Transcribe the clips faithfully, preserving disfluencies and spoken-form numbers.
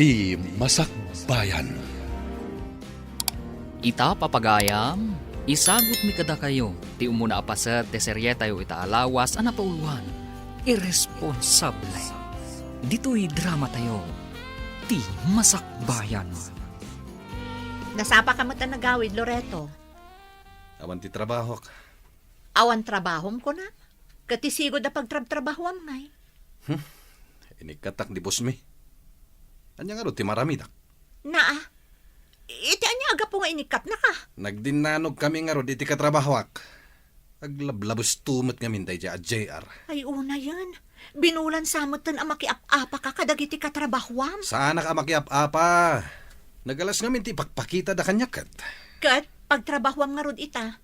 Ti Masakbayan. Ita, papagayam, isagutmi kadakayo ti umuna a paset ti serietayo ita a lawas a napauluan, Irresponsable. Ditoy dramatayo, Ti Masakbayan. Nasapa ka met a nagawid, Loreto? Awan ti trabahok. Awan trabahom, kunam? Ket ti sigud a pagtrabtrabahuam ngay? Hmm. Inikkatak di boss mi. Ania ngarud ti maramidak? Naa. Iti ania a gapu nga inikkatnaka? Nagdinnanogkami ngarud iti katrabahuak. Aglablabesto met ngamin daydiay a J R. Ay, unayen. Binulan sa metten a makiap-apaka kadagiti katrabahuam. Saanak a makiap-apa. Nagalas ngamin ti ipakpakitada kaniak ket. Ket pagtrabahuam ngarud ita,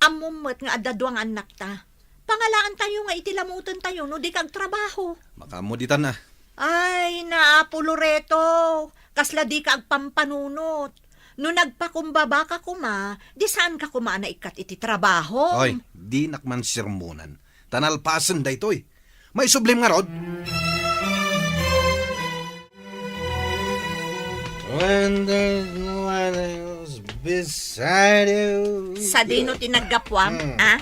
ammom met nga adda dua nga annakta. Pangalaantayo nga iti lamutentayo no dika agtrabaho. Makaammo ditan a. Ay, naapo Loreto, kasla dika agpampanunot. No nagpakumbabaka koma, di saanka koma a naikkat iti trabaho. Oy, dinak man sermonan. Ta nalpasen daytoy. Maisublim ngarud. When there's no one else beside you. Sadino ti naggapuam, Hmm. a?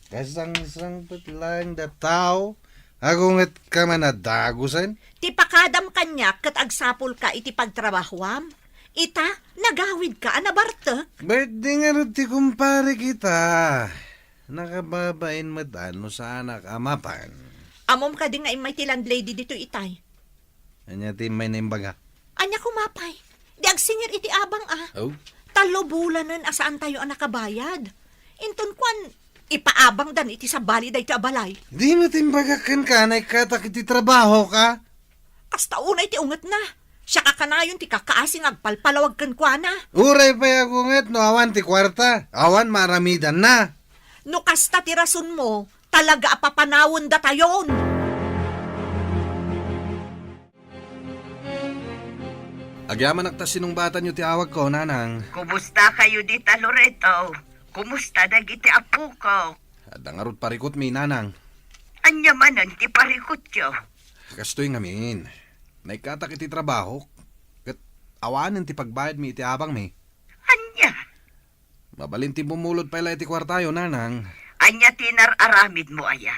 Kasangsangpet laeng da tao, agunget ka man a dagusen? Ti pakadam kaniak ket agsapulka iti pagtrabahuam. Ita, nagawidka a nabartek. Birthday ngarud ti kumpare kita. Nakababain met a no saanak a mapan. Ammom kadi nga immay ti landlady ditoy itay? Ania ti immay naimbagak? Ania koma pay? Di agsingir iti abang a. Oh? Tallo bulanen a saantayo a nakabayad. Inton kuan, ipaabangdan iti sabali daytoy a balay. Di met imbagak kenka a naikkatak iti trabahoka? Kasta unay ti ungetna. Siak a kanayon ti kakaasi nga agpalpalawag kenkuana. Uray pay agunget no awan ti kuarta, awan maaramidanna. No kasta ti rasonmo, talaga a papanawendatayon. Agyamanak ta sinungbatanyo ti awagko, nanang. Kumusta kayo dita, Loreto? Kumusta dagiti apoko? Adda ngarud parikutmi, nanang. Ania manen ti parikutyo? Kastoy ngamin. Naikkatak iti trabahok. Ket awanen ti pagbayadmi iti abangmi. Ania? Mabalin ti bumulod pay la iti kuartayo, nanang. Ania ti nar-aramidmo aya?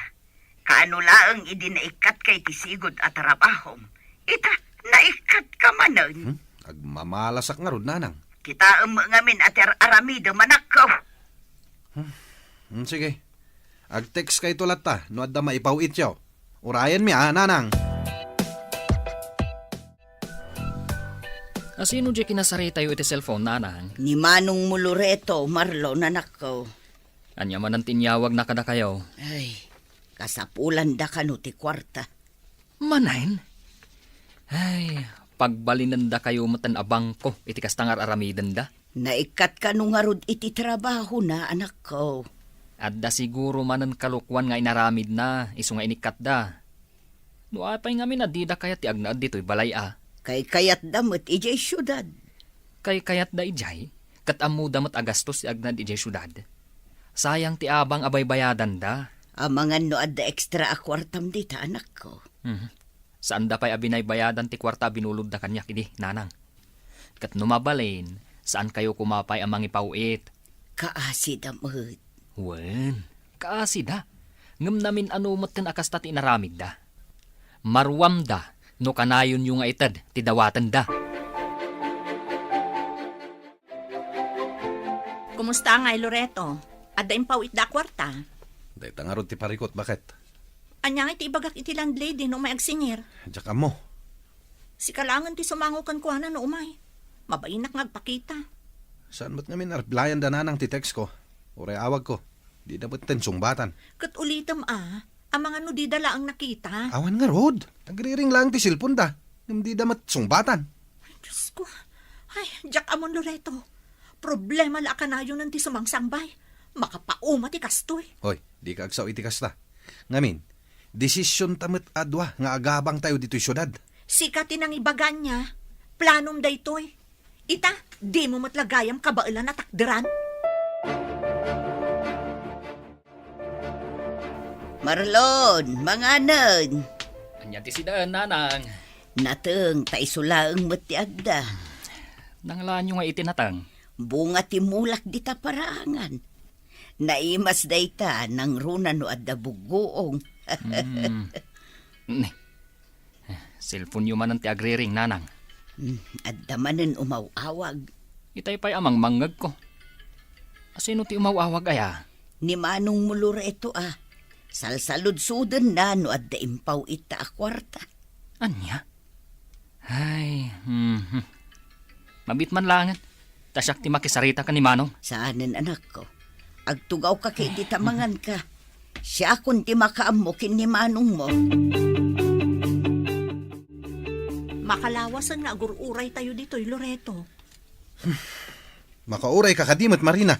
Kaano laeng idi naikkatka iti sigud a trabahom? Ita, naikkatka manen. Hmm? Agmamalasak ngarud, nanang. Kitaem ngamin a ti ar-aramidem, anakko. Hmm, sige. Ag-text kayto latta no adda maipaw-ityo. Urayenmi a, nanang. Asino diay kinasaritayo iti cellphone, nanang? Ni Manong Mulureto, Marlon, anakko. Ania manen ti inyawagna kadakayo? Ay, kasapulanda kano ti kuarta. Manen? Ay, pagbalinendakayo metten a bangko iti kasta nga ar-aramidenda. Naikkat kano ngarud iti trabahona, anakko? Adda siguro manen kalokuan nga inaramidna, isu nga inikkatda. No apay ngamin a dida kayat ti agnaed ditoy balay a? Kaykayatda met idiay siudad. Kaykayatda idiay, ket ammoda met a gastos ti agnaed idiay siudad. Sayang ti abang a baybayadanda. Amangan no adda ekstra a kuartam dita, anakko. Mhm. Saanda pay a binaybayadan ti kuarta a binulodda kaniak idi, nanang. Ket no mabalin, saankayo koma pay a mangipaw-it. Kaasida met. Wen, kaasida. Ngem namin-ano metten a kasta ti inaramidda. Maruamda no kanayonyo nga ited ti dawatenda. Kumusta ngay, Loreto? Adda impaw-itda a kuarta? Dayta ngarud ti parikut, baket. Ania ngay ti ibagak iti landlady no umay agsingir? Diak ammo. Sika laengen ti sumango kenkuana no umay. Mabainak nga agpakita. Saan met ngamin a replyanda nanang ti text ko? Uray awag ko. Dida metten sungbatan. Ket ulitem a, amangan no dida laeng nakita. Awan ngarud. Nagriring laeng ti cellphone da. Ngem dida met sungbatan. Ay, Diyos ko. Ay, diak ammon, Loreto. Problema la a kanayonen ti sumangsangbay. Makapauma ti kastoy. Hoy, dika agsao iti kasta. Ngamin, desisionta met a dua nga agabangtayo ditoy siudad. Sika ti nangibaga ania. Planom daytoy. Ita, dimo met la gayam kabaelan a takderan. Marlon, manganen. Ania ti sidaen, nanang? Nateng ta isu laeng met ti adda. Nangalaanyo nga iti nateng? Bunga ti mulak dita paraangan. Naimas dayta nangruna no adda buggoong. Hmm. Ni, cellphone-yo manen ti agriring, nanang. Hmm, adda manen umaw-awag. Itay pay a mangmangngegko. Asino ti umaw-awag aya? Ni Manongmo Loreto a. Salsaludsodenna no adda impaw ita a kuarta. Ania? Ay, mhm. Mabiit man laengen. Ta siak ti makisarita ken ni Manong. Saanen, anakko. Agtugawka ket iti ta manganka. Siakon ti makaammo ken ni Manongmo. Makalawasen nga agur-uraytayo ditoy, Loreto. Makaurayka kadi met, Marina.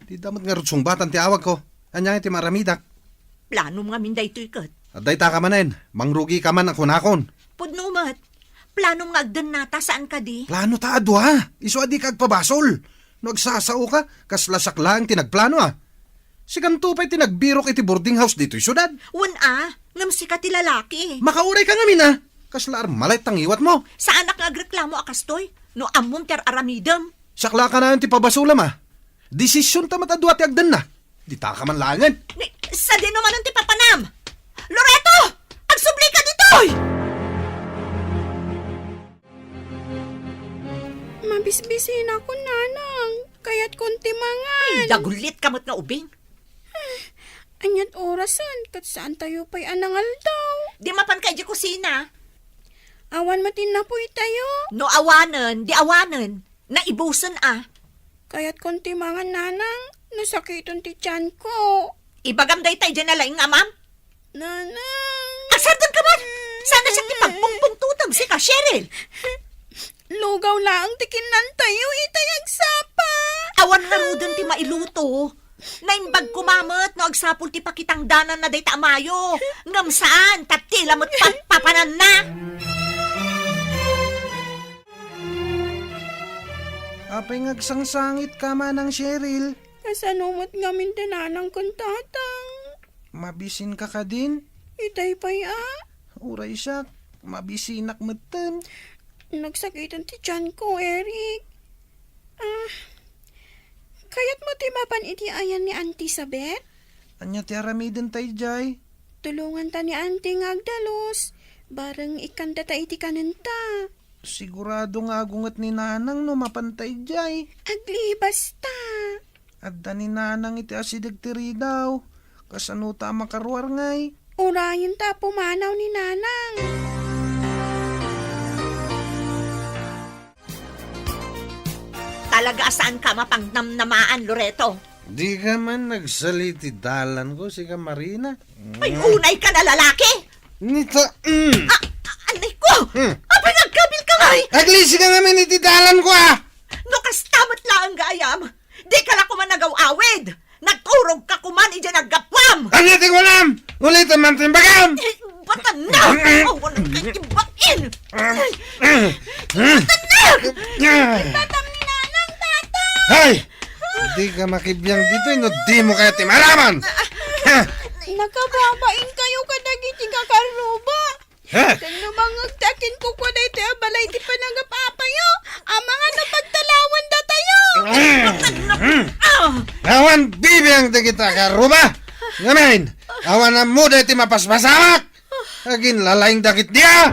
Dida met ngarud sungbatan ti awagko. Ania ngay ti maaramidak? Planom ngamin daytoy ket. Adda ita ka manen, mangrugika man a kunakon. Pudno met. Planom nga agdennata, saan kadi? Plano ta a dua. Isu a dika agpabasol. No agsasaoka, kasla siak laeng ti nagplano a. Sikanto pay ti nagbirok iti boarding house ditoy siudad. Wen a, ngem sika ti lalaki. Makaurayka ngamin a. Kasla armalay ta ngiwatmo. Saanak nga agreklamo a kastoy. No ammom ti ar-aramidem. Siak la kanayon ti pabasolem a. Desisionta met a dua ti agdenna. Dita ka man laengen. Ni, sadino manen ti papanam? Loreto! Agsublika ditoy! Mabisbisinakon, nanang. Kayatkon ti mangan. Ay, dagulitka met nga ubing. Aniat orasen, ket saantayo pay a nangaldaw. Di mapanka idiay kusina. Awan met innapoytayo. No awanen, di awanen. Naibusen a. Kayatkon ti mangan, nanang, no sakiten ti tianko. Ibagam dayta idiay nalaing nga amam? Nanang. Agsardengka man! Saan a siak ti pagpungpungtotem, sika, Cheryl? Lugaw laeng ti kinnantayo itay agsapa. Awan ngaruden ti mailuto. Naimbag koma met no agsapul ti pakitangdananna dayta a mayo. Ngem saan, ta ti la met patpapananna. Apay nga agsangsangitka, Manang Cheryl? Kasano met ngamin da nanang ken tatang? Mabisinka kadin? Itay pay a. Uray siak, mabisinak metten. Nagsakiten ti tianko, Eric. Ah, kayatmo ti mapan iti ayan ni Auntie Sabet? Ania ti aramidenta idiay? Tulonganta ni Auntie nga agdalus. Bareng ikkandata iti kanenta. Sigurado nga agunget ni Nanang no mapanta idiay. Aglibasta. Adda ni Nanang iti asideg ti ridaw. Kasano ta a makaruar ngay? Urayenta a pumanaw ni Nanang. Talaga a saanka a mapangnamnamaan, Loreto. Dika man nagsali ti dalanko, sika Marina. Ay, unayka a lalaki! Nita, mm. Ah, ah, anay ko! Hmm. Apay nga agkabilka ngay? Aglisi ka ngamin iti dalanko, ah! No kasta met laeng gayam, dika la koma nagaw-awid! Nagturogka koma idiay naggapuam! Ania ti kunam? Ulitem man ti imbagam! Eh, batan na! Awan kay ibain! Batan na! Tatang ni Nanang, Tatang! Hay! Dika makibiang ditoy no dimo kayat ti maaraman! Ha? Nakababain kayo kadagiti kakarruba. Ha? Ken no mangngegta ken kukua daytoy a balay ti panagap-apayo, amangan a pagtalawandatayo. Mm. Ah! Awan bibiang dagita a karruba. Ngamin, awan ammoda ti mapaspasamak. Aginlalaing dagiti a.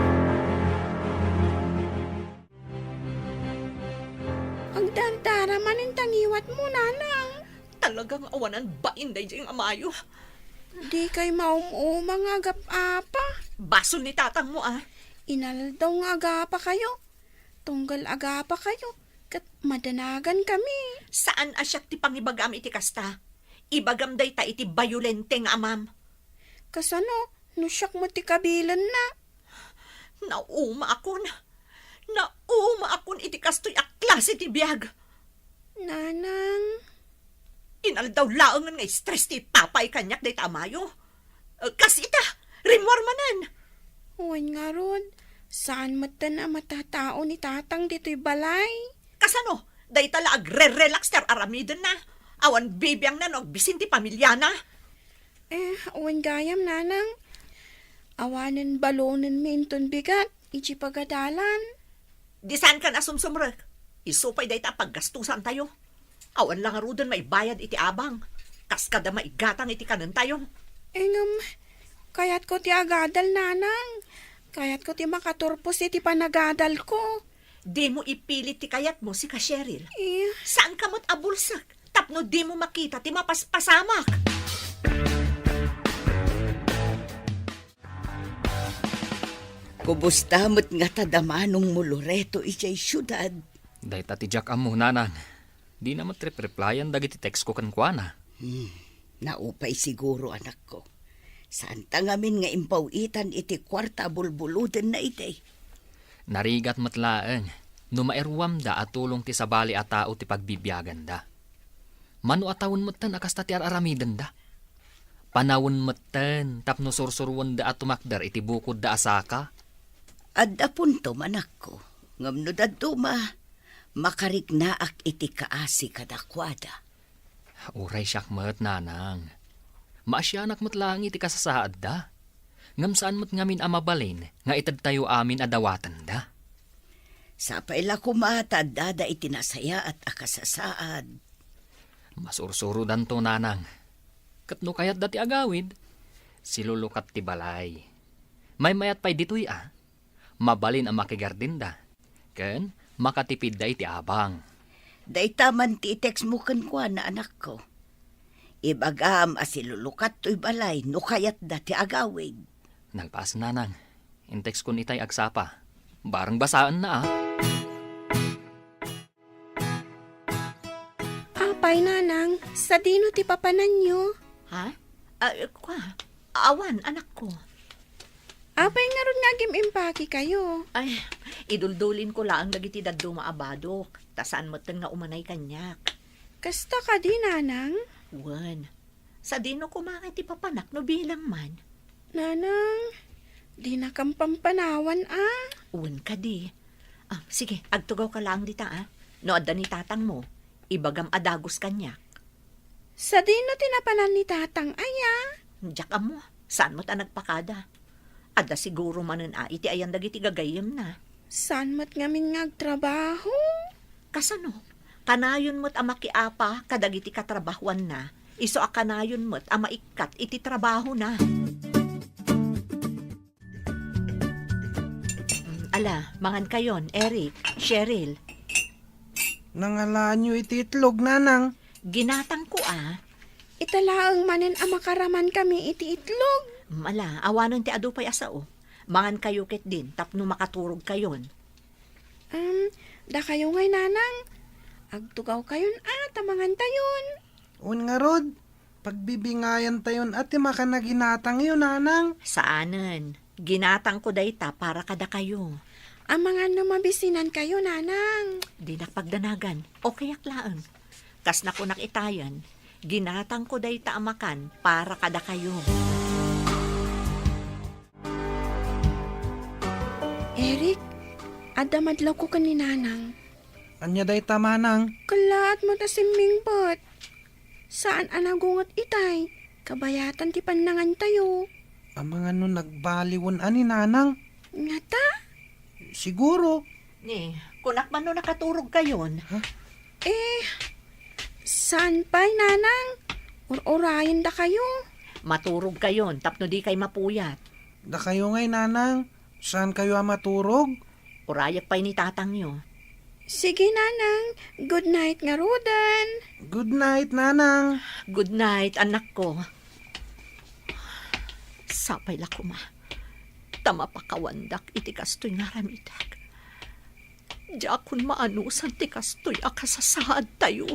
Agdardara manen ta ngiwatmo, Nanang. Talaga nga awanan bain daydiay nga mayo. Dikay maum-uma nga agap-apa. Basol ni tatangmo, ah. Inaldaw nga agapakayo. Tunggal agapakayo, ket madanagankami. Saan a siak ti pangibagam iti kasta. Ibagam dayta iti bayolente nga amam. Kasano no siak met ti kabilenna? Naumaakon. Naumaakon iti kastoy a klase ti biag. Nanang. Inaldaw laengen nga stress ti ipapay kaniak dayta a mayo. Eh, kas ita, rimmuar manen. Wen ngarud, saan metten a matatao ni Tatang ditoy balay. Kasano? Dayta la agre-relax ti ar-aramidenna. Awan bibiangna no agbisin ti pamiliana. Eh, wen gayam, Nanang. Awanen balonenmi inton bigat iti pagadalan. Di saankan a sumsumrek. Isu pay dayta a paggastusantayo. Awan la ngaruden maibayad iti abang. Kas kada maigatang iti kanentayo. Ngem, kayatko ti agadal, Nanang. Kayatko ti makaturpos iti panagadalko. Dimo ipilit ti kayatmo, sika, Cheryl. Eh. Saanka met a bulsek tapno dimo makita ti mapaspasamak. Kubusta met ngata da manongmo, Loreto, idiay siudad? Dayta ti diak ammo, Nanang. Dina met repreplayan dagiti textko kenkuana. Hmm, naupay siguro, anakko. Saanta ngamin nga impaw-itan iti kuarta a bulbulodenna idi. Narigat met laeng no mairuamda a tulong ti sabali a tao ti pagbibiaganda. Mano a tawen metten a kasta ti ar-aramidenda. Panawen metten tapno sursuruenda a tumakder iti bukodda a saka. Adda puntom, anakko, ngem no dadduma, makariknaak iti kaasi kadakuada. Uray siak met, Nanang. Maasianak met laeng iti kasasaadda. Ngem saan met ngamin a mabalin nga itedtayo amin a dawatenda. Sapay la koma ta addada iti nasayaat a kasasaad. Masursurodanto, Nanang. Ket no kayatda ti agawid, silulukat ti balay. Maymayat pay ditoy a. Mabalin a makigardinda. Ken makatipidda iti abang. Dayta man ti i-textmo kenkuana, anakko. Ibagam a silulukat toy balay no kayatda ti agawid. Nalpas, Nanang. In-textkon itay agsapa. Bareng basaenna, a. Apay, Nanang, sadino ti papananyo? Ha? Ah, kua, awan, anakko. Apay ngarud nga agim-impakekayo? Ay, iduldulinko laeng dagiti dadduma a badok, ta saan metten nga umanay kaniak. Kasta kadi, Nanang? Wen. Sadino koma nga ti papanak no bilang man? Nanang, dinakam pampanawan, a. Wen kadi. Ah, sige, agtugawka laeng dita, a. No adda ni tatangmo, ibagam a dagus kaniak. Sadino ti napanan ni tatang, aya? Diak ammo. Saan met a nagpakada. Adda siguro manen a iti ayan dagiti gagayyemna. Saan met ngamin nga agtrabaho? Kasano? Kanayon met a makiapa kadagiti katrabahoanna, isu a kanayon met a maikkat iti trabahona. Mm, ala, mangankayon, Eric, Cheryl. Nangalaanyo iti itlog, Nanang? Ginatangko, a. Ita laeng manen a makaramankami iti itlog. Mm, ala, awanen ti adu pay a sao. Mangankayo ketdin tapno makaturogkayon. Um, dakayo ngay, Nanang. Agtugawkayon a ta mangantayon. Wen ngarud, pagbibingayantayon a ti makan a ginatangyo, Nanang. Saanen. Ginatangko dayta para kadakayo. Amangan no mabisinankayo, Nanang. Dinak pagdanagan. Okayak laeng. Kas nakunak itayen, ginatangko dayta a makan para kadakayo. Eric, adda madlawko ken ni Nanang. Ania dayta, Manang? Kellaat met a simmingbet. Saan a nagunget itay. Kabayatan ti pannangantayo. Amangan no nagbaliwen a ni Nanang? Ngata? Siguro. Ni, kunak man no nakaturogkayon. Ha? Eh, saan pay, Nanang? Ur-urayendakayo. Maturogkayon tapno dikay mapuyat. Dakayo ngay, Nanang. Saankayo a maturog? Urayak pay ni tatangyo. Sige, Nanang. Good night ngaruden. Good night, Nanang. Good night, anakko. Sapay la koma ta mapakawandak iti kastoy nga aramidek. Diakon maanusan ti kastoy a kasasaadtayo.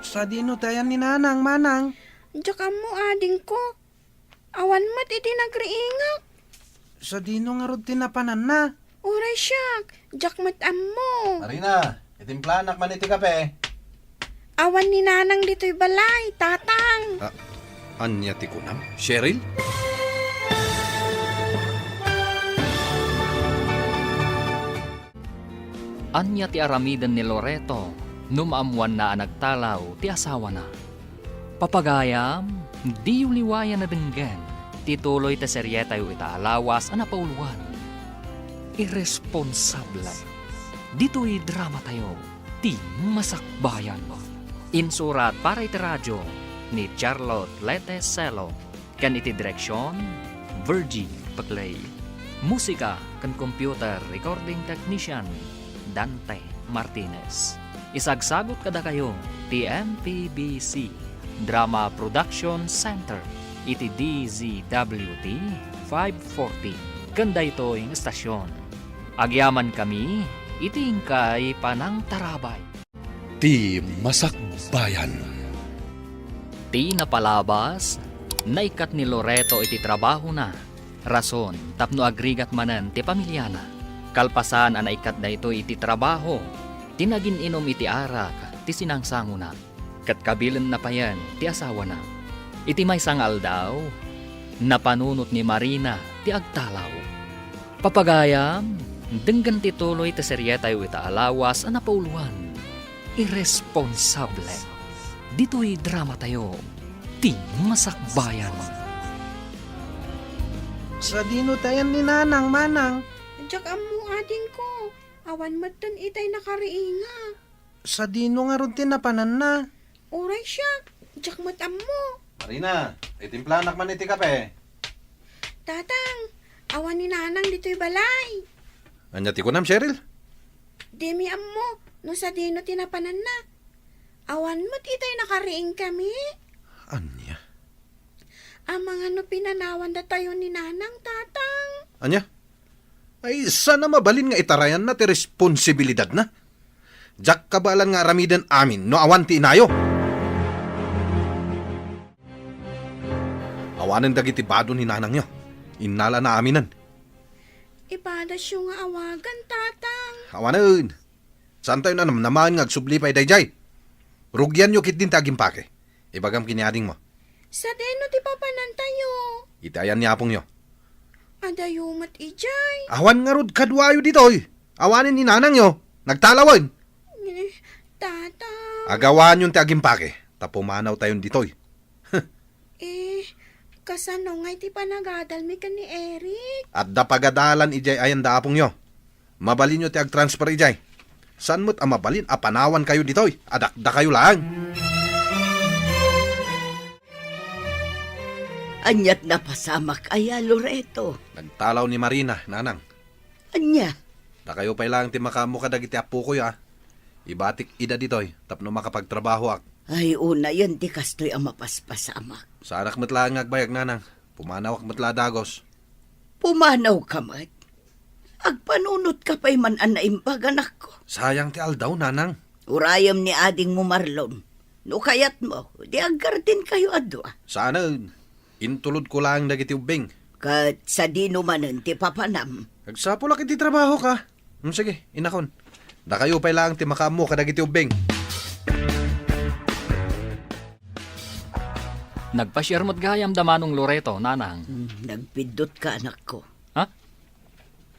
Sadino ti ayan ni Nanang, Manang? Diak ammo, adingko. Awan met idi nagriingak. Sadino ngarud ti napananna? Uray siak, diak met ammo. Marina, itimplanak man iti kape. Awan ni Nanang ditoy balay, Tatang. Ah, ania ti kunam, Cheryl? Ania ti aramiden ni Loreto no maammoanna a nagtalaw ti asawana? Papagayam, Diyo liwayan a denggen ti tuloy ti serietayo ita a lawas a napauluan, Irresponsable. Ditoy dramatayo, Ti Masakbayan. Insurat para iti radio ni Charlotte Lete Celo, ken iti direksion, Virgie Paclay. Musika ken computer recording technician, Dante Martinez. Isagsagut kadakayo ti M P B C Drama Production Center iti D Z W T five forty ken daytoy nga estasion. Agyamankami iti inkay panangtarabay. Ti Masakbayan. Ti napalabas, naikkat ni Loreto iti trabahona, rason tapno agrigat manen ti pamiliana. Kalpasan a naikkat daytoy iti trabaho, ti nagin-inom iti arak ti sinangsangona, ket kabilenna payen ti asawana. Iti maysa nga aldaw, napanunot ni Marina ti agtalaw. Papagayam, denggen ti tuloy ti serietayo ita a lawas a napauluan, Irresponsable. Ditoy dramatayo, Ti Masakbayan. Sadino ti ayan ni Nanang, Manang? Diak ammo, adingko. Awan metten itay nakariinga. Sadino ngarud ti napananna? Uray siak, diak met ammo. Marina, itimplanak man iti kape. Tatang, awan ni Nanang ditoy balay. Ania ti kunam, Cheryl? Dimi ammo no sadino ti napananna. Awan met itay nakariing kami. Ania? Amangan no pinanawan datayo ni Nanang, Tatang. Ania? Ay, saan a mabalin nga itarayanna ti responsibilidadna? Diak kabaelan nga aramiden amin no awan ti inayo. Awanen dagiti bado ni Nanangyo. Innalana aminen. Ipadasyo nga awagan, Tatang. Awanen. Saantayo nanamnamaen nga agsubli pay daydiay. Rugianyo ketdin ti agimpake. Ibagam ken ni adingmo. Sadino ti papanantayo? Iti ayan ni apongyo. Adayo met idiay. Awan ngarud kaduayo ditoy. Awanen ni Nanangyo. Nagtalawen. Eh, Tatang. Agawaanyon ti agimpake, ta pumanawtayon ditoy. Eh, kasano ngay ti panagadalmi ken ni Eric? Adda pagadalan idiay ayan da apongyo. Mabalinyo ti agtransfer idiay. Saan met a mabalin a panawankayo ditoy a dakdakayo laeng. Aniat napasamak aya, Loreto? Nagtalaw ni Marina, Nanang. Ania? Dakayo pay laeng ti makaammo kadagiti appokoy, a. Ibatik ida ditoy tapno makapagtrabahoak. Ay, unayen ti kastoy a mapaspasamak. Saanak met laeng nga agbayag, Nanang. Pumanawak met la a dagus. Pumanawka met? Agpanunotka pay man a naimbag, anakko. Sayang ti aldaw, Nanang. Urayem ni adingmo, Marlon. No kayatmo, di aggardenkayo a dua. Saanen. Intulodko laeng dagiti ubbing. Ket sadino manen ti papanam? Agsapulak iti trabahok. Hmm, sige, inakon. Dakayo pay laeng ti makaammo kadagiti ubbing. Nagpasiar met gayam da Manong Loreto, Nanang. Hmm, nagpiddotka, anakko. Ha?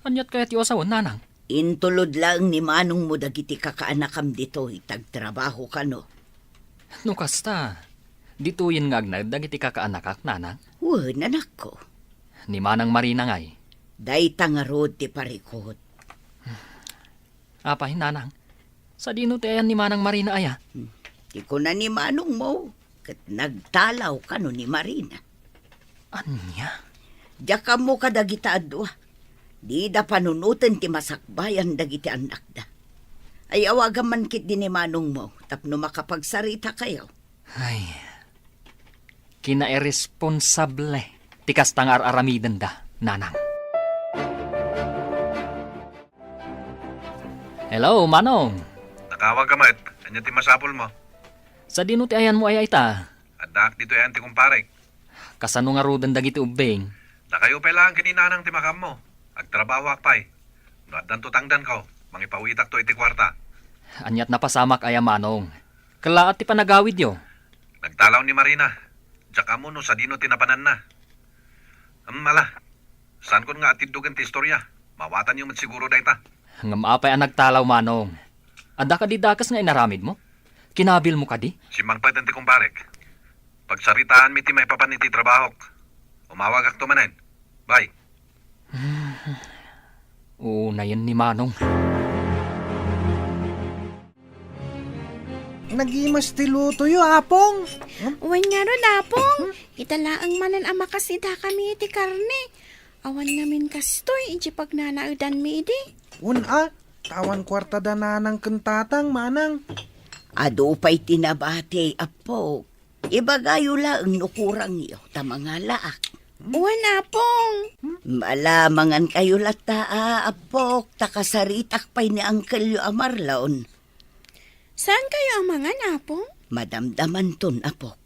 Aniat kayatyo a sawen, Nanang? Intulod laeng ni manongmo dagiti kakaanakam ditoy, ta agtrabaho kano. No kasta, ditoyen nga agnaed dagiti kakaanakak, Nanang? Wen, anakko. Ni Manang Marina ngay? Dayta ngarud ti parikut. Apay, Nanang? Sadino ti ayan ni Manang Marina aya? Hmm. Ti kuna ni manongmo, ket nagtalaw kano ni Marina. Ania? Diak ammo kadagita a dua. Dida panunoten ti masakbayan dagiti annakda. Ay, awagam man ketdi ni manongmo tapno makapagsaritakayo. Ay, kinairresponsable ti kasta nga ar-aramidenda, Nanang. Hello, Manong. Nakawag ka met. Ania ti masapulmo? Sadino ti ayanmo aya ita? Addaak ditoy ayan ti kumparek. Kasano ngaruden dagiti ubbing? Dakayo pay laeng ken ni Nanang ti makaammo. Agtrabahoak pay. No addanto tangdanko, mangipawitakto iti kuarta. Aniat napasamak aya, Manong. Kellaat ti panagawidyo. Nagtalaw ni Marina. Diak ammo no sadino ti napananna. Em, ala. Saankon nga atiddogen ti istoria. Mawatanyo met siguro dayta. Ngem apay a nagtalaw, Manong? Adda kadi dakes nga inaramidmo? Kinabilmo kadi? Simmangpeten ti kumparek. Pagsaritaanmi ti maipapan iti trabahok. Umawagakto manen. Bye. Unayen ni Manong. Nagimas ti lutoyo, Apong. Wen ngarud, Apong. Ita laeng manen a makasidakami iti karne. Awan ngamin kastoy iti pagnanaedanmi idi. Wen a, ta awan kuarta da nanang ken tatang, manang. Adu pay ti nabati, Apok. Ibagayo laeng no kurangyo, ta mangalaak. Wen, Apong. Malamangan kayo latta, a, Apok, ta kasaritak pay ni Angkelyo a Marlon. Saan kayo amangan, Apong? Madamdamanton, Apok.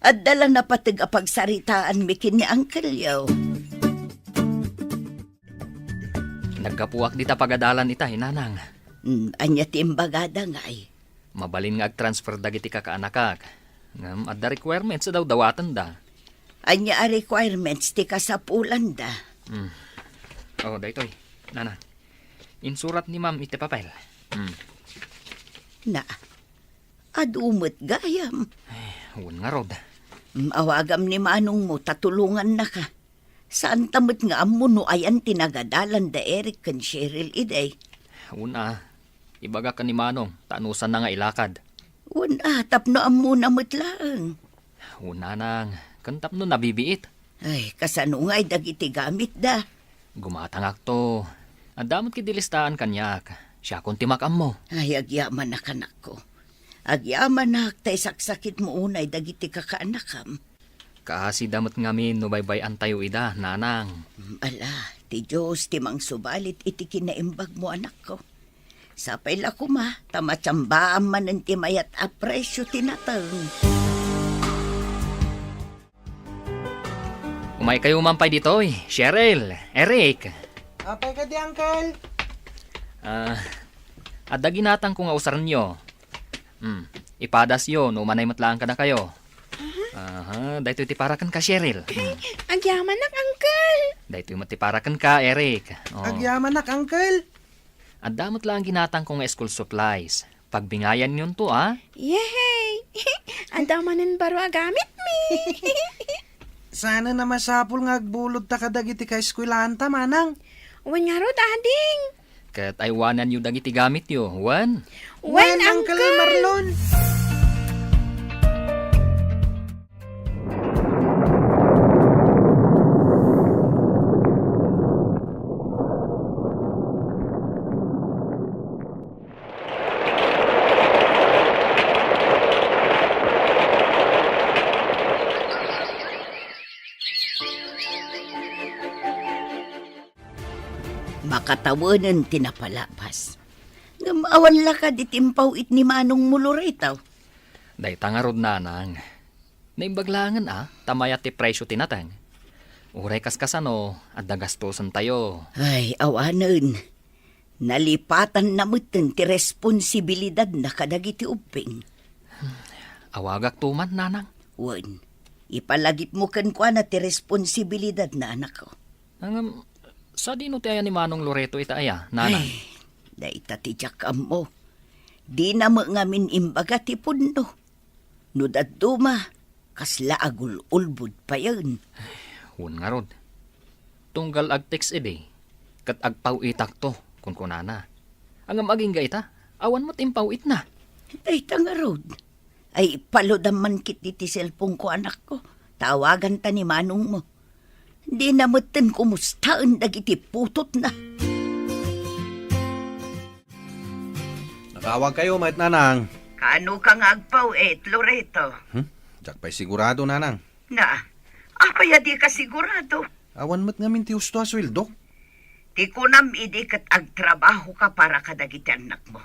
Adda la napateg a pagsaritaanmi ken ni Angkelyo. Naggapuak dita pagadalan itay, Nanang. Hmm, ania ti imbagada ngay? Mabalin nga ag-transfer dagiti kakaanakak. Ngem adda requirements a dawdawatenda. Ania a requirements ti kasapulanda? Hmm. Oh, daytoy, Nanang. Insurat ni Ma'am iti papel. Hmm. Na, adu met gayam. Ay, wen ngarud. Hmm, awagam ni manongmo ta tulongannaka. Saanta met nga ammo no ayan ti nagadalan da Eric ken Cheryl idi. Wen a, ibagak ken ni Manong ta anusanna nga ilakad. Wen a, tapno ammona met laeng. Wen, Nanang, ken tapno nabibiit. Ay, kasano ngay dagiti gamitda? Gumatangakto. Adda met ketdi listaan kaniak. Siakon ti makaammo. Ay, agyamanak, anakko. Agyamanak ta isaksakitmo unay dagiti kakaanakam. Kaasida met ngamin no baybay-antayo ida, Nanang. Mm, ala, ti Dios ti mangsubalit iti kinaimbagmo, anakko. Sapay la koma, ta matsambaam manen ti mayat a presio ti nateng. Umaykayo man pay ditoy, Cheryl, Eric. Apay kadi, Uncle? Ah, adda ginatangko nga usarenyo. Hmm, ipadasyo no umanay met laeng kadakayo. Aha, daytoy ti para kenka, Cheryl. Hmm. Agyamanak, Uncle. Daytoy met ti para kenka, Eric. Oh. Agyamanak, Uncle. Adda met laeng ginatangko nga school supplies. Pagbingayanyonto, a? Yehey! Adda manen baro a gamitmi. Saan a masapul nga agbulodta kadagiti kaeskuelaanta, manang? Wen ngarud, ading. Ket aywananyo dagiti gamityo, wen? Wen, Uncle Marlon. Makatawenen ti napalabas. Ngem awan la kadi ti impaw-it ni manongmo, Loreto? Dayta ngarud, nanang. Naimbag laengen a, ta mayat ti presio ti nateng. Uray kaskasano, adda gastosentayo. Ay, awanen. Nalipatanna metten ti responsibilidadna kadagiti ubbing. Awagakto man, nanang. Wen, ipalagipmo kenkuana ti responsibilidadna, anakko. Ngem, sadino ti aya ni Manong Loreto ita aya, nanang? Ay, dayta ti diak ammo. Dina met ngamin imbaga ti pudno. No dadduma, kasla agul-ulbod payen. Wen ngarud. Tunggal agtext idi, ket agpaw-itakto, kunkunana. Ngem agingga ita, awan met impaw-itna. Dayta ngarud. Ay, ipaludam man ketdi ti cellphone-ko, anakko. Tawaganta ni manongmo. Dina metten kumustaen dagiti putotna. Nakawagkayo met, nanang. Kaano ka nga agpaw-it, Loreto? Hmm? Diak pay sigurado, nanang. Na, apay a di ka sigurado? Awan met ngamin ti husto a sueldo. Ti kunam idi ket agtrabaho ka para kadagiti annakmo.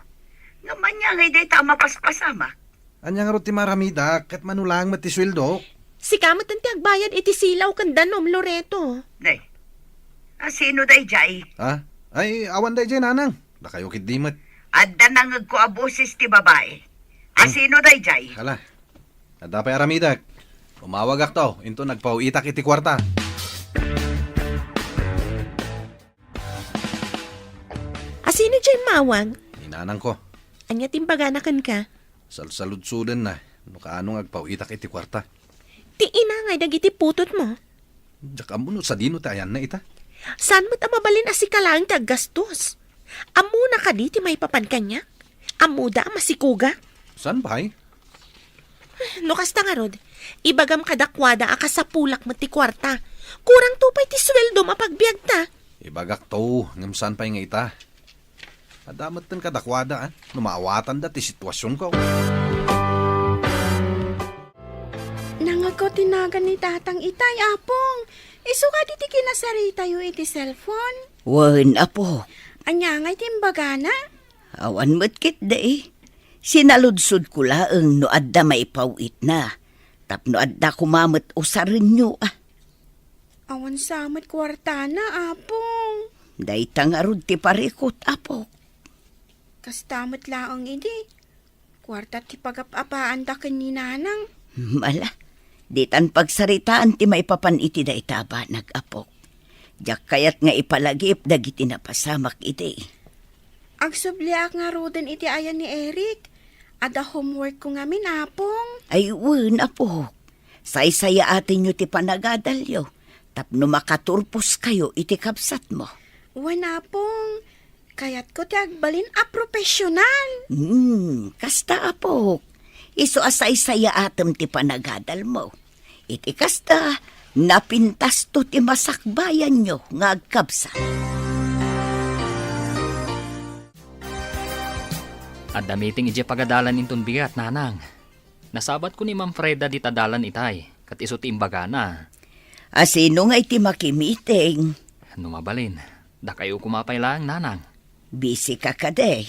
Ngem ania ngay dayta a mapaspasamak? Ania ngarud ti maramida ket mano laeng met ti sueldo? Sika met ti agbayad iti silaw ken danum, Loreto. Nay, asino dayjay? Ha? Ay, awan dayjay, nanang. Dakayo ketdi met. Adda nangegko a boses ti babai. Hmm? Asino dayjay? Hala, adda pay aramidek. Umawagakto, inton agpaw-itak iti kuarta. Asino diay immawag? Ni nanangko. Ania ti imbagana kenka? Salsaludsodenna no kaano nga agpaw-itak iti kuarta. Ti ina ngay dagiti putotmo. Diak ammo no sadino ti ayanna ita. Saan met a mabalin a sika laeng ti aggastos? Ammona kadi ti maipapan kaniak? Ammoda a masikuga? Saan pay? No kasta ngarud, ibagam kadakuada a kasapulak met ti kuarta. Kurangto pay ti sueldom a pagbiagta. Ibagakto, ngem saan pay nga ita? Adda metten kadakuada, a, no maawatanda ti situasionko. Nangngegko ti nagan ni Tatang itay, Apong. Isu kadi ti kinasaritayo iti cellphone? Wen, Apo. Ania ngay ti imbagana? Awan met ketdi. Sinaludsodko laeng no adda maipaw-itna. Tapno adda koma met usarenyo, a. Awan sa met kuartana, Apong. Dayta ngarud ti parikut, Apok. Kasta met laeng idi. Kuarta ti pagap-apaanda ken ni Nanang. Mala, ditan pagsaritaan ti maipapan iti dayta a banag, Apok. Diak kayat nga ipalagip dagiti napasamak idi. Agsubliak ngaruden iti ayan ni Eric. Adda homeworkko ngamin, Apong. Ay, wen, Apok. Saysayaatenyo ti panagadalyo tapno makaturposkayo iti kabsatmo. Wen, Apong. Kayatko ti agbalin a profesional. Hmm, kasta, Apok. Isu a saysayaatem ti panagadalmo. Iti kasta, napintasto ti masakbayanyo nga agkabsat. Adda meeting idiay pagadalan inton bigat, Nanang. Nasabatko ni Ma'am Freda dita dalan itay, ket isu ti imbagana. A, sino ngay ti makimiting? No mabalin, dakayo koma pay laeng, Nanang. Busy ka kadi?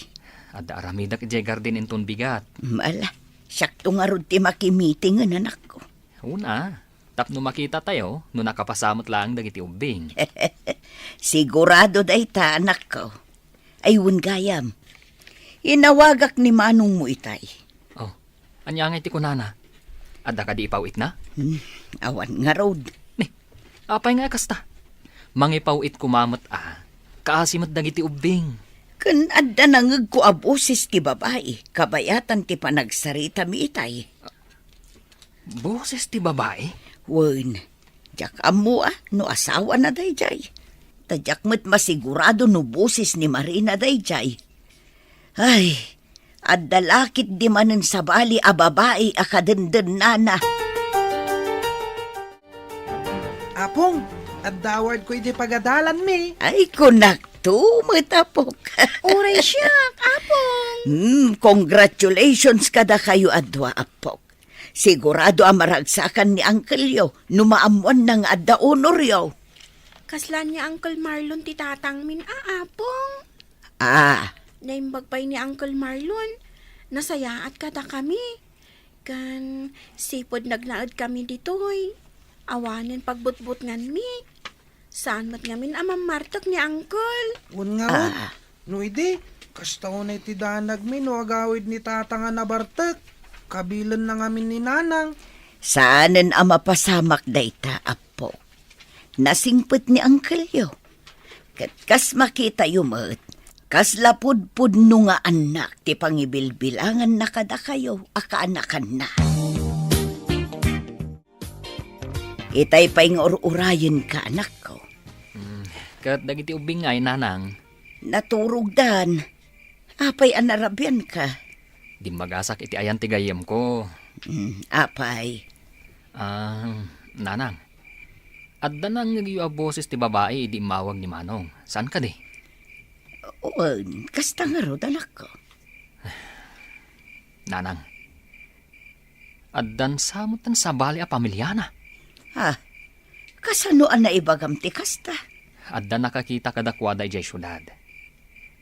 Adda aramidek idiay garden inton bigat. Mala, siakto ngarud ti makimiting, anakko. Una, tapno makitatayo no nakapasa met laeng dagiti ubbing. Sigurado dayta, anakko. Ay, wen gayam. Inawagak ni manongmo itay. Oh, ania ngay ti kunana? Adda kadi ipaw-itna? Hmm, awan ngarud. Ni, apay nga kasta? Mangipaw-it koma met a. Kaasi met dagiti ubbing. Ken adda nangegko a boses ti babai, kabayatan ti panagsaritami itay. Boses ti babai? Wen, diak ammo a no asawana daydiay. Ta diak met masigurado no boses ni Marina daydiay. Ay, adda la ketdi manen sabali a babai a kadendennana. Apong, adda awardko iti pagadalanmi. Ay, kunakto met, Apok. Uray siak, Apong. Hmm, congratulations kadakayo a dua, Apok. Sigurado a maragsakan ni Uncle-yo no maammoanna nga adda honoryo. Kasla ni Uncle Marlon ti tatangmin a, Apong. Ah. Naimbag pay ni Uncle Marlon, nasayaat kadakami. Ken sipud nagnaedkami ditoy, awanen pagbutbutnganmi. Saan met ngamin a mammartek ni Uncle. Wen ngarud, ah, no idi, kasta unay ti danagmi no agawid ni Tata nga nabartek. Kabilenna ngamin ni Nanang. Saanen a mapasamak dayta, Apo. Nasingpet ni Uncle-yo. Ket kas makitayo met, kasla pudpudno nga annak ti pangibilbilanganna kadakayo a kaanakanna. Itay pay nga ur-urayenka, anakko. Hmm, ket dagiti ubbing ngay, Nanang? Naturogdan. Apay a narabianka? Dimmagasak iti ayan ti gayyemko. Hmm, apay? Ah, Nanang, adda nangngegyo a boses ti babai idi immawag ni Manong. Saan kadi? Wen, kasta ngarud, anakko. Nanang, addan sa met ti sabali a pamiliana. Ah, kasano a naibagam ti kasta? Adda nakakita kadakuada idiay siudad.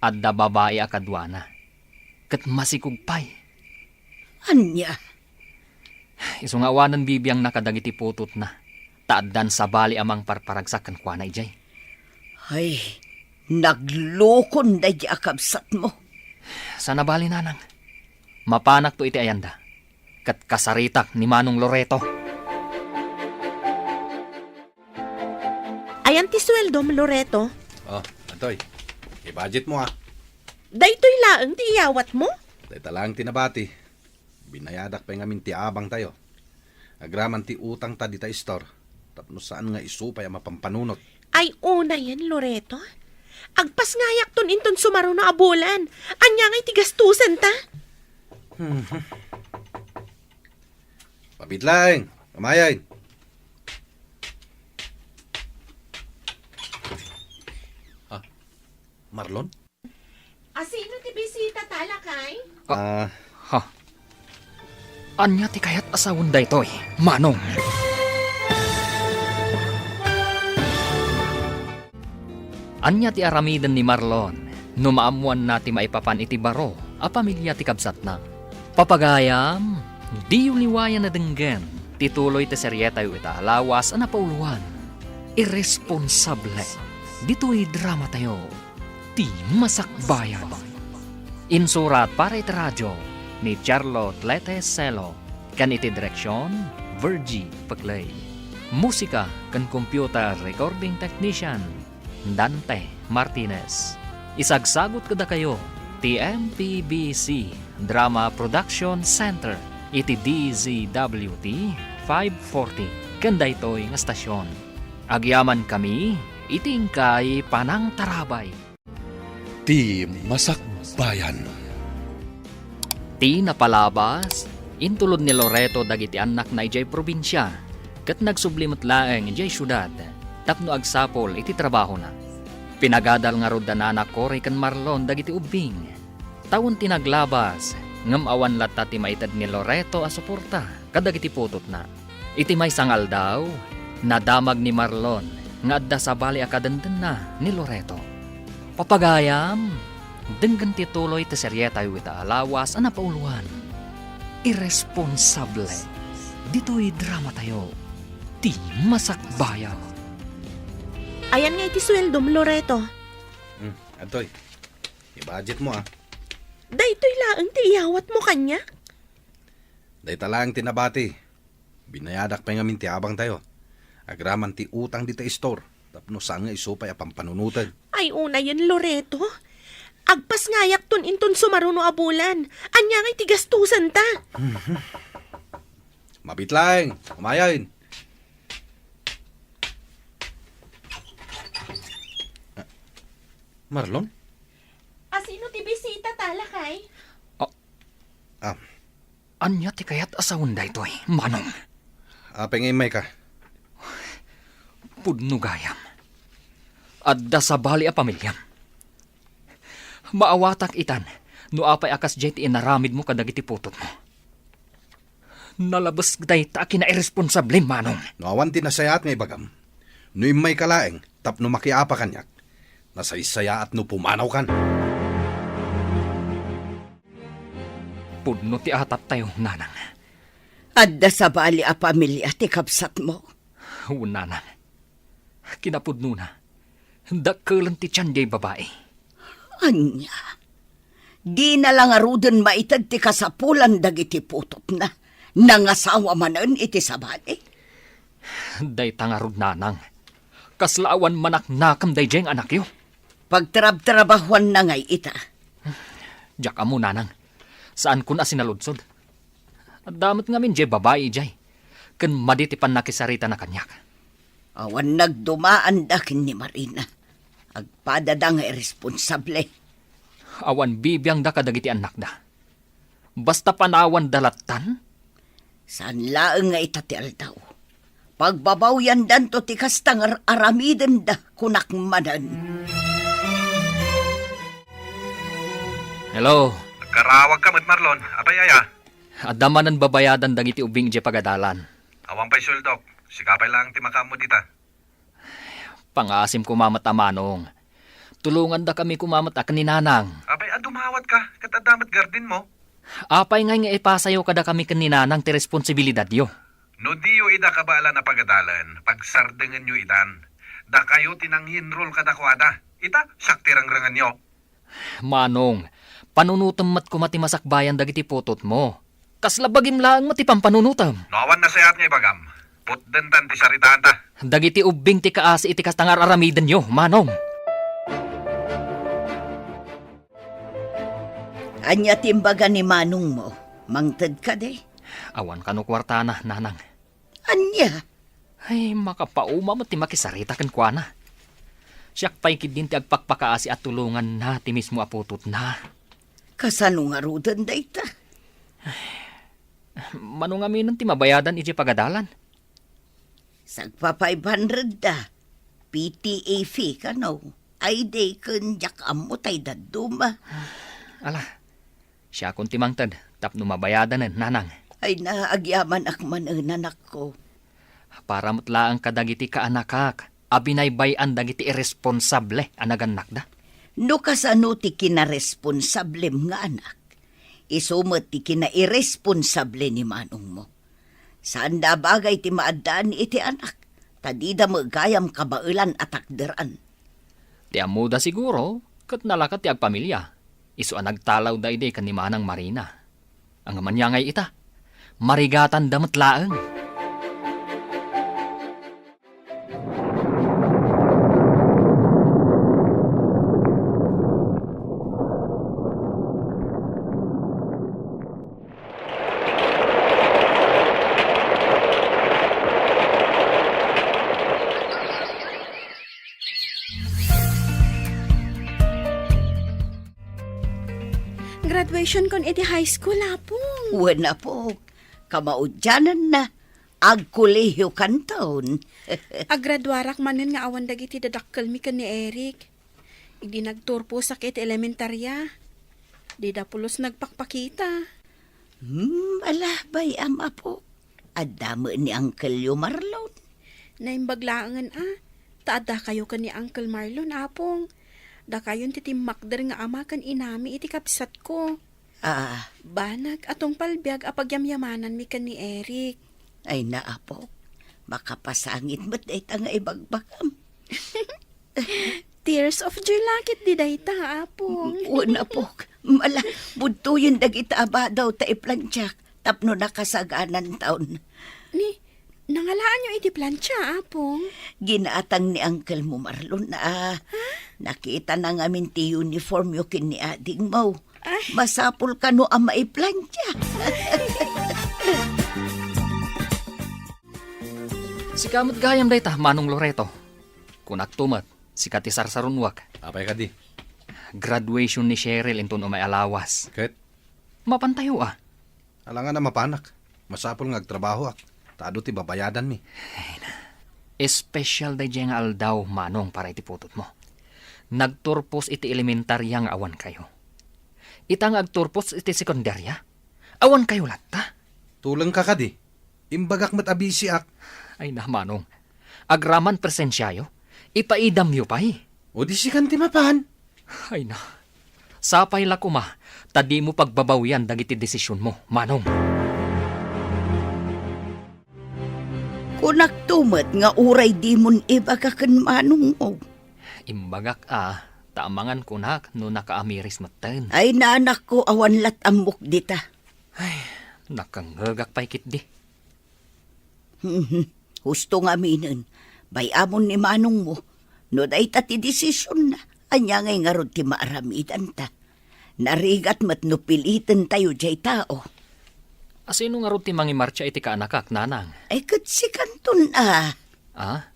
Adda babai a kaduana. Ket masikog pay. Ania? Isu nga awanen bibiangna kadagiti putotna, ta addan sabali a mangparparagsak kenkuana idiay. Ay, naglukon daydi a kabsatmo. Sana bali, Nanang. Mapanakto iti ayanda. Ket kasaritak ni Manong Loreto. Ayan ti sueldom, Loreto. Oh, Antoy, i-budget mo, ah. Daytoy laeng ti iyawatmo? Dayta laeng ti nabati. Binayadak pay ngamin ti abangtayo. Agraman ti utangta dita istor, tapno saan nga isu pay a mapampanunot. Ay, unayen, Loreto. Agpasngayakton inton sumaruno a bulan. Ania nga iti gastusenta? Hmm. Mabit laeng, Amayen. Ah, Marlon? Asino ti bisita ta, lakay? Ah, Ah. Ha? Ania ti kayat a sawen daytoy, Manong? Ania ti aramiden ni Marlon no maammoanna ti maipapan iti baro a pamilia ti kabsatna? Papagayam, diyo liwayan a denggen ti tuloy ti serietayo ita a lawas a napauloan, Irresponsable. Ditoy dramatayo, Ti Masakbayan. Insurat para iti radio ni Charlotte Lete Celo, ken iti direksion, Virgie Peclay. Musika ken computer recording technician, Dante Martinez. Isagsagut kadakayo ti M P B C Drama Production Center iti D Z W T five forty ken daytoy nga stasyon. Agyamankami iti inkay panangtarabay. Ti Masakbayan. Ti napalabas, intulod ni Loreto dagiti annakna idiay probinsia, ket nagsubli met laeng idiay siudad tapno agsapul iti trabahona. Pinagadal ngarud da Nana Cory ken Marlon dagiti ubbing. Tawen ti naglabas, ngem awan latta ti maited ni Loreto a suporta kadagiti putotna. Iti maysa nga aldaw, nadamag ni Marlon nga adda sabali a kadendenna ni Loreto. Papagayam, denggen ti tuloy ti serietayo ita a lawas a napauloan, Irresponsable. Ditoy dramatayo, Ti Masakbayan. Ayan nga iti sueldom, Loreto. Hmm, adtoy. I-budget mo, ah. Daytoy laeng ti iyawat mo kaniak? Dayta laeng ti nabati. Binayadak pay ngamin ti abangtayo. Agraman ti utang dita istor, tapno saan nga isu pay a pampanunoten. Ay, unayen, Loreto. Agpasngayakton inton sumaruno a bulan. Ania nga iti gastusenta? Mabit laeng, Amayen. Ah, Marlon? Asino ti bisita ta, lakay? Ah. Ah. Ania ti kayat a sawen daytoy, Manong? Apay nga immayka? Pudno gayam. Adda sabali a pamiliam. Maawatak itan no apay a kasdiay ti inaramidmo kadagiti putotmo. Nalabes dayta a kinairresponsable, Manong. No awan ti nasayaat nga ibagam, no immayka laeng tapno makiapa kaniak, nasaysayaat no pumanawkan. Pudno ti ataptayo, Nanang. Adda sabali a pamilia ti kabsatmo? Wen, Nanang. Kinapudnona, dakkelen ti tian diay babai. Ania? Dina la ngaruden maited ti kasapulan dagiti putotna? Nangasawa manen iti sabali? Dayta ngarud, Nanang. Kasla awan manaknakam daydiay nga anakyo. Pagtrabtrabahuanna ngay ita? Diak ammo, Nanang. Saankon a sinaludsod. Adda met ngamin diay babai idiay, ken madi ti pannakisaritana kaniak. Awan nagdumaanda ken ni Marina. Agpadada nga irresponsable. Awan bibiangda kadagiti annakda. Basta panawanda lattan? Saan laeng nga ita ti aldaw. Pagbabawyandanto ti kasta nga ar-aramidenda, kunak manen. Hello? Agkarawagka met, Marlon. Apay aya? Adda manen babayadan dagiti ubbing idiay pagadalan. Awan pay sueldok. Sika pay laeng ti makaammo dita. Pangaasim koma met a, Manong. Tulongandakami koma met a ken ni Nanang. Apay a dumawatka, ket adda met gardenmo? Apay ngay nga ipasayo kadakami ken ni Nanang ti responsibilidadyo? No diyo ida kabaelan a pagadalen, pagsardengenyo itan. Dakayo ti nanginrol kadakuada. Ita, siak ti rengrengenyo. Manong, panunotem met koma ti masakbayan dagiti putotmo. Kasla bagim laeng met ti pampanunotem. No awan nasayaat nga ibagam, putdentan ti saritaanta. Dagiti ubbing ti kaasi iti kasta nga ar-aramidenyo, Manong. Ania ti imbaga ni manongmo? Mangted kadi? Awan kano kuartana, Nanang. Ania? Ay, makapauma met ti makisarita kenkuana. Siak pay ketdin ti agpakpakaasi a tulonganna ti mismo a putotna. Kasano ngaruden dayta? Mano ngaminen ti mabayadan idiay pagadalan? Sagpa five hundred da. P T A fee kano? Ay, di ken diak ammo tay dadduma. Ala, siakon ti mangted tapno mabayadanen, nanang. Ay na, agyamanak manen, anakko. Para met laeng kadagiti kaanakak a binaybay-an dagiti irresponsable a nagannakda. No kasano ti kinaresponsablem nga anak, isu met ti kinairresponsable ni manongmo. Saanda a bagay ti maaddaan iti anak, ta dida met gayam kabaelan a takderan. Ti ammoda siguro, ket nalaka ti agpamilia, isu a nagtalawda idi ken ni Manang Marina. Ngem ania ngay ita? Marigatanda met laeng. Graduation kon iti high school, Apong. Wen, Apok. Kamaudiananna, agkolehiyo kanton. Agraduarak manen nga awan dagiti dadakkelmi ken ni Eric. Idi nagturposak iti elementaria, dida pulos nagpakpakita. Hmm, ala, bay-am, Apo. Adda met ni Uncle-yo Marlon. Naimbag laengen a, ta addakayo ken ni Uncle Marlon, Apong. Dakayon ti timmakder nga ama ken inami iti kabsatko. Ah. Banag a tungpal biag a pagyamyamananmi ken ni Eric. Ay na, Apo. Makapasangit met dayta nga ibagbagam. Tears of joy la ketdi dayta, Apong. Wen, Apok. Mala, budtoyen dagita a badaw ta iplantiak tapno nakasagananton. Ni, nangalaanyo iti plantia, Apong? Ginatang ni Uncle-mo Marlon a. Ha? Nakitana ngamin ti uniformyo ken ni adingmo. Ay. Masapul kano a maiplantia. Sika met gayam dayta, Manong Loreto. Kunakto met, sika ti sarsarunoak. Apay kadi? Graduation ni Cheryl inton umay a lawas. Ket? Mapantayo a. Alangan a mapanak. Masapul nga agtrabahoak, ta adu ti babayadanmi. Ay na. Espesyal daydiay nga aldaw, Manong, para iti putotmo. Nagturpos iti elementaria nga awankayo. Ita nga agturpos iti sekundaria, awankayo latta. Tulengka kadi? Imbagak met a bisiak. Ay na, Manong. Agraman presensiayo, ipaidamyo pay. O di sikan ti mapan? Ay na. Sapay la koma, ta dimo pagbabawian dagiti desisionmo, Manong. Kunakto met nga uray dimon ibaga ken manongmo. Imbagak a, ta amangan kunak no nakaamiris metten. Ay, na, anakko, awan lat ammok dita. Ay, nakangngegak pay ketdi. Mhm. Husto nga aminen, bay-amon ni manongmo, no dayta ti desisionna, ania ngay ngarud ti maaramidanta? Narigat met no pilitentayo diay tao. Asino ngarud ti mangimartsa iti kaanakak, Nanang? Ay, ket sikanton a. Ah?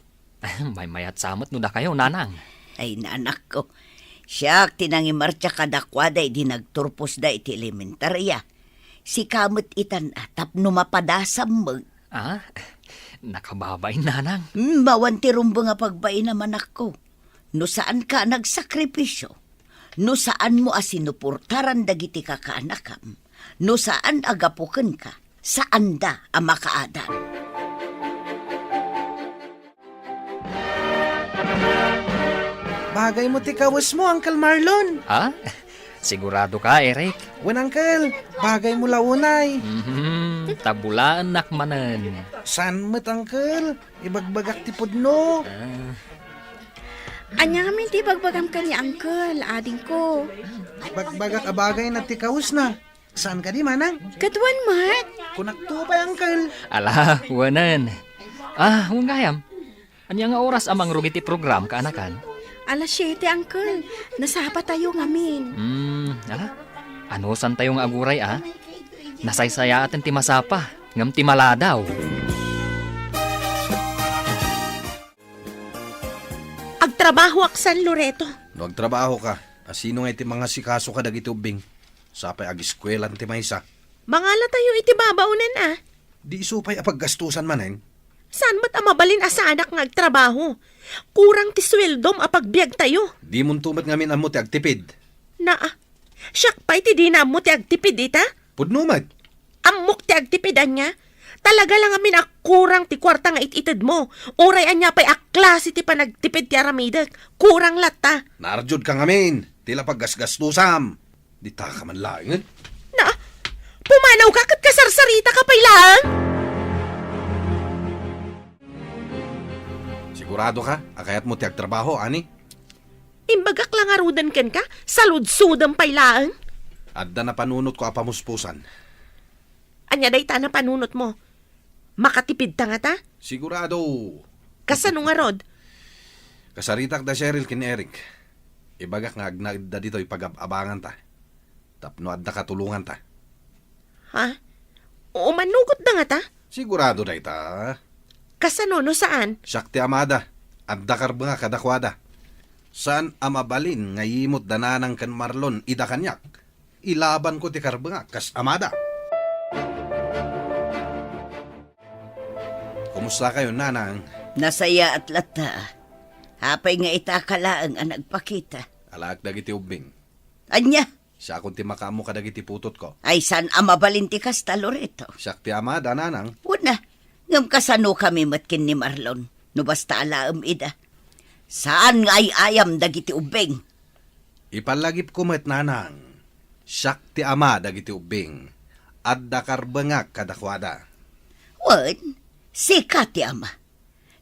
Maymayat sa met no dakayo, Nanang. Ay, nanakko. Siak ti nangimartsa kadakuada idi nagturposda iti elementaria. Sika met itan a tapno mapadasam met. Ah, nakababain, Nanang. Hmm, awan ti rumbeng a pagbainam, anakko. No saanka a nagsakripisio, no saanmo a sinuportaran dagiti kakaanakam, no saan a gapu kenka, saanda a makaadal. Bagaymo ti kawesmo, Uncle Marlon. Ha? Sigurado ka, Eric? Wen, Uncle. Bagaymo la unay. Mhm, tabulaennak manen. Saan met, Uncle? Ibagbagak ti pudno. Ah. Ania ngamin ti ibagbagam ken ni Uncle, adingko? Ibagbagak a bagayna ti kawesna. Saan kadi, Manang? Ket wen met. Kunakto pay, Uncle. Ala, wenen. Ah, wen gayam. Ania nga oras a mangrugi ti program, kaanakan? Alas siete, Uncle. Nasapatayo ngamin. Hmm, ala. Anusantayo nga aguray, a? Nasaysayaaten ti masapa, ngem ti maladaw. Agtrabahoak san Loreto. No agtrabahoka, a sino nga iti mangasikaso kadagiti ubbing? Sapay agiskuelan ti maysa. Mangalatayo iti babaonan a. Di isu pay a paggastusan manen? Saan met a mabalin a saanak nga agtrabaho? Kurang ti sueldom a pagbiagtayo. Dimonto met ngamin ammo ti agtipid. Naa, siak pay ti dina ammo ti agtipid ita? Pudno met. Ammok ti agtipid ania? Talaga la ngamin a kurang ti kuarta nga it-itedmo. Uray ania pay a klase ti panagtipid ti aramidek, kurang latta. Naarjudka ngamin, ti la paggasgastusam. Ditaka man laengen. Na, pumanawka ket kasarsarita ka pay laeng? Sigurado ka a kayatmo ti agtrabaho, ani? Imbagak la ngaruden kenka, saludsodem pay laeng. Adda napanunotko a pamuspusan. Ania dayta a napanunotmo? Makatipidta ngata? Sigurado. Kasano ngarud? Kasaritak da Cheryl ken Eric. Ibagak nga agnaedda ditoy pagab-abanganta. Tapno adda katulonganta. Ha? Umanugotda ngata? Sigurado dayta. Kasano no saan? Siak ti amada. Adda karbengak kadakuada. Saan a mabalin nga yimot da Nanang ken Marlon ida kaniak. Ilabanko ti karbengak kas amada. Kumusta kayo, Nanang? Nasayaat latta. Apay nga ita ka laeng a nagpakita? Alaek dagiti ubbing. Ania? Siakon ti makaammo kadagiti putotko. Ay, saan a mabalin ti kasta, Loreto? Siak ti amada, Nanang. Wen a, ngem kasano kami met ken ni Marlon? No basta alaem ida. Saan nga ay-ayam dagiti ubbing? Ipallagipko met, Nanang. Siak ti ama dagiti ubbing. Adda karbengak kadakuada. Wen, sika ti ama.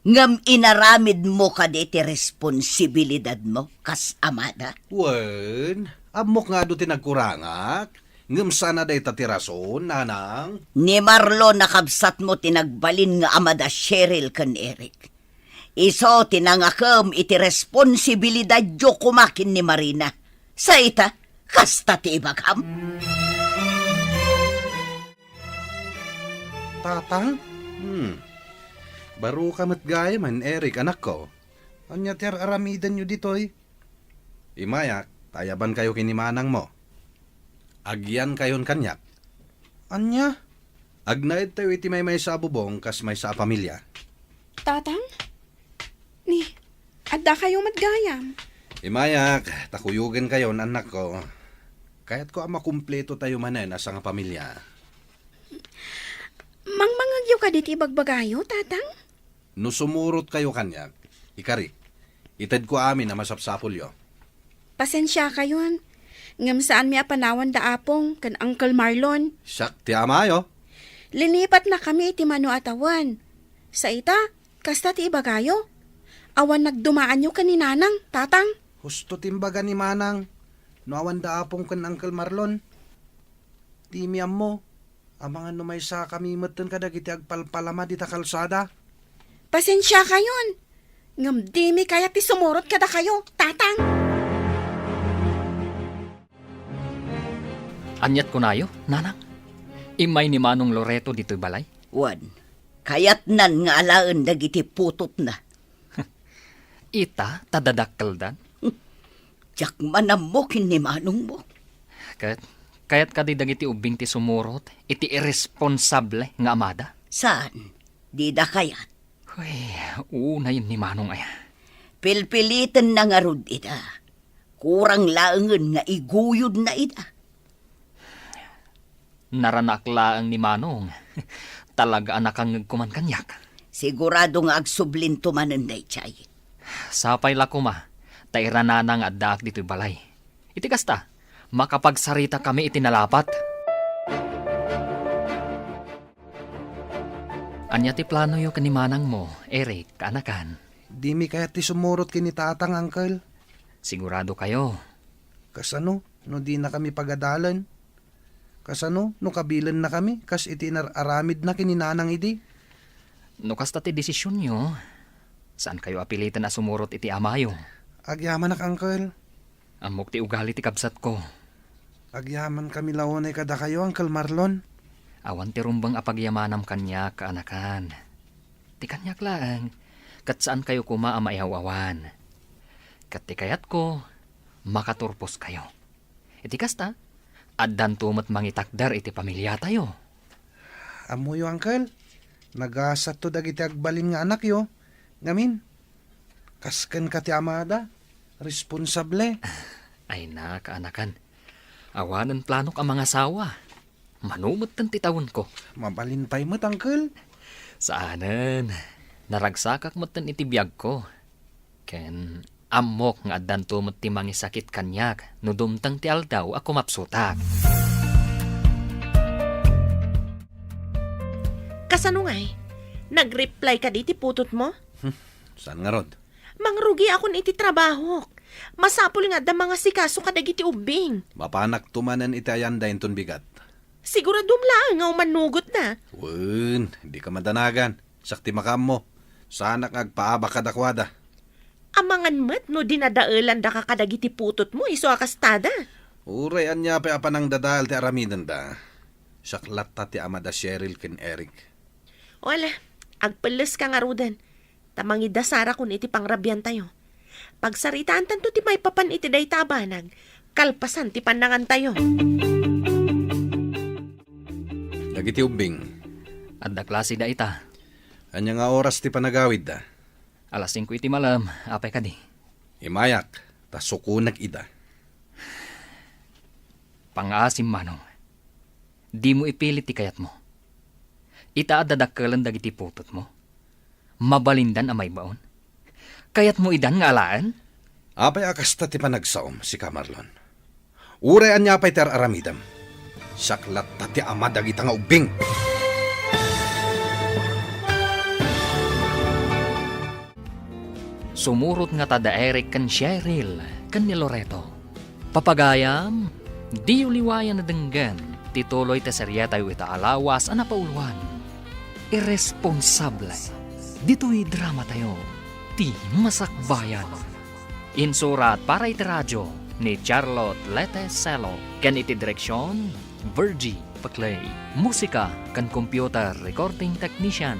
Ngem inaramidmo kadi ti responsibilidadmo kas amada? Wen, ammok nga adu ti nagkurangak. Ngem saan a dayta ti rason, Nanang. Ni Marlon a kabsatmo ti nagbalin nga ama da Cheryl ken Eric. Isu ti nangakem iti responsibilidadyo koma ken ni Marina. Sa ita, kasta ti ibagam? Tatang? Hmm. Baro ka met gayamen, Eric, anakko. Ania ti ar-aramidenyo ditoy? Imayak, ta ayabankayo ken ni manangmo. Agyankayon kaniak. Ania? Agnaedtayo iti maymaysa a bubong kas maysa a pamilia. Tatang? Ni, addakayo met gayam? Imayak, ta kuyogenkayon, annakko. Kayatko a makumpletotayo manen a sangapamilia. Mangmangegyo kadi ti ibagbagayo, Tatang? No sumurotkayo kaniak, ikari, itedko amin a masapsapulyo. Pasensiakayon, ngem saanmi a panawan da Apong ken Uncle Marlon. Siak ti amayo. Linipatnakami iti mano a tawen. Sa ita, kasta ti ibagayo. Awan nagdumaanyo ken ni Nanang, Tatang. Husto ti imbaga ni Manang. No awan da Apong ken Uncle Marlon, dimi ammo. Amangan no maysakami metten kadagiti agpalpalama dita kalsada. Pasensiakayon, ngem dimi kayat ti sumurot kadakayo, Tatang. Aniat kunayo, Nanang? Immay ni Manong Loreto ditoy balay? Wen, kayatnan nga alaen dagiti putotna. Ita, ta dadakkeldan? Diak man ammo ken ni manongmo. Ket, kayat kadi dagiti ubbing ti sumurot iti irresponsable nga amada? Saan? Dida kayat? Uy, unayen ni manong aya. Pilpilitenna ngarud ida. Kurang laengen nga iguyodna ida. Naranak laeng ni Manong. Talaga a nakangngegko man kaniak. Sigurado nga agsublinto manen daydiay. Sapay la koma, ta iranana nga addaak ditoy balay. Iti kasta, makapagsaritakami iti nalapat. Ania ti planoyo ken ni manangmo, Eric, kaanakan? Dimi kayat ti sumurot ken ni tatang, uncle. Sigurado kayo? Kasano no dinakami pagadalen? Kasano no kabilennakami kas iti inar-aramidna ken ni nanang idi? No kasta ti desisionyo, saan kayo a piliten a sumurot iti amayo. Agyamanak, uncle. Ammok ti ugali ti kabsatko. Agyamankami la unay kadakayo, Uncle Marlon. Awan ti rumbeng a pagyamanam kaniak, kaanakan. Ti kaniak laeng, ket saan kayo koma a maiaw-awan. Ket ti kayatko, makaturposkayo. Iti kasta, addanto met mangitakder iti pamiliatayo. Ammoyo, Uncle, nagasatto dagiti agbalin nga anakyo. Ngamin, kas kenka ti amada, responsable. Ay na, kaanakan. Awanen planok a mangasawa. Mano metten ti tawenko. Mabalin pay met, Uncle. Saanen. Naragsakak metten iti biagko. Ken ammok nga addanto met ti mangisakit kaniak no dumteng ti aldaw a kumapsutak. Kasano ngay? Nag-reply kadi ti putotmo? Hmm, saan ngarud? Mangrugiakon iti trabahok. Masapul nga adda mangasikaso kadagiti ubbing. Mapanakto manen iti ayanda inton bigat. Siguradom laeng nga umannugotda. Wen, dika madanagan. Siak ti makaammo. Saanak nga agpaabak kadakuada. Amangan met no dinadaelandaka kadagiti putotmo isu a kastada. Uray ania pay a panangdadael ti aramidenda. Siak latta ti ama da Cheryl ken Eric. Wala, agpelleska ngaruden. Ta mangidasarakon iti pangrabiantayo. Pagsaritaantanto ti maipapan iti dayta a banag, kalpasan ti pannangantayo. Dagiti ubbing. Adda klase da ita. Ania nga oras ti panagawidda? Alas singko iti malem, apay kadi? Imayak, ta sukonek ida. Pangaasim, Manong. Dimo ipilit ti kayatmo. Ita adda dakkelen dagiti putotmo. Mabalindan a maibaon. Kayatmo idan nga alaen? Apay a kasta ti panagsaom, sika Marlon? Uray ania pay ti ar-aramidem, siak latta ti ama dagita nga ubbing. Sumurot ngata da Eric ken Cheryl ken ni Loreto. Papagayam, diyo liwayan a denggen ti tuloy ti serietayo ita a lawas a napauloan. Irresponsable. Ditoy dramatayo, Ti Masakbayan. Insurat para iti radio ni Charlotte Lete Celo ken iti direksion, Virgie Paclay. Musika ken computer recording technician,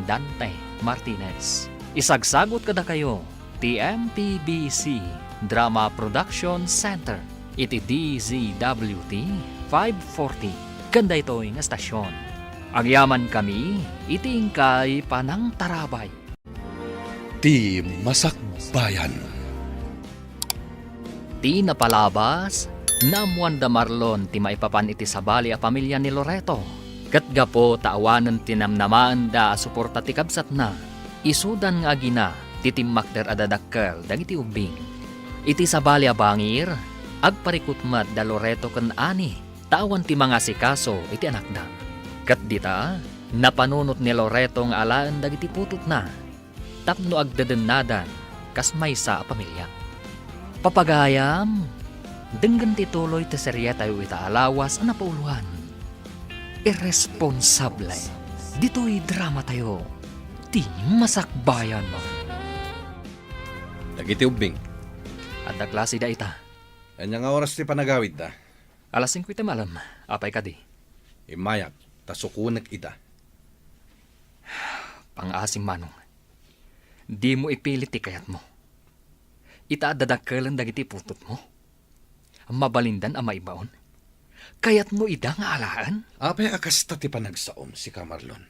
Dante Martinez. Isagsagut kadakayo ti M P B C Drama Production Center iti D Z W T five forty ken daytoy nga estasion. Agyamankami iti inkay panangtarabay. Ti Masakbayan. Ti napalabas, naammoan da Marlon ti maipapan iti sabali a pamilia ni Loreto. Ket gapu ta awanen ti namnamaenda a suporta ti kabsatna, isudan nga agina ti timmakder a dadakkel dagiti ubbing. Iti sabali a bangir, agparikut met da Loreto ken Ani ta awan ti mangasikaso iti anakda. Ket dita, napanunot ni Loreto nga alaen dagiti putotna tapno agdedennadan kas maysa a pamilia. Papagayam, denggen ti tuloy ti serietayo ita a lawas a napauloan. Irresponsable. Ditoy dramatayo, Ti Masakbayan. Dagiti ubbing. Adda klase da ita. Ania nga oras ti panagawidda? Alas singko iti malem. Apay kadi? Immayak, ta sukonek ida. Pangaasim, Manong. Dimo ipilit ti kayatmo. Ita adda dakkelen dagiti putotmo. Mabalindan a maibaon. Kayatmo ida nga alaen? Apay a kasta ti panagsaom, sika Marlon?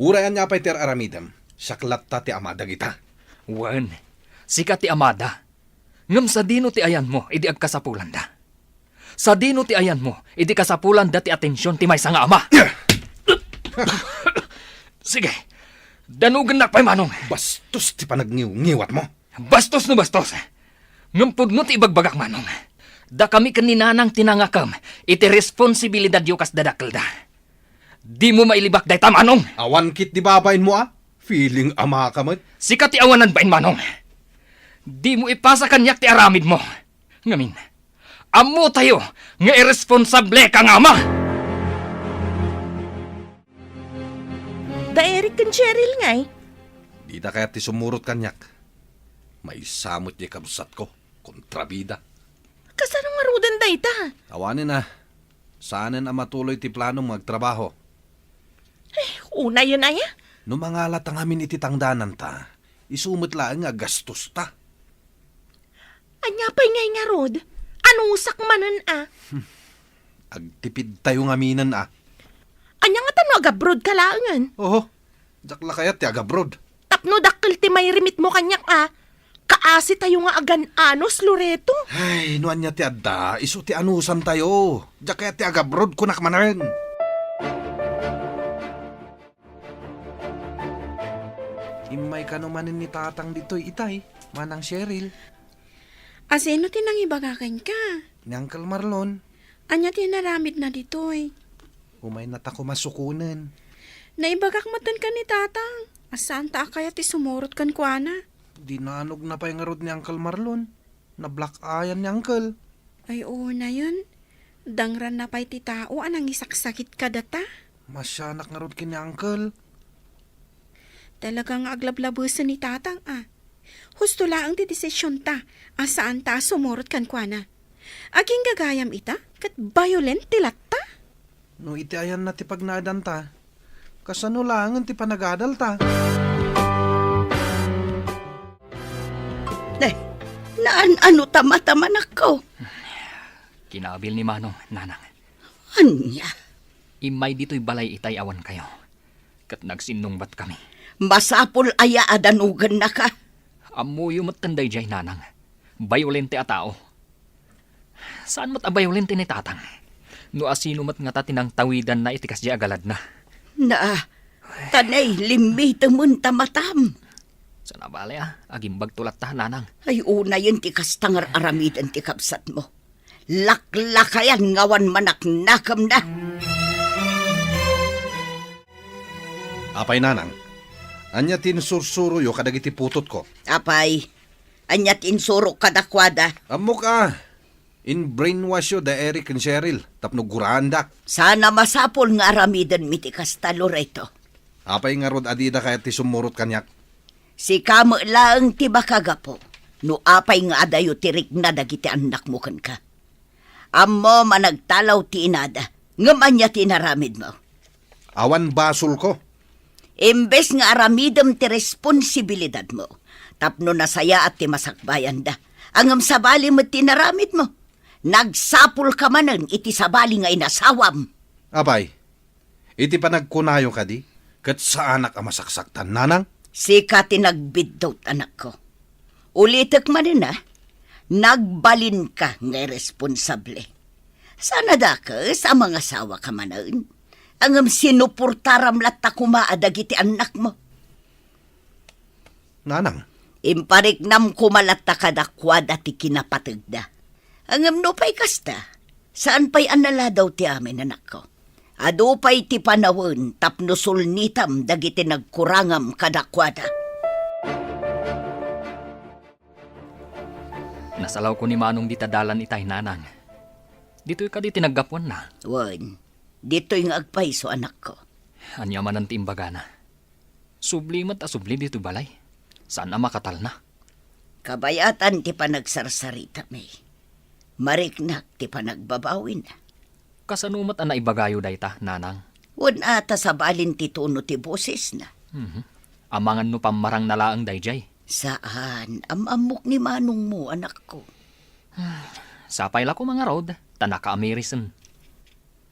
Uray ania pay ti ar-aramidem, siak latta ti ama dagita. Wen, sika ti amada. Ngem sadino ti ayanmo idi agkasapulanda? Sadino ti ayanmo idi kasapulanda ti atension ti maysa nga ama? Sige, danugennak pay, Manong. Bastos ti panagniwngiwatmo. Bastos no bastos. Ngem pudno ti ibagbagak, Manong. Dakami ken ni Nanang ti nangakem iti responsibilidadyo kas dadakkelda. Dimo mailibak dayta, Manong. Awan ketdi babainmo a? Feeling ama ka met. Sika ti awanan bain, Manong. Dimo ipasa kaniak ti aramidmo. Ngamin, ammotayo nga irresponsableka nga ama. Da Eric ken Cheryl ngay? Dida kayat ti sumurot kaniak. Maysa met diay kabsatko, kontrabida. Kasano ngaruden dayta? Awanen a. Saanen a matuloy ti planom nga agtrabaho. Ay, unayen aya? No mangalata ngamin iti tangdananta, isu met laeng nga aggastosta. pay ngay ngarud? Anusak manen a. Agtipidtayo ngaminen a. Ania ngata no agabroad ka laengen? Oho, diak la kayat ti agabroad. Tapno dakkel ti mairimitmo kaniak a. Kaasitayo nga agan-anos, Loreto. Ay, no ania ti adda, isu ti anusantayo. Diak kayat ti agabroad, kunak manen. Immay kano manen ni Tatang ditoy itay, Manang Cheryl. A sino ti nangibaga kenka? Ni Uncle Marlon. Ania ti inaramidna ditoy? Umayna ta koma sukonen. Naibagak metten ken ni Tatang a saanta a kayat ti sumurot kenkuana. Dinanogna pay ngarud ni Uncle Marlon. Nablack-eyan ni Uncle. Ay, unayen. Dangranna pay ti tao a nangisaksakit kadata. Masianak ngarud ken ni Uncle. Talaga nga aglablabesen ni Tatang a. Husto laeng ti desisionta a saanta a sumurot kenkuana. Agingagayam ita, ket violent ti latta. No iti ayanna ti pagnaedanta, kasano laengen ti panagadalta? Eh, naan-ano ta mata, manakko? Kinabil ni Manong, Nanang. Ania? Immay ditoy balay itay awan kayo. Ket nagsinnungbatkami. Masapul aya a danogennaka? Ammoyo metten daydiay, Nanang. Bayolente a tao. Saan met a bayolente ni Tatang. No asino met ngata ti nangtawidanna iti kasdiay a galadna. Na, tanay, limmitemen ta matam. Sana bale a, agimbagto latta, Nanang. Ay, unayen ti kasta nga ar-aramiden ti kabsatmo. Laklakayan nga awan manaknakemna. Apay, Nanang, ania ti insursuroyo kadagiti putotko? Apay, ania ti insurok kadakuada? Ammok a, in-brainwash yo da Eric ken Cheryl tapno guraandak. Sana masapul nga aramidenmi ti kasta, Loreto. Apay ngarud a dida kayat ti sumurot kaniak? Sika met laeng ti makagapu no apay nga adayo ti rikna dagiti annakmo kenka. Ammom a nagtalaw ti inada, ngem ania ti inaramidmo? Awan basolko. Imbes nga aramidem ti responsibilidadmo, tapno nasayaat ti masakbayanda, ngem sabali met ti inaramidmo. Nagsapulka manen iti sabali nga inasawam. Apay, iti panagkunayo kadi, ket saanak a masaksaktan, Nanang? Sika ti nagbiddut, anakko. Ulitek manen a, nagbalinka nga irresponsable. Saan a dakes a mangasawaka manen, ngem sinuportaram latta koma a dagiti annakmo. Nanang. Impariknam koma latta kadakuada ti kinapategda. Ngem nupay kasta, saan pay a naladaw ti amin, anakko. Adu pay ti panawen tapno sulnitam dagiti nagkurangam kadakuada. Nasalawko ni Manong dita dalan itay, Nanang. Ditoy kadi ti naggapuanna? Wen, ditoy nga agpayso, anakko. Ania manen ti imbagana? Subli met a subli ditoy balay. Saan a makatalna. Kabayatan ti panagsarsaritami. Mariknak ti panagbabawina. Kasano met a naibagayo dayta, Nanang? Wen a ta sabalin ti tono ti bosesna. Mhm. Amangan no pammarangna laeng daydiay. Saan, am-ammok ni manongmo, anakko. Sapay la koma ngarud, ta nakaamirisan.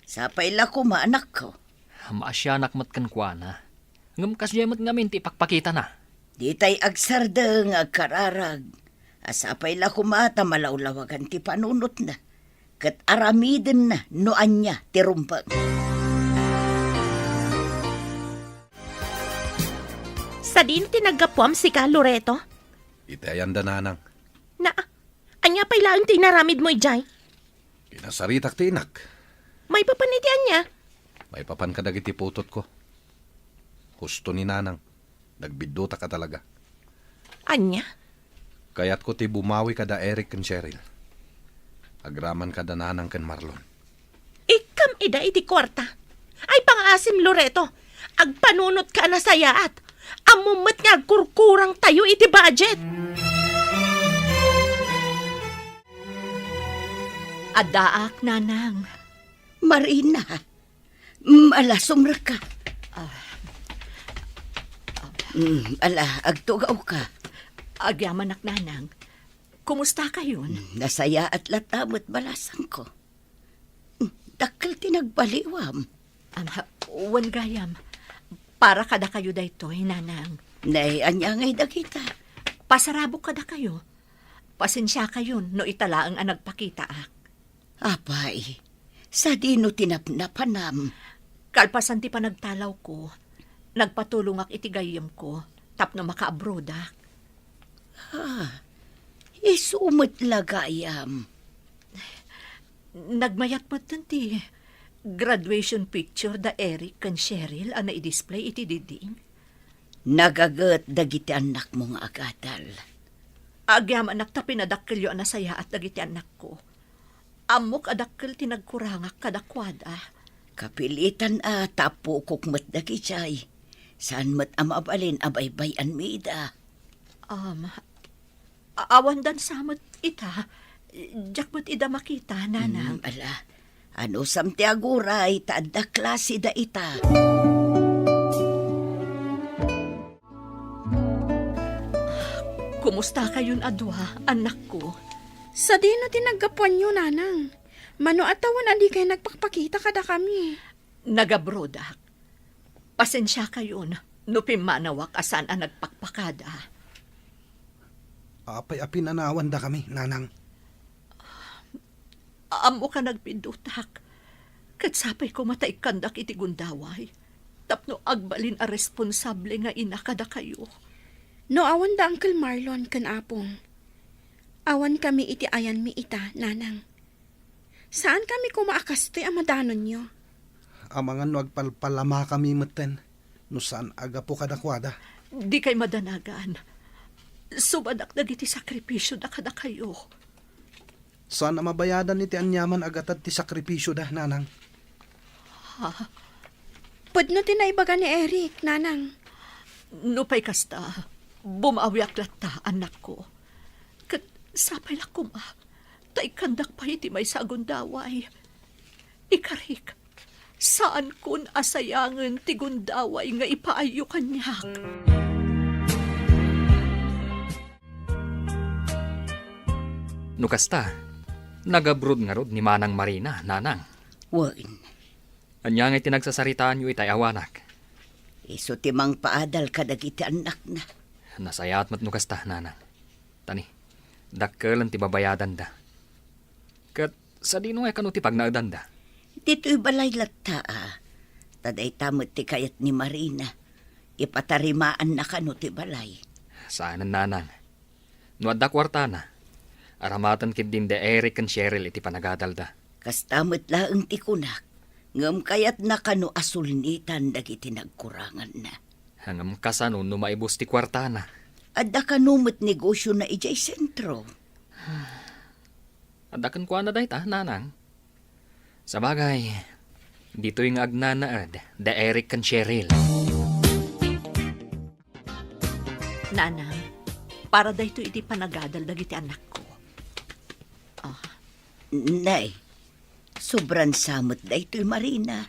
Sapay la koma, anakko. Maasianak met kenkuana. Ngem kasdiay met ngamin ti ipakpakitana. Ditay agsardeng nga agkararag a sapay la koma ta malawlawagan ti panunotna, ket aramidenna no ania ti rumbeng. Sadino ti naggapuam sika, Loreto? Iti ayanda, Nanang. Na, ania pay laeng ti inaramidmo idiay? Kinasaritak ti inak. Maipapan iti ania? Maipapan kadagiti putotko. Husto ni Nanang, nagbiddutak a talaga. Ania? Kayatko ti bumawi kada Eric ken Cheryl. Agraman kada Nanang ken Marlon. Ikkam ida iti kuarta. Ay, pangaasim, Loreto. Agpanunotka a nasayaat. Ammom met nga agkurkurangtayo iti budget. Addaak, Nanang. Marina, mm, ala, sumrekka. Ah. Mm, ala, agtugawka. Agyamanak, Nanang. Kumustakayon? Nasayaat latta met balasangko. Dakkel ti nagbaliwam. Am, ha, wen gayam. Para kadakayo daytoy, nanang. Nay, ania ngay dagita? Pasarabok kadakayo. Pasensiakayon no ita laeng a nagpakitaak. Apay, sadino ti napnapanam? Kalpasan ti panagtalawko, nagpatulongak iti gayyemko tapno makaabrodak. Ah, isu met la gayam. Nagmayat met ti graduation picture da Eric ken Cheryl a naidisplay iti diding. Nagaget dagiti annakmo nga agadal. Agyamanak ta pinadakkelyo a nasayaat dagiti annakko. Ammok a dakkel ti nagkurangak kadakuada. Kapilitan a tapukok met dagijay. Saan met a mabalin a baybay-anmi ida. Um, a-, awan dansa met ita. Diak met ida makita, nanang. Mm, ala. Anusam ti aguray, ta adda klase da ita. Kumustakayon a dua, annakko? Sadino ti naggapuanyo, nanang? Mano a tawen a dikay nagpakpakita kadakami? Nagabrodak. Pasensiakayon no pimmanawak a saan a nagpakpakada. Apay a pinanawandakami, nanang? Ammok a nagpiddutak, ket sapay koma ta ikkandak iti gundaway tapno agbalin a responsable nga ina kadakayo. No awan da Uncle Marlon ken Apong, awankami iti ayanmi ita, nanang. Saankami koma a kastoy a madanonyo. Amangan no agpalpalamakami metten no saan a gapu kadakuada. Dikay madanagan. Subadak dagiti sakripisioda kadakayo. Saan a mabayadan iti aniaman a gatad ti sakripisioda, nanang. Ha? Pudno ti naibaga ni Eric, nanang. Nupay kasta, bumawiak latta, annakko. Ket sapay la koma, ta ikkandak pay iti maysa a gundaway. Ikarik, saankon a sayangen ti gundaway nga ipaayyo kaniak. No kasta, nagabrod ngarud ni Manang Marina, nanang. Wen. Ania ngay ti nagsasaritaanyo itay awanak? Isu ti mangpaadal kadagiti annakna. Nasayaat met no kasta, nanang. Tani, dakkelen ti babayadanda. Ket sadino ngay kano ti pagnaedanda? Ditoy balay latta, a. Ta dayta met ti kayat ni Marina. Ipatarimaanna kano ti balay. Saanen, nanang. No adda kuartana, aramaten ketdin da Eric ken Cheryl iti panagadalda. Kasta met laeng ti kunak, ngem kayatna kano a sulnitan dagiti nagkuranganna. Ngem kasano no maibus ti kuartana? Adda kano met negosiona idiay sentro. Adda kenkuana dayta, nanang. Sabagay, ditoy nga agnanaed da Eric ken Cheryl. Nanang, para daytoy iti panagadal dagiti annakko. Ah. Nay, sobran sa met daytoy, Marina.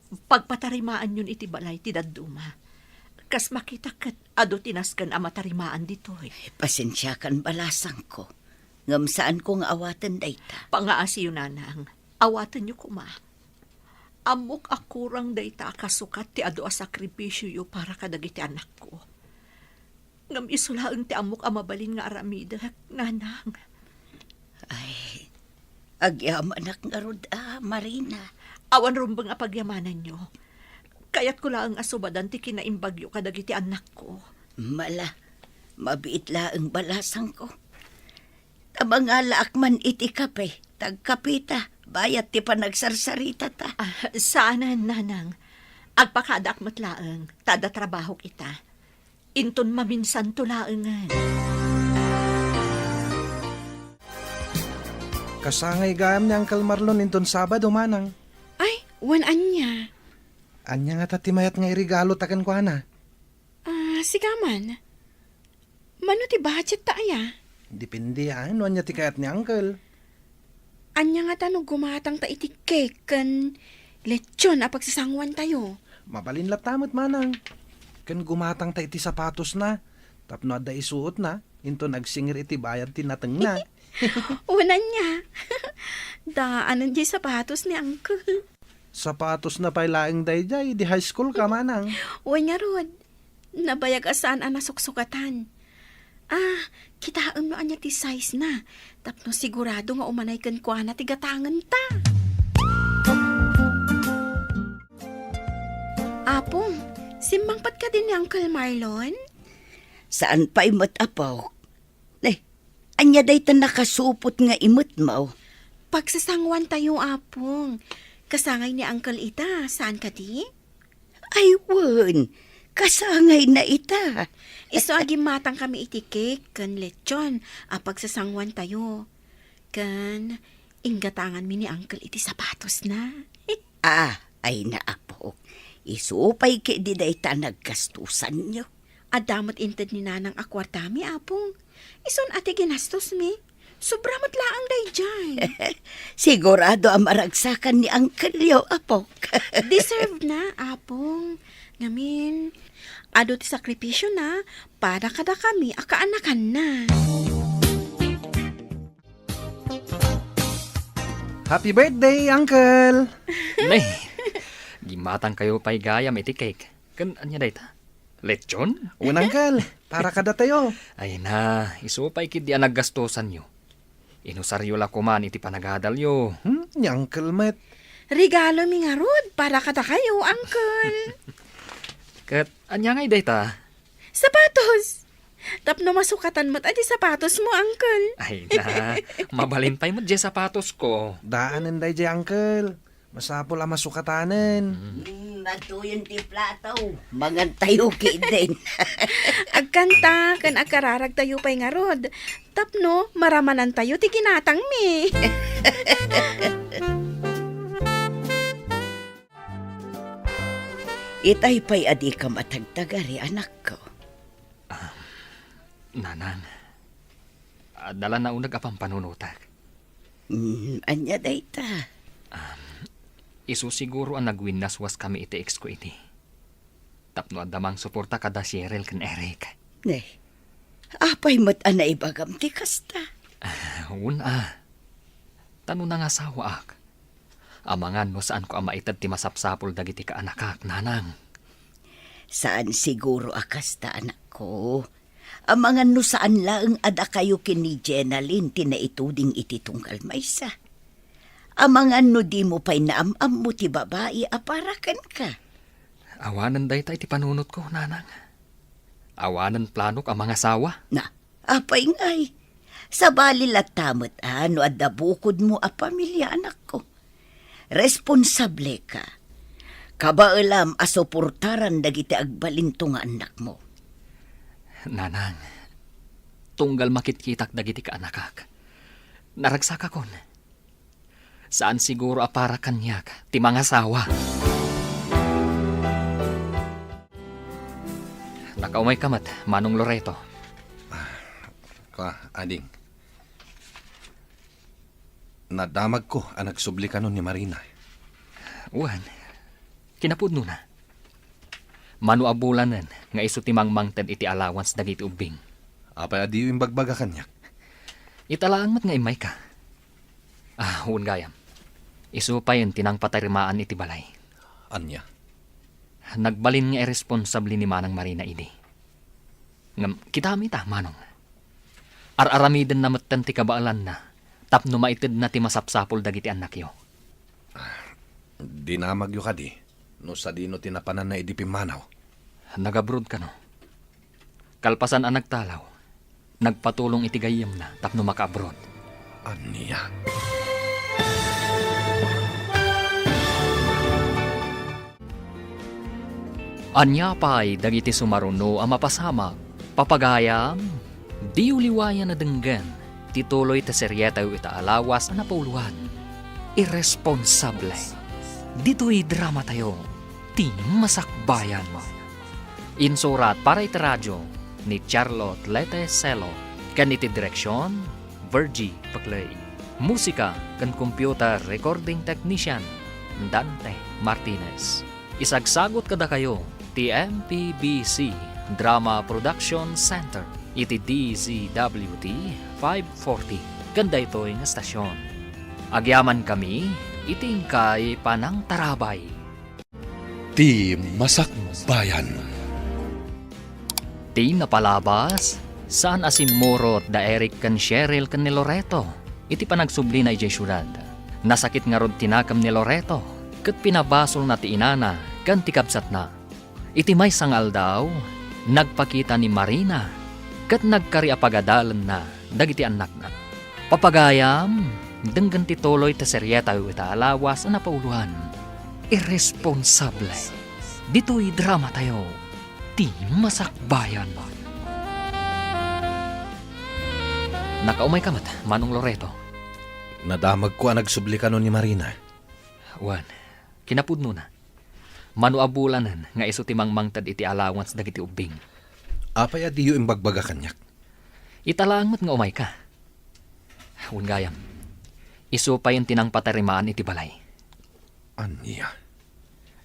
Pagpatarimaanyon iti balay ti dadduma. Kas makita ket adu ti nasken a matarimaan ditoy. Pasensiakan, balasangko. Ngem saanko nga awaten dayta. Pangaasiyo, nanang. Awatenyo koma. Ammok a kurang dayta a kasukat ti adu a sakripisioyo para kadagiti anakko. Ngem isu laeng ti ammok a mabalin nga aramidek, nanang. Ay, agyamanak ngarud a, Marina. Awan rumbeng a pagyamananyo. Kayatko laeng a subadan ti kinaimbagyo kadagiti annakko. Mala, mabiit laeng, balasangko. Ta mangalaak man iti kape, ta agkapeta, bayat ti panagsarsarita ta. Ah, saanen, nanang. Agpakadaak met laeng, ta adda trabahok ita. Inton maminsanto laengen. Kasangay gayam ni Uncle Marlon inton Sabado, manang. Ay, wen ania? Ania ngata ti mayat nga iregalo ta kenkuana? Ah, sika man. Mano ti budget ta aya? Depende, ah, no ania ti kayat ni Uncle. Ania ngata no gumatang ta iti cake ken lechon a pagsasanguan tayo? Mabalin latta met, manang. Ken gumatang ta iti sapatos na, tapno adda isuot na, Inton agsingir iti bayad ti natengna. Unan niya. Daanen diay sapatos ni Uncle. Sapatosna pay laeng daydiay, idi high school ka, manang. Wen ngarud, nabayag a saan a nasuksukatan. Ah, kitaem no ania ti size na, tapno sigurado nga umanay kenkuana ti gatangenta. Apong, simmangpet kadi ni Uncle Marlon? Saan pay met, apok. Eh, ania dayta nakasupot nga imetmo? Pagsasanguantayo, Apong. Kasangay ni Uncle ita, saan kadi? Ay, wen. Kasangayna ita. Isu a gimmatangkami iti cake ken lechon a pagsasanguantayo. Ken inggatanganmi ni Uncle iti sapatosna. Ah, ay na, apok. Isu pay ketdi dayta a naggastosanyo. Adda met inted ni Nanang a kuartami, Apong. Isun a ti ginastosmi. Sobra met laeng daydiay. Sigurado a maragsakan ni Uncle-yo, apok. Deserve na, Apong. Ngamin, adu ti sakripisyona para kadakami a kaanakanna. Happy birthday, Uncle! Nay, gimmatangkayo pay gayam iti cake. Ken ania dayta? Lechon? Wen, Uncle, para kadatayo. Ay na, isu pay ketdi a naggastosanyo. Inusaryo la koman iti panagadalyo. Hmm, ni Uncle met. Regalomi ngarud para kadakayo, Uncle. Ket ania ngay dayta? Sapatos! Tapno masukatan met a di sapatosmo, Uncle. Ay na, mabalin pay met diay sapatosko. Daanen daydiay, Uncle. Masapul a masukatanen. Mm. Mm, adtoyen ti plato. Mangantayo ketdin. Agkanta ken agkararagtayo pay ngarud. Tapno maramanantayo ti ginatangmi. Itay pay a dika matagtagari, anakko. Ah, Nanang, adda la nauneg a pampanunotek. Mm, ania dayta? Um, isu siguro a nagwinnaswaskami iti exko idi. Tapno adda mangsuporta kada Cheryl ken Eric. Ne, apay met a naibagam ti kasta? Ah, wen a. Ta no nangasawaak, amangan no saanko a maited ti masapsapul dagiti kaanakak, Nanang. Saan siguro a kasta, anakko. Amangan no saan laeng a dakayo ken ni Jenalyn ti naituding iti tunggal maysa. Amangan no dimo pay naam-ammo ti babai a para kenka. Awanen dayta iti panunotko, Nanang. Awanen planok a mangasawa. Na, apay ngay? Sabali latta met a no adda bukodmo a pamilia, anakko. Responsableka. Kabaelam a suportaran dagiti agbalinto nga annakmo. Nanang, tunggal makitkitak dagiti kaanakak, naragsakakon. Saan siguro a para kaniak ti mangasawa. Nakaumayka met, Manong Loreto. Ah, kua, ading. Nadamagko a nagsubli kano ni Marina. Wen, kinapudnona. Mano a bulanen nga isu ti mangmangted iti allowance dagiti ubbing. Apay a diyo imbagbaga kaniak? Ita laeng met nga immayka. Ah, wen gayam. Isu payen ti nangpatarimaan iti balay. Ania? Nagbalin nga irresponsable ni Manang Marina idi. Ngem, kitaem ita, Manong. Ar-aramidenna metten ti kabaelanna tapno maitedna ti masapsapul dagiti annakyo. Dinamagyo kadi no sadino ti napananna idi pimmanaw? Nag-abroad kano. Kalpasan a nagtalaw, nagpatulong iti gayyemna tapno maka-abroad. Ania? Ania pay dagiti sumaruno a mapasamak? Papagayam, diyo liwayan a denggen ti tuloy ti serietayo ita a lawas a napauluan, Irresponsable. Ditoy dramatayo, ti masakbayan. Insurat para iti radio ni Charlotte Lete Celo ken iti direksion, Virgie Paclay. Musika ken computer recording technician, Dante Martinez. Isagsagut kadakayo ti M P B C Drama Production Center. iti D Z W T five forty ken daytoy nga stasyon. Agyamankami iti inkay panangtarabay. Ti Masakbayan. Ti napalabas, saan a simmurot da Eric ken Cheryl ken ni Loreto iti panagsublina idiay siudad. Nasakit ngarud ti nakemna ni Loreto ket pinabasolna ti inana ken ti kabsatna. Iti maysa nga aldaw, nagpakita ni Marina ket nagkari a pagadalenna dagiti annakna. Papagayam, denggen ti tuloy ti serietayo ita a lawas a napauloan. Irresponsable. Ditoy dramatayo, Ti Masakbayan. Nakaumayka met, Manong Loreto. Nadamagko a nagsubli kano ni Marina. Wen, kinapudnona. Mano a bulanen nga isu ti mangmangted iti allowance dagiti ubbing. Apay a diyo imbagbaga kaniak? Ita laeng met nga umayka. Wen gayam, isu payen ti nangpatarimaan iti balay. Ania?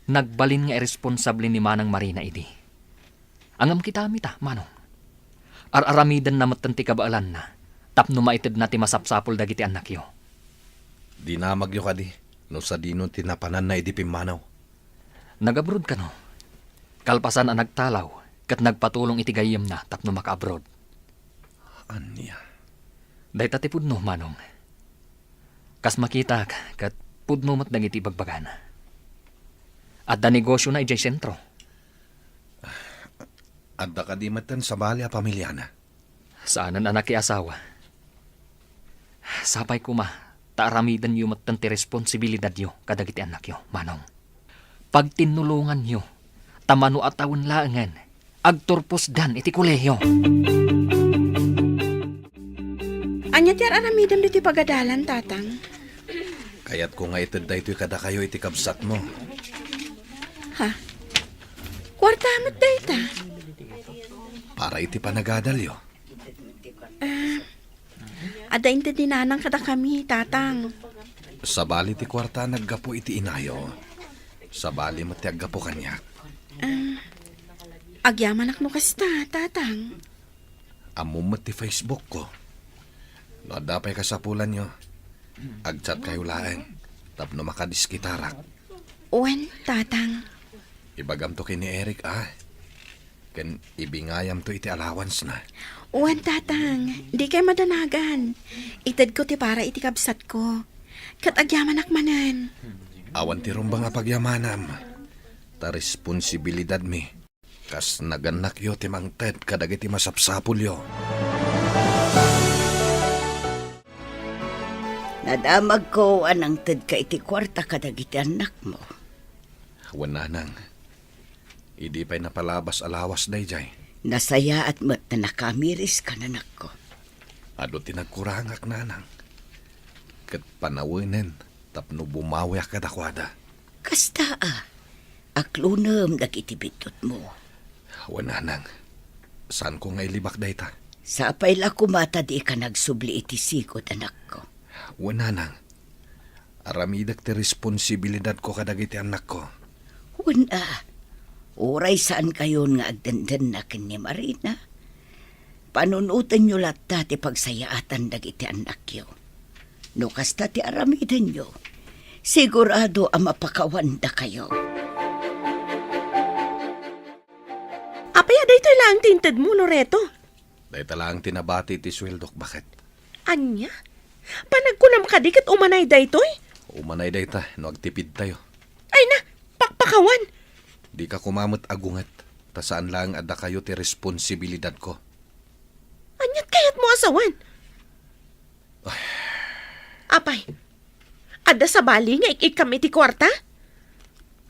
Nagbalin nga irresponsable ni Manang Marina idi. Ngem kitami ta, Manong. Ar-aramidenna metten ti kabaelanna tapno maitedna ti masapsapul dagiti annakyo. Dinamagyo kadi no sadino ti napananna idi pimmanaw? Nag-abroad kano. Kalpasan a nagtalaw ket nagpatulong iti gayyemna tapno maka-abroad. Ania? Dayta ti pudno, Manong. Kas makitak, ket pudno met dagiti ibagbagana. Adda negosiona idiay sentro. Adda kadi metten sabali a pamiliana? Saanen a nakiasawa. Sapay koma ta aramidenyo metten ti responsibilidadyo kadagiti annakyo, Manong. Pagtinnulonganyo, ta mano a tawen laengen, agturposdan iti kolehiyo. Ania ti ar-aramidem ditoy pagadalan, Tatang? Kayatko nga ited daytoy kadakayo iti kabsatmo. Ha? Kuarta met dayta? Para iti panagadalyo. Ah, adda inted ni Nanang kadakami, Tatang. Sabali ti kuarta naggapu iti inayo. Sabali met ti aggapu kaniak. Ah, agyamanak no kasta, Tatang. Ammom met ti Facebook ko. No adda pay kasapulanyo, agchat kayo laeng tapno makadiskitarak. Wen, Tatang. Ibagamto ken ni Eric, a. Ken ibingayamto iti allowance na. Wen, Tatang, dikay madanagan. Itedko ti para iti kabsatko. Ket agyamanak manen. Awan ti rumbeng a pagyamanam. Ta responsibilidadmi. Kas nagannakyo ti mangted kadagiti masapsapulyo. Nadamagko a nangtedka iti kuarta kadagiti annakmo. Wen, Nanang. Idi pay napalabas a lawas daydiay. Nasayaat met ta nakamiris ka, nanakko. Adu ti nagkurangak, Nanang. Ket panawenen tapno bumawiak kadakuada. Kasta a, aklonem dagiti biddutmo. Wen, Nanang. Saanko nga ilibak dayta. Sapay la koma ta dika nagsubli iti sigud, anakko. Wen, Nanang. Aramidek ti responsibilidadko kadagiti annakko. Wen a, uray saankayon nga agdendenna ken ni Marina, panunotenyo latta ti pagsayaatan dagiti annakyo. No kasta ti aramidenyo, sigurado a mapakawandakayo. Apay a daytoy laeng ti intedmo, Loreto? Dayta laeng ti nabati iti sueldok, baket. Ania? Panagkunam kadi ket umanay daytoy? Umanay dayta no agtipidtayo. Ay na, pakpakawan! Dika koma met agunget, ta saan laeng a dakayo ti responsibilidadko. Aniat kayatmo a sawen? Ay. Apay, adda sabali nga ik-ikkam iti kuarta?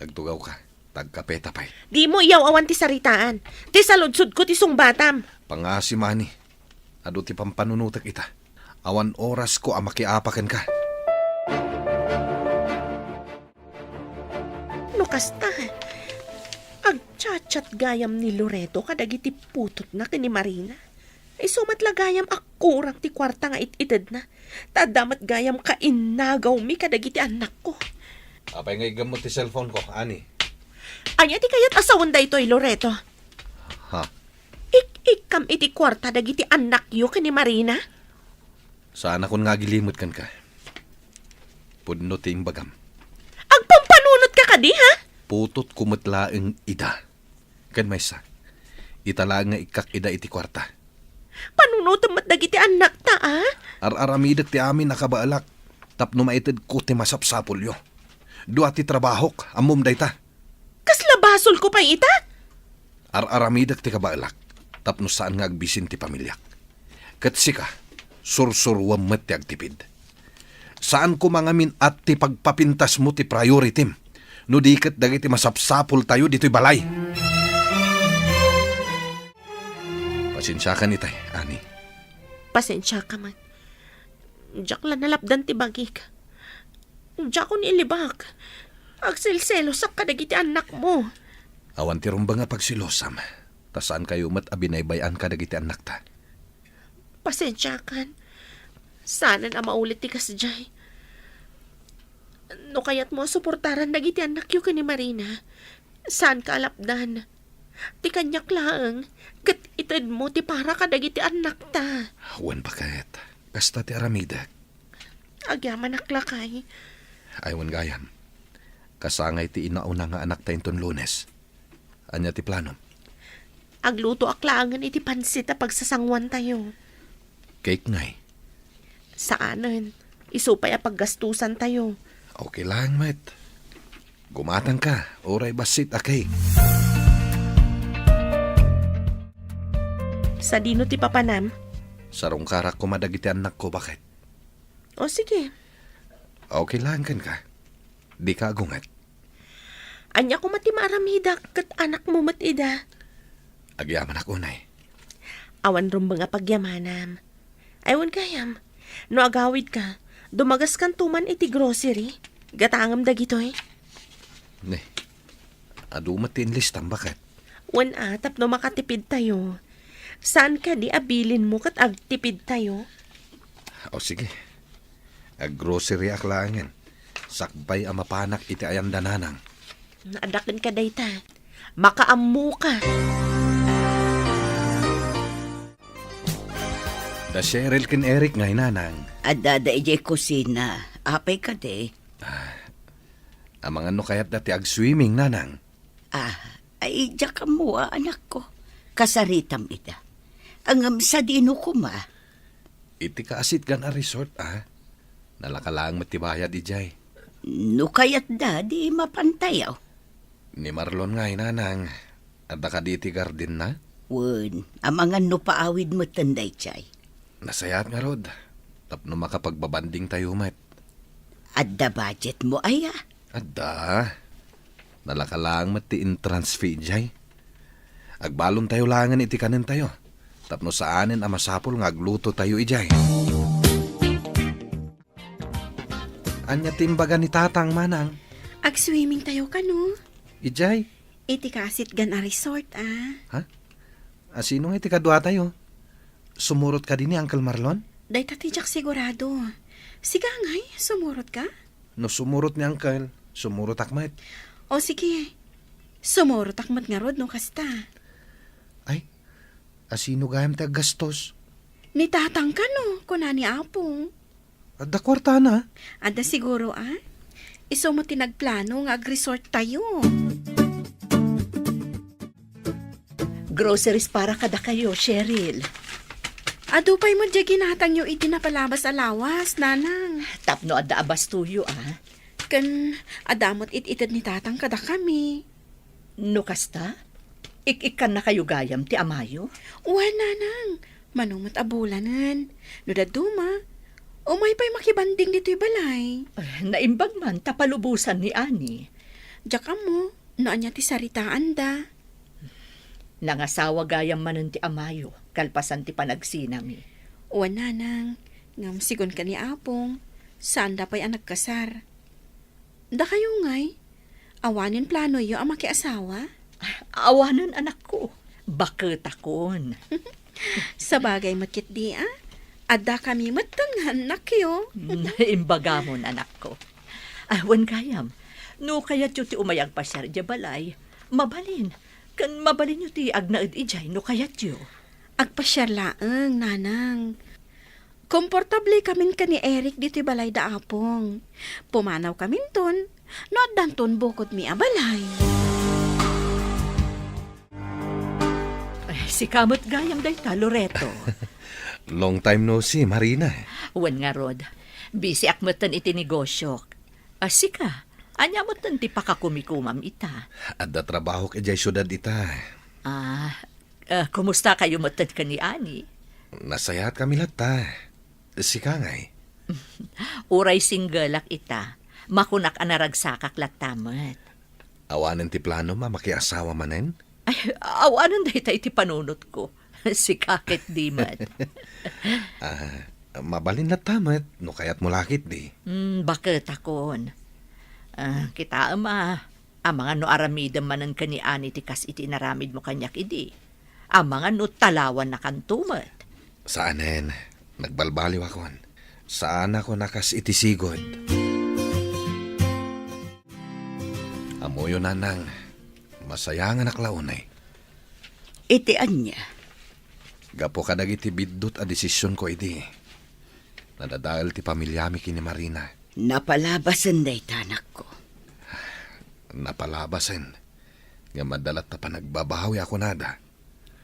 Agtugawka, ta agkapeta pay. Dimo iyaw-awan ti saritaan. Ti saludsodko ti sungbatam. Pangngaasim, Ani. Adu ti pampanunotek ita. Awan orasko a makiapa kenka. No kasta, agchat-chat gayam ni Loreto kadagiti putotna ken ni Marina. Isu met la gayam a kurang ti kuarta nga it-itedna, ta adda met gayam kainnagawmi kadagiti annakko. Apay nga iggammo ti cellphone ko, Ani? Ania ti kayat a sawen daytoy, Loreto? Ha? Ik-ikkam iti kuarta dagiti annakyo ken ni Marina? Saanakon nga agilimut kenka. Pudno ti imbagam. Agpampanunotka kadi, ha? Putotko met laeng ida. Ken maysa, ita laeng nga ikkak ida iti kuarta. Panunotem met dagiti annakta, a? Ar-aramidek ti amin a kabaelak tapno maitedko ti masapsapulyo. Dua ti trabahok, ammom dayta. Kasla basolko pay ita? Ar-aramidek ti kabaelak tapno saan nga agbisin ti pamiliak. Ket sika, sursuruem met ti agtipid. Saan koma ngamin a ti pagpapintasmo ti prioritim no di ket dagiti masapsapultayo ditoy balay. Pasensiakan itay, Ani. Pasensiaka met. Diak la nalapdan ti bagik. Diakon ilibak. Agselselosak kadagiti annakmo. Awan ti rumbeng a pagselosam, ta saankayo met a binaybay-an kadagiti annakta. Pasensiakan. Saanen a maulit ti kasdiay. No kayatmo a suportaran dagiti annakyo ken ni Marina, saanka a lapdan. Ti kaniak laeng, ket itedmo ti para kadagiti annakta. Wen baket. Kasta ti aramidek. Agyamanak lakay. Ay, wen gayam. Kasangay ti inauna nga anakta inton Lunes. Ania ti planom? Aglutoak laengen iti pansit a pagsasanguantayo. Cake ngay? Saanen. Isu pay a paggastusantayo. Okay lang, met. Gumatang ka, uray bassit a cake. Sadino ti papanam? Sarungkarak koma dagiti annakko, baket. O, sige. Okay lang kenka. Dika agunget. Ania koma ti maaramidak ket anakmo met ida? Agyamanak unay. Awan rumbeng a pagyamanam. Ay, wen gayam, no agawidka, dumagaskanto man iti grocery. Gatangem dagitoy. Ne, adu met ti inlistam, baket. Wen a, tapno makatipidtayo. Saan kadi a bilinmo ket agtipidtayo? O, sige. Aggroceryak laengen. Sakbay a mapanak iti ayan da Nanang. Adda kenka dayta. Makaammoka. Da Cheryl ken Eric ngay, Nanang. Adda da idiay kusina. Apay kadi? Ah, amangan no kayatda ti agswimming, Nanang. Ah, ay, diak ammo a, anakko. Kasaritam ida. Ngem sadino koma? Iti kaasitgan a resort, a. Nalaka laeng met ti bayad idiay. No kayatda, di mapantayo. Ni Marlon ngay, Nanang. Adda kadi iti gardenna? Wen, amangan no paawid metten daydiay. Nasayaat ngarud, tapno makapagbabandingtayo met. Adda budgetmo aya? Adda. Nalaka laeng met ti entrance fee idiay. Agbalontayo laengen iti kanentayo, tapno saanen a masapul nga aglutotayo idiay. Ania ti imbaga ni Tatang, Manang? Agswimmingtayo kano? Idiay? Iti kaasitgan a resort, a. Ha? A, sino nga iti kaduatayo? Sumurot kadi ni Uncle Marlon? Dayta ti diak sigurado. Sika ngay, sumurot ka? No sumurot ni Uncle, sumurotak met. O sige, sumurotak met ngarud no kasta. Ay, a, sino gayam ti aggastos? Ni Tatang kano, kuna ni Apong. Adda kuartana? Adda siguro, a. Isu met ti nagplano nga agresorttayo. Groceries para kadakayo, Cheryl. Adu pay met diay ginatangyo iti napalabas a lawas, Nanang. Tapno adda a bastoyo, a. Ken adda met it-ited ni Tatang kadakami. No kasta, ik-ikkannakayo gayam ti amayo? Wen, Nanang. Mano met a bulanen. No dadduma, umay pay makibanding ditoy balay. Ay, naimbag man ta palubosan ni Ani. Diak ammo no ania ti saritaanda. Nangasawa gayam manen ti amayo, kalpasan ti panagsinami. Wen, Nanang, ngem sigun ken ni Apong, saanda pay a nagkasar. Dakayo ngay, awanen planoyo a makiasawa? Awanen, anakko. Baketakon. Sabagay met ketdi, a. Addakami metten nga annakyo. Imbagamon, anakko. A, wen gayam, no kayatyo ti umay agpasiar idiay balay, mabalin. Ken mabalinyo ti agnaed idiay no kayatyo. Agpasiar laeng, Nanang. Komportablekamin ken ni Eric ditoy balayda, Apong. Pumanawkaminton, no addanton bukodmi a balay. Ay, sika met gayam dayta, Loreto. Long time no see, Marina. Wen ngarud, bisiak metten iti negosiok. A, sika, ania metten ti pakakumikumam ita? Adda trabahok idiay siudad ita. Ah, ah, kumusta kayo metten ken ni Ani? Nasayaat kami latta. Sika ngay? Uray singgelak ita, makunak a naragsakak latta met. Awanen ti planom a makiasawa manen? Ay, awanen dayta iti panunotko. Sika ket di met. Ah, mabalin latta met no kayatmo la ketdi. Hmm, baketakon. Ah, kitaem a, amangan no aramidem manen ken ni Ani ti kas iti inaramidmo kaniak idi. Amangan no talawannakanto met. Saanen, nagbalbaliwakon. Saanakon a kas iti sigud. Ammoyo, Nanang, masayanganak la unay. Iti ania? Gapu kadagiti biddut a desisionko idi, nadadael ti familiami ken ni Marina. Napalabasen dayta, anakko. Napalabasen. Ngem adda latta panagbabawi a kunada.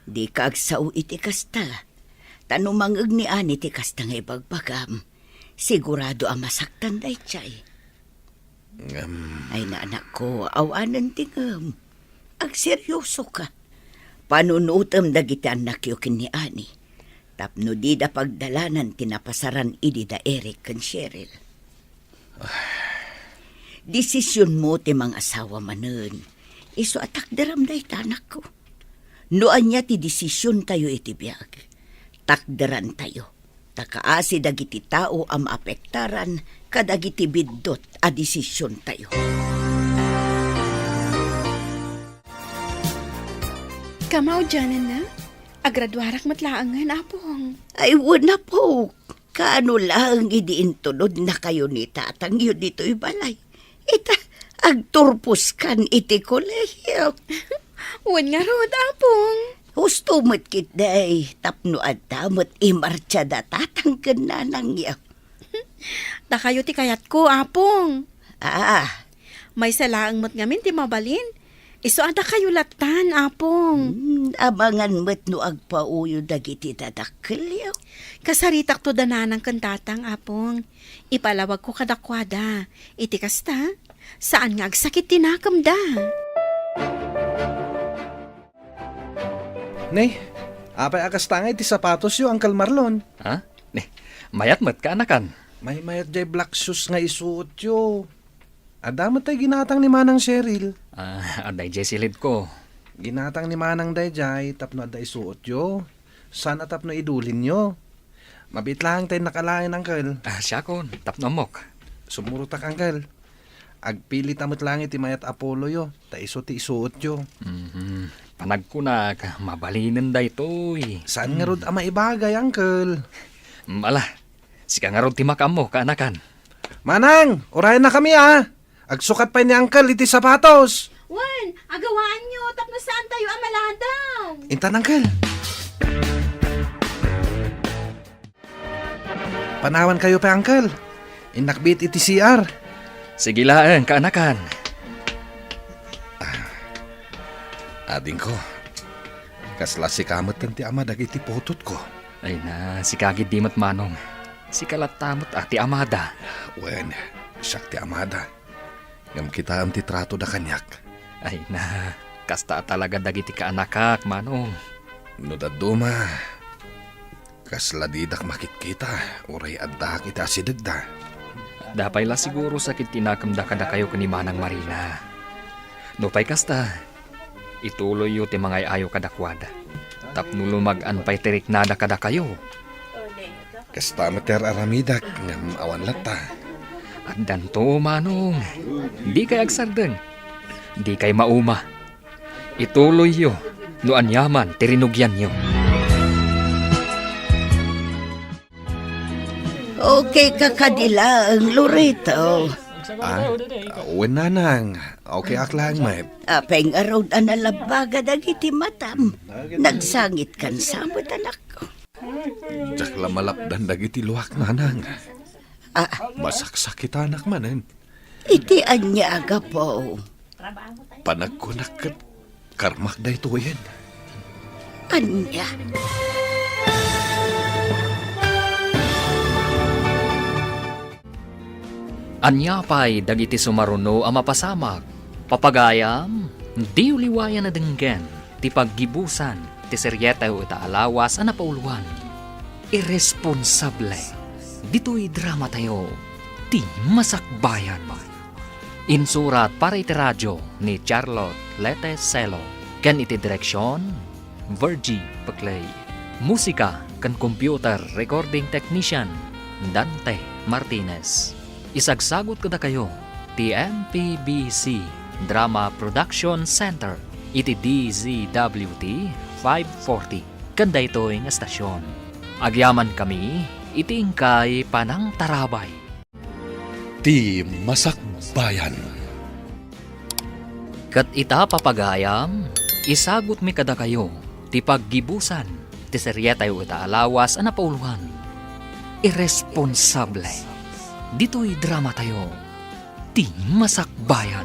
Dika agsao iti kasta. Ta no mangngeg ni Ani ti kasta nga ibagbagam, sigurado a masaktan daydiay. Ngem... Ay, anakko, awanen ti ngem. Agseriosoka. Panunotem dagiti annakyo ken ni Ani tapno dida pagdalanan ti napasaran idi da Eric ken Cheryl. Desisionmo ti mangasawa manen. Isu a takderam dayta, anakko. No ania ti desisiontayo iti biag, takderantayo. Ta kaasi dagiti tao a maapektaran kadagiti biddut a desisiontayo. Kamaudiananna, agraduarak met laengen, Apong. Ay, wen, Apok. Kaano laeng idi intulodnakayo ni tatangyo ditoy balay? Ita, agturposkan iti kolehio. Wen ngarud, Apong. Husto met ketdi, tapno adda met imartsa da tatang ken nanangyo. Dakayo ti kayatko, Apong. Ah. Maysa laeng met ngamin ti mabalin. Isu a dakayo lattan, Apong. Hmm, amangan met no agpaoyo dagiti dadakkelyo. Kasaritakto da nanang ken tatang, Apong. Ipalawagko kadakuada. Iti kasta, saan nga agsakit ti nakemda. Ne, apay a kasta nga iti sapatosyo, Uncle Marlon? Ha? Ne, mayat met, kaanakan. Maymayat jay black shoes nga isuotyo. Adda met tay ginatang ni Manang Cheryl. Ah, adda idiay silidko. Ginatang ni Manang daydiay tapno adda isuotyo. Saan a tapno idulinyo. Mabiit laeng tay nakalaen, Uncle. Ah, siakon, tapno ammok. Sumurotak, Uncle. Agpilita met laeng iti mayat a poloyo, ta isu ti isuotyo. Mhm. Panagkunak, mabalinen daytoy. Saan ngarud a maibagay, Uncle? Mm, ala, sika ngarud ti makaammo, kaanakan. Manang, urayennakami, a. Agsukat pay ni Uncle iti sapatos. Wen, agawaanyo tapno saantayo a maladang. Intan, Uncle. Panawankayo pay, Uncle. Innak biit iti C R. Sige laeng, kaanakan. Adingko, kasla sika metten ti ama dagiti putotko. Ay na, sika ketdi met, Manong. Sika latta met a ti amada. Wen, siak ti amada. Ngem kitaem ti tratoda kaniak. Ay na, kasta a talaga dagiti kaanakak, Manong. No dadduma, kasla didak makitkita, uray addaak iti asidegda. Adda pay la siguro sakit ti nakemda kadakayo ken ni Manang Marina. Nupay kasta, ituloyyo ti mangay-ayo kadakuada, tapno lumag-an pay ti riknada kadakayo. Kasta met ti ar-aramidak, ngem awan latta. Addanto, Manong. Dikay agsardeng. Dikay mauma. Ituloyyo no aniaman ti rinugianyo. Okay ka kadi laeng, Loreto. Ah, wen, nanang. Okay ak lang met. Apay ngarud a nalabbaga dagiti matam? Nagsangitkan sa met, anakko. Diak la malapdan dagiti luak, nanang. Ah. Masaksakitanak manen. Iti ania a gapu? Panagkunak ket karmak daytoyen. Ania? Ania pay dagiti sumaruno a mapasamak? Papagayam, diyo liwayan a denggen ti paggibusan ti serietayo ita a lawas a napauloan. Irresponsable. Ditoy dramatayo, ti Masakbayan. Insurat para iti radio ni Charlotte Lete Celo, ken iti direksion, Virgie Peclay. Musika ken computer recording technician, Dante Martinez. Isagsagut kadakayo ti M P B C Drama Production Center iti D Z W T five forty ken daytoy nga estasion. Agyamankami iti inkay panangtarabay. Ti Masakbayan. Ket ita, papagayam, isagutmi kadakayo ti paggibusan ti serietayo ita a lawas a napauloan. Irresponsable. Ditoy dramatayo, ti Masakbayan.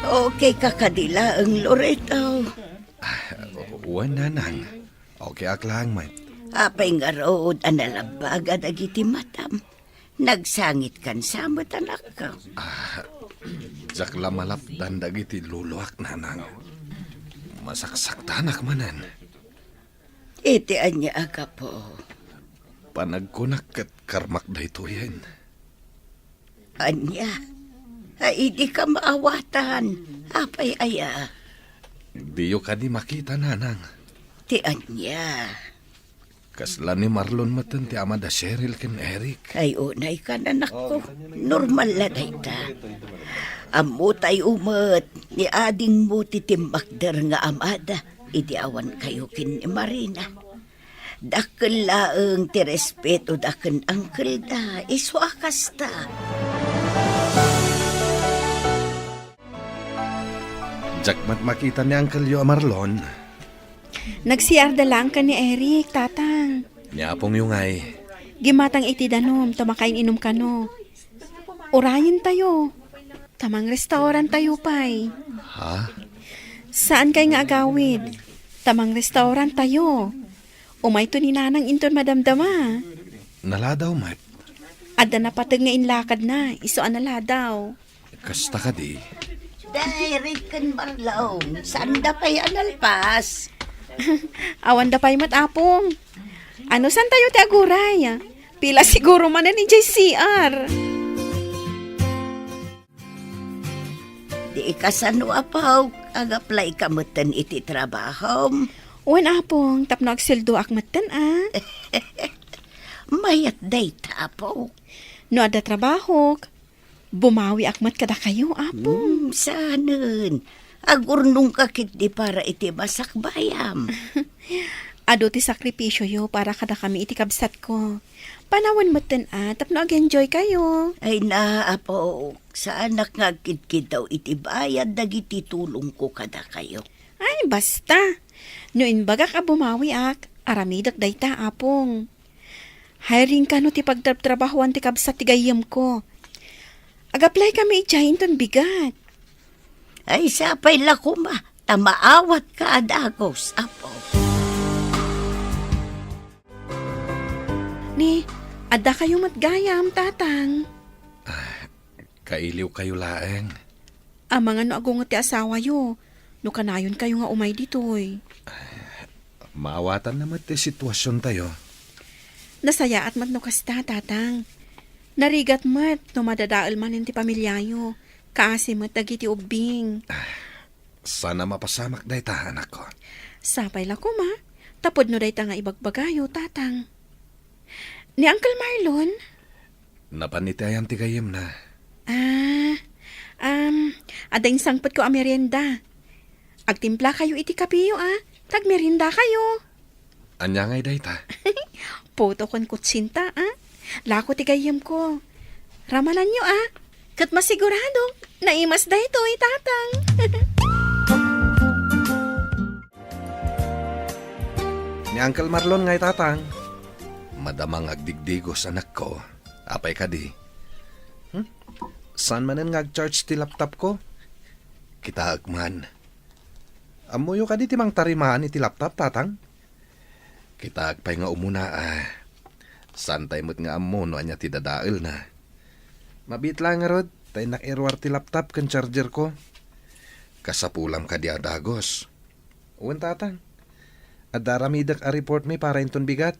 Okay ka kadi laeng, Loreto? Ah, wen, nanang. Okay ak laeng met. Apay ngarud a nalabbaga dagiti matam? Nagsangitkan sa met, anakko. Ah, diak la malapdan dagiti luluak, nanang. Masaksaktanak manen. Iti ania a gapu? Panagkunak ket karmak daytoyen. Ania? Ay, idi ka maawatan. Apay aya? Diyo kadi makita, nanang. Ti ania? Kasla ni Marlon metten ti amada Cheryl ken Eric. Ay, unay ka, anakko. Normal la dayta. Ammotayo met ni adingmo ti timmakder nga amada idi awan kayo ken ni Marina. Dakkel laeng ti respetoda ken angkelda, isu a kasta. Diak met makita ni angkelyo a Marlon. Nag-C R da laeng ken ni Eric, Tatang. Ni apongyo ngay? Gimmatang iti danum, ta makain-inum kano. Urayentayo. Ta mangrestauranttayo pay. Ha? Saan kay nga agawid? Ta mangrestauranttayo. Umayto ni Nanang inton madamdama. Naladaw met. Adda napateg nga inlakadna, isu a naladaw. Kasta kadi? Derek ken Marlon, saanda pay a nalpas? Awanda pay met, Apong. Ano, saantayo ti aguray? Pila siguro manen idiay C R? Di kasano, Apok, ag-apply ka metten iti trabahom? Wen, Apong, tapno agsueldoak metten, a. Mayat dayta, Apok. No adda trabahok, bumawiak met kadakayo, Apong. Hmm, saanen. Agurnongka ketdi para iti masakbayam. Adu ti sakripisioyo para kadakami iti kabsatko. Panawen metten a, tapno ag-enjoy kayo. Ay na, Apok, saanak nga agkidkiddaw iti bayad dagiti tulongko kadakayo. Ay, basta. No imbagak a bumawiak, aramidek dayta, Apong. Hiring kano ti pagtrabtrabahoan ti kabsat ti gayyemko. Ag-apply kami idiay inton bigat. Ay, sapay la koma, ta maawatka a dagus, Apo. Ni, adda kayo met gayam, Tatang. Kailiwkayo laeng. Amangan no agunget ti asawayo, no kanayonkayo nga umay ditoy. Maawatanna met ti situasiontayo. Nasayaat met no kasta, Tatang. Narigat met no madadael manen ti pamiliayo, kaasi met dagiti ubbing. Saan a mapasamak dayta, anakko. Sapay la koma, tapod no dayta nga ibagbagayo, Tatang. Ni Uncle Marlon? Napan iti ayan ti gayyemna. Ah, um, adda insangpetko a merienda. Agtimplakayo iti kapeyo, a. Ta agmeriendakayo. Ania ngay dayta? Puto ken kutsinta, a. Lako ti gayyemko. Ramalanyo, a. Ket masigurado, naimas daytoy, Tatang. Ni Uncle Marlon ngay, Tatang. Madama nga agdigdigos, anakko. Apay kadi? Hmm? Saan manen nga ag-charge ti laptop ko? Kitaek man. Ammoyo kadi ti mangtarimaan iti laptop, Tatang? Kitaek pay nga umuna, a. Saantay met nga ammo no ania ti dadaelna. Mabiit laeng ngarud, ta innak iruar ti laptop ken charger ko. Kasapulam kadi a dagus. Wen, Tatang. Adda aramidek a report mi para inton bigat.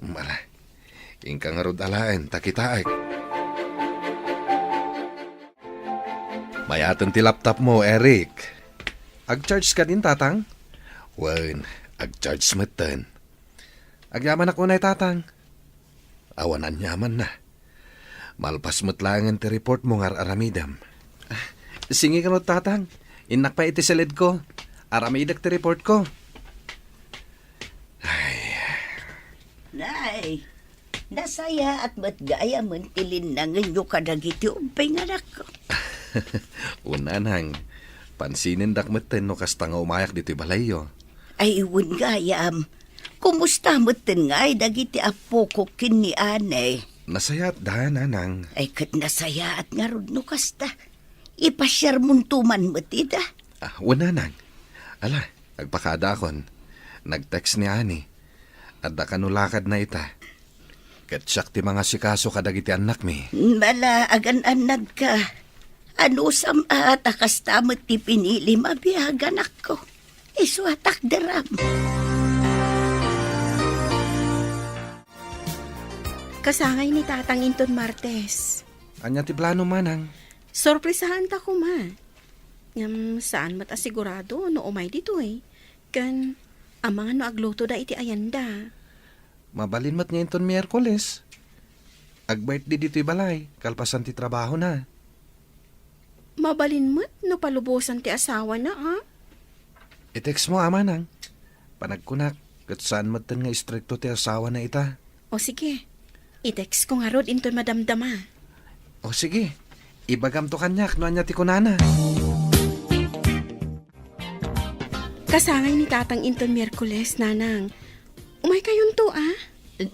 Mara, inka ngarud alaen, ta kitaek. Mayaten ti laptop mo, Eric. Ag-charge kadin, Tatang? Wen, ag-charge metten. Agyamanak unay, Tatang. Awan aniamanna. Malpas met laengen ti report mo nga ar-aramidem. Sige kano, Tatang. Innak pay iti siled ko. Aramidek ti report ko. Ay. Nay, nasayaat met gayamen ti linnangenyo kadagiti ubbing, anakko. Wen, Nanang, pansinendak metten no kasta nga umayak ditoy balayyo. Ay, wen gayam. Kumusta metten ngay dagiti appoko ken ni Ani? Nasayaatda, Nanang. Ay, ket nasayaat ngarud no kasta. Ipasiarmonto man met ida. Ah, wen, Nanang. Ala, agpakadaakon. Nag-text ni Ani. Adda kano lakadna ita. Ket siak ti mangasikaso kadagiti annakmi. Mala, agan-annadka. Anusam a ta kasta met ti pinilim a biag, anakko. Isu a takderam. Kasangay ni Tatang inton Martes. Ania ti plano, Manang? Sorpresaanta koma. Ngem saan met a sigurado no umay ditoy. Ken, amangan no aglutoda iti ayanda. Mabalin met nga inton Miyerkules. Ag-birthday ditoy balay, kalpasan ti trabahona. Mabalin met no palubosan ti asawana, a? I-text mo, a, Manang. Panagkunak, ket saan metten nga istrikto ti asawana ita. O sige, i-text ko ngarud inton madamdama. O sige, ibagamto kaniak no ania ti kunana. Kasangay ni Tatang inton Miyerkules, Nanang. Umaykayonto, a?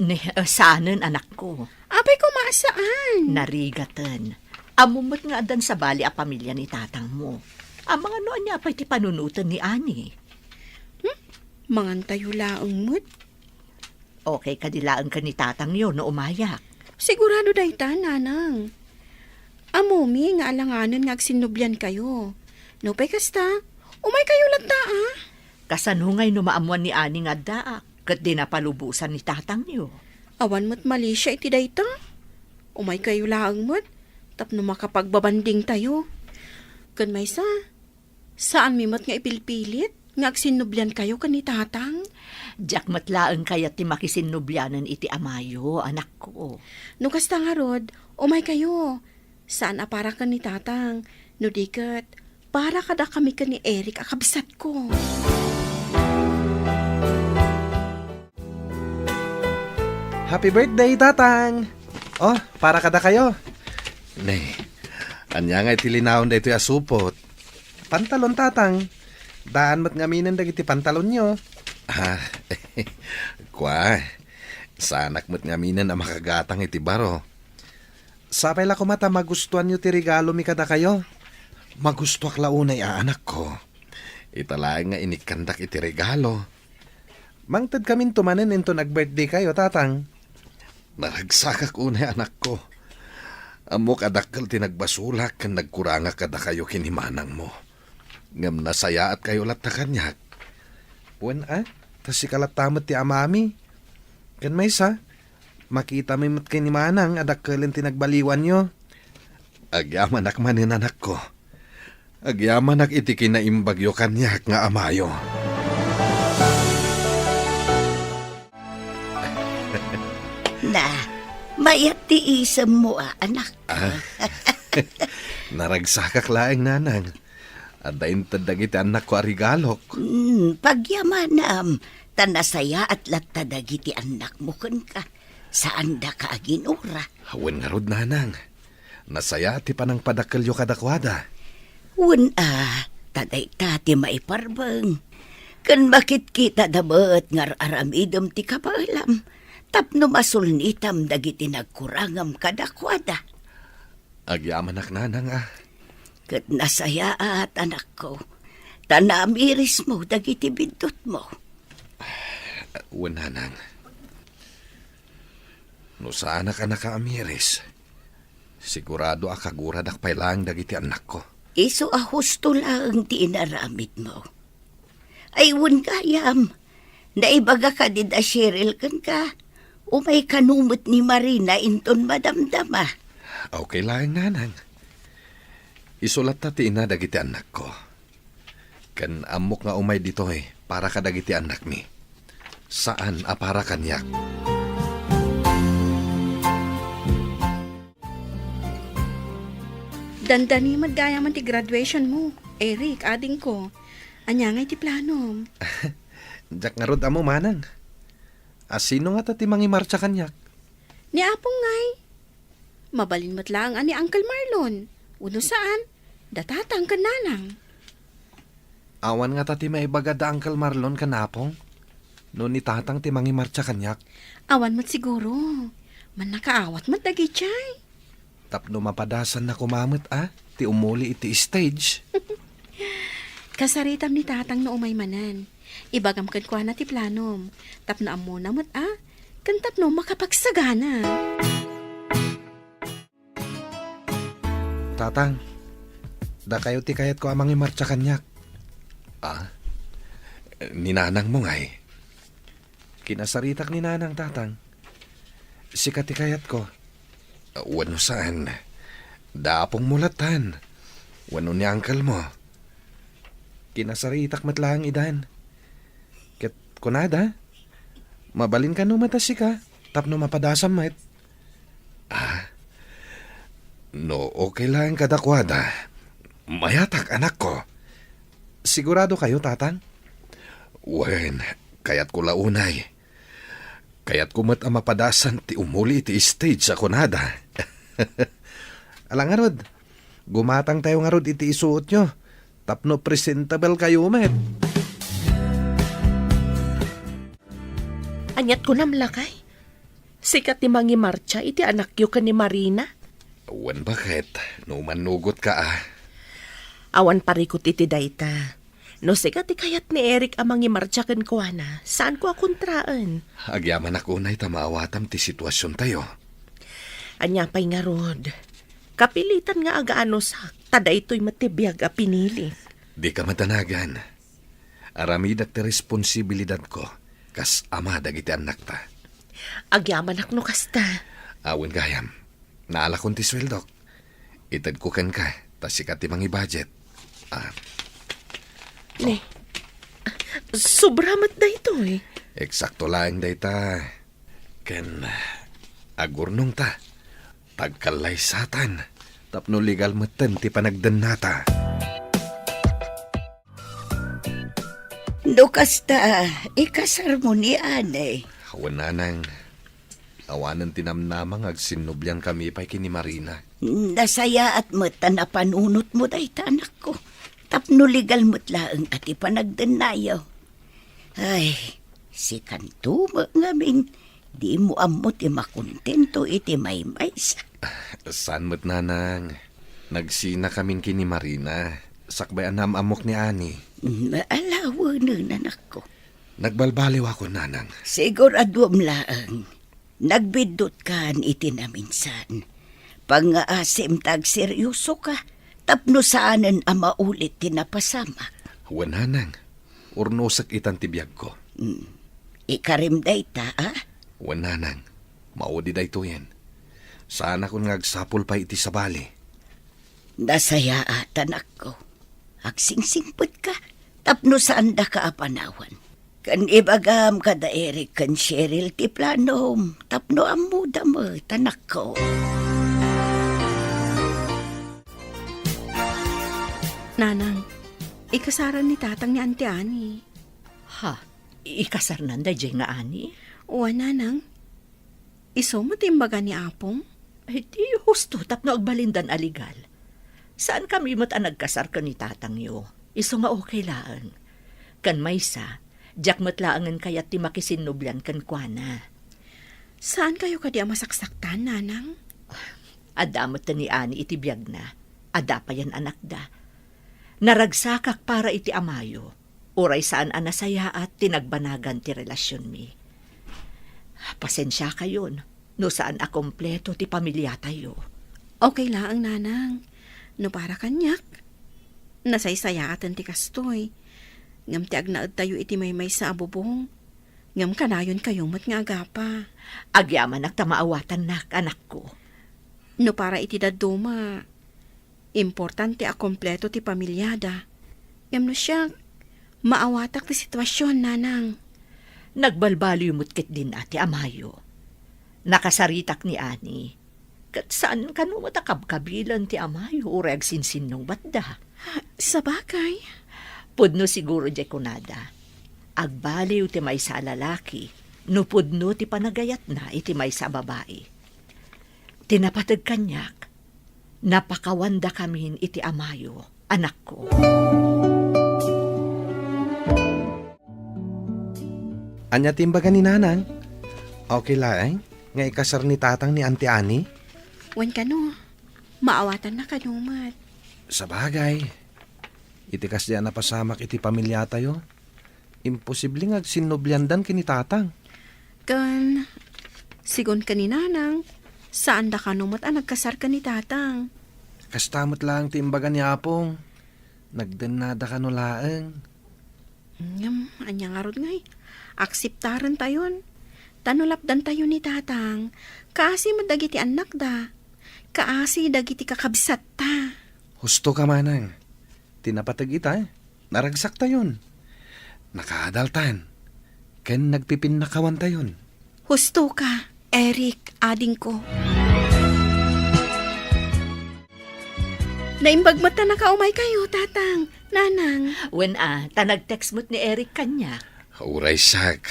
Ne, eh, saanen, anakko. Apay koma a saan? Narigaten. Ammom met nga addan sabali a pamilia ni tatangmo. Amangan no ania pay ti panunoten ni Ani. Hmm? Mangantayo laeng met. Okay kadi laeng ken ni tatangyo no umayak? Sigurado dayta, Nanang. Ammomi nga alanganen nga agsinnubliankayo. Nupay kasta, umaykayo latta, a? Kasano ngay no maammoan ni Ani nga addaak, ket dina palubosan ni tatangyo? Awan met malisia iti dayta. Umaykayo laeng met, tapno makapagbabandingtayo. Ken maysa, saanmi met nga ipilpilit nga agsinnubliankayo ken ni Tatang? Diak met laeng kayat ti makisinnublianen iti amayo, anakko. No kasta ngarud, umaykayo. Saan a para ken ni Tatang, no di ket, para kadakami ken ni Eric a kabsatko. Happy birthday, Tatang! Oh, para kadakayo. Ne, ania nga iti linaon daytoy a supot? Pantalon, Tatang. Daan met ngaminen dagiti pantalonyo. Ah, kua, saanak met ngaminen a makagatang iti baro. Sapay la koma ta magustuanyo ti regalomi kadakayo. Magustuak la unay a anakko. Ita laeng nga inikkandak iti regalo. Mangtedkaminto manen inton ag-birthday kayo, Tatang. Naragsakak unay, anakko. Ammok a dakkel ti nagbasolak ken nagkurangak kadakayo ken ni manangmo. Ngem nasayaatkayo latta kaniak. Wen a, ta sika latta met ti amami. Ken maysa, makitami met ken ni manang a dakkelen ti nagbaliwanyo. Agyamanak manen, anakko. Agyamanak iti kinaimbagyo kaniak nga amayo. Na, mayat ti isemmo a, anak. Ah, naragsakak laeng, nanang. Adda inted dagiti annakko a regalok. Hmm, pagyamanam, ta nasayaat latta dagiti annakmo kenka. Saandaka a ginura. Wen ngarud, nanang. Nasayaat ti panangpadakkelyo kadakuada. Wen a, ta dayta ti maiparbeng. Ken makitkitada met nga ar-aramidem ti kabaelam tapno masulnitam dagiti nagkurangem kadakuada. Agyamanak, nanang, a. Ket nasayaat, anakko, ta naamirismo dagiti biddutmo. Wen, nanang. No saanak a nakaamiris, sigurado a kaguradak pay laeng dagiti annakko. Isu a husto laeng ti inaramidmo. Ay, wen gayam, naibaga kadi da Cheryl kenka, umay kano met ni Marina inton madamdama. Okay laeng, nanang. Isu latta ti ina dagiti annakko. Ken ammok nga umay ditoy para kadagiti annakmi. Saan a para kaniak. Dandani met gayamen ti graduation mo, Eric, adingko. Ania ngay ti planom? Diak ngarud ammo, manang. A, sino ngata ti mangimartsa kaniak? Ni Apong ngay. Mabalin met laeng a ni Uncle Marlon. Wenno saan, da Tatang ken Nanang. Awan ngata ti maibaga da Uncle Marlon ken Apong? No ni Tatang ti mangimartsa kaniak? Awan met siguro. Mannakaawat met dagidiay. Tapno mapadasanna koma met a ti umuli iti stage. Kasaritam ni Tatang no umay manen. Ibagam kenkuana ti planom. Tapno ammona met a, ken tapno makapagsagana. Tatang, dakayo ti kayatko a mangimartsa kaniak. A? Ni nanangmo ngay? Kinasaritak ni nanang, Tatang. Sika ti kayatko. Wenno saan, da apongmo lattan. Wenno ni uncle mo. Kinasaritak met laeng idan. Ket kunada, mabalin kano met a sika tapno mapadasam met. Ah, no okay laeng kadakuada, mayatak, anakko. Sigurado kayo, Tatang? Wen, kayatko la unay. Kayatko met a mapadasan ti umuli iti stage a kunada. Ala ngarud, gumatangtayo ngarud iti isuotyo tapno presentable kayo met. Aniat kunam, lakay? Sika ti mangimartsa iti anakyo ken ni Marina? Wen, baket, no mannugot ka, a. Awan parikut iti dayta. No sika ti kayat ni Eric a mangimartsa kenkuana, saanko a kontraen. Agyamanak unay ta maawatam ti situasiontayo. Ania pay ngarud? Kapilitan nga agaanusak, ta daytoy met ti biag a pinili. Dika madanagan. Aramidek ti responsibilidadko kas ama dagiti annakta. Agyamanak no kasta. Awan gayam. Naalakon ti sueldok. Itedko kenka, ta sika ti mangi-budget. Ah. Ne. Sobra met daytoy. Eksakto laeng dayta. Ken agurnongta, tagkallaysatan tapno legal metten ti panagdennata. No kasta, ikasarmo ni Anne. Wen, nanang, awanen ti namnama nga agsinnublian kami pay ken ni Marina. Nasayaat met ta napanunotmo dayta, anakko. Tapno legal met laeng a ti panagdennayo. Ay, sikanto met ngamin, dimo ammo ti makontento iti maymaysa. Saan met, nanang. Nagsinakamin ken ni Marina, sakbay a naam-ammok ni Anne. Mm, ala wen, anakko. Nagbalbaliwakon, nanang. Siguraduem laeng. Nagbiddutka iti naminsan. Pangngaasim ta agseryosoka, tapno saanen a maulit ti napasamak. Wen, nanang. Urnosek itan ti biagko. Mm. Ikarim dayta, a? Wen, nanang. Maudi daytoyen. Saanakon nga agsapul pay iti sabali. Nasayaat, anakko. Agsingsingpetka tapno saandaka a panawan. Ken ibagam kada Eric ken Cheryl ti planom tapno ammoda met, anakko. Nanang, ikasaran ni Tatang ni Auntie Annie. Ha? Ikasarnan daydiay nga Annie? Wen, nanang. Isu met ti imbaga ni Apong? Ay, diyo. Husto tapno agbalindan a legal. Saankami met a nagkasar ken ni tatangyo. Isu nga okay laeng. Ken maysa, diak met laengen kayat ti makisinnublian kenkuana. Saankayo kadi a masaksaktan, Nanang? Adda met ni Ani iti biagna. Adda payen anakda. Naragsakak para iti amayo. Uray saan a nasayaat ti nagbanagan ti relasionmi. Pasensiakayon no saan a kompleto ti pamiliatayo. Okay laeng, Nanang. No para kaniak, nasaysayaaten ti kastoy. Ngem ti agnaedtayo iti maymaysa a bubong, ngem kanayonkayo met nga agapa. Agyamanak ta maawatannak, anakko. No para iti dadduma, importante a kompleto ti pamiliada. Ngem no siak, maawatak ti situasion, Nanang. Nagbalbaliw met ketdin a ti amayo. Nakasaritak ni Ani. Ket saan kano met a kabkabilan ti amayo uray agsinsinnungbatda. Sabagay. Pudno siguro diay kunada. Agbaliw ti maysa a lalaki no pudno ti panagayatna iti maysa a babai. Ti napateg kaniak, napakawandakamin iti amayo, anakko. Ania ti imbaga ni Nanang? Okay laeng nga ikasar ni Tatang ni Auntie Annie? Wen kano, maawatanna kano met. Sabagay, iti kasdi a napasamak iti pamiliatayo, imposible nga agsinnubliandan ken ni Tatang. Ken, sigun ken ni Nanang, saanda kano met a nagkasar ken ni Tatang. Kasta met laeng ti imbaga ni Apong. Nagdennada kano laeng. Ngem, ania ngarud ngay? Akseptarentayon. Ta no lapdantayo ni Tatang, kaasi met dagiti annakda. Kaasi dagiti kakabsatta. Husto ka, Manang. Ti napateg ita, naragsaktayon. Nakaadaltan. Ken nagpipinnakawantayon. Husto ka, Eric, adingko. Naimbag met ta nakaumaykayo, Tatang, Nanang. Wen a, ta nag-text met ni Eric kaniak. Uray siak,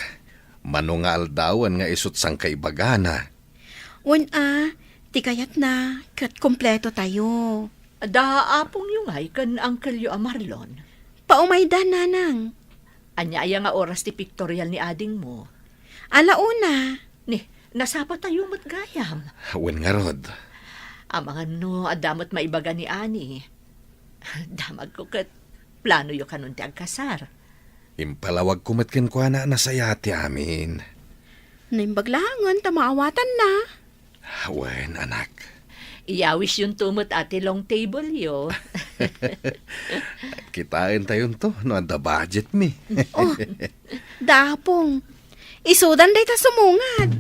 mano nga aldawen nga isut' sangkaibagana. Wen a, ti kayatna, ket kompleto tayo. Da apongyo ngay ken angkelyo a Marlon? Paumayda, Nanang. Ania aya nga oras ti pictorial ni adingmo? Ala una. Ni, nasapa tayo met gayam. Wen ngarud. Amangan no, adda met maibaga ni Ani. Damagko ket planoyo kanon ti agkasar. Impalawagko met kenkuana a nasayaat ti amin. Naimbag laengen ta maawatanna. Wen, anak. Iyawisyonto met a ti long table yo. Kitaentayonto no adda budget mi. Oh, da apong. Isudan dayta sumungad.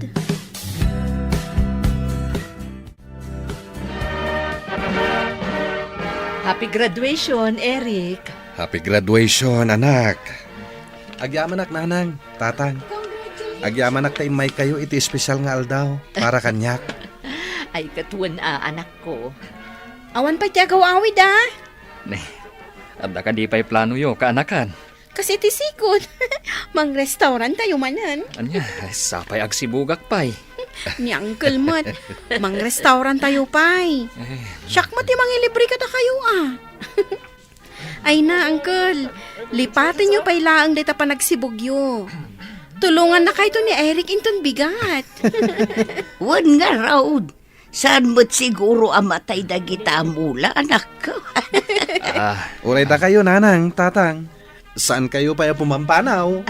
Happy graduation, Eric. Happy graduation, anak. Agyamanak, Nanang, Tatang. Agyamanak ta immaykayo iti espesyal nga aldaw para kaniak. Ay, ket wen a, anakko. Awan pay ti agaw-awid, a? Ne, adda kadi pay planoyo, kaanakan? Kas iti sigud. Mangrestaurantayo manen. Ania, sapay agsibugak pay. Ni Uncle met, mangrestaurantayo pay. Eh. Siak met ti mangilibre kadakayo, a. Ay na, Uncle, lipatenyo pay laeng dayta panagsibugyo. Tulongannakayto ni Eric inton bigat. Wen ngarud. Saan met siguro a matay dagita a mula, anakko? Ah. Uray dakayo, Nanang, Tatang. Saankayo pay a pumampanaw?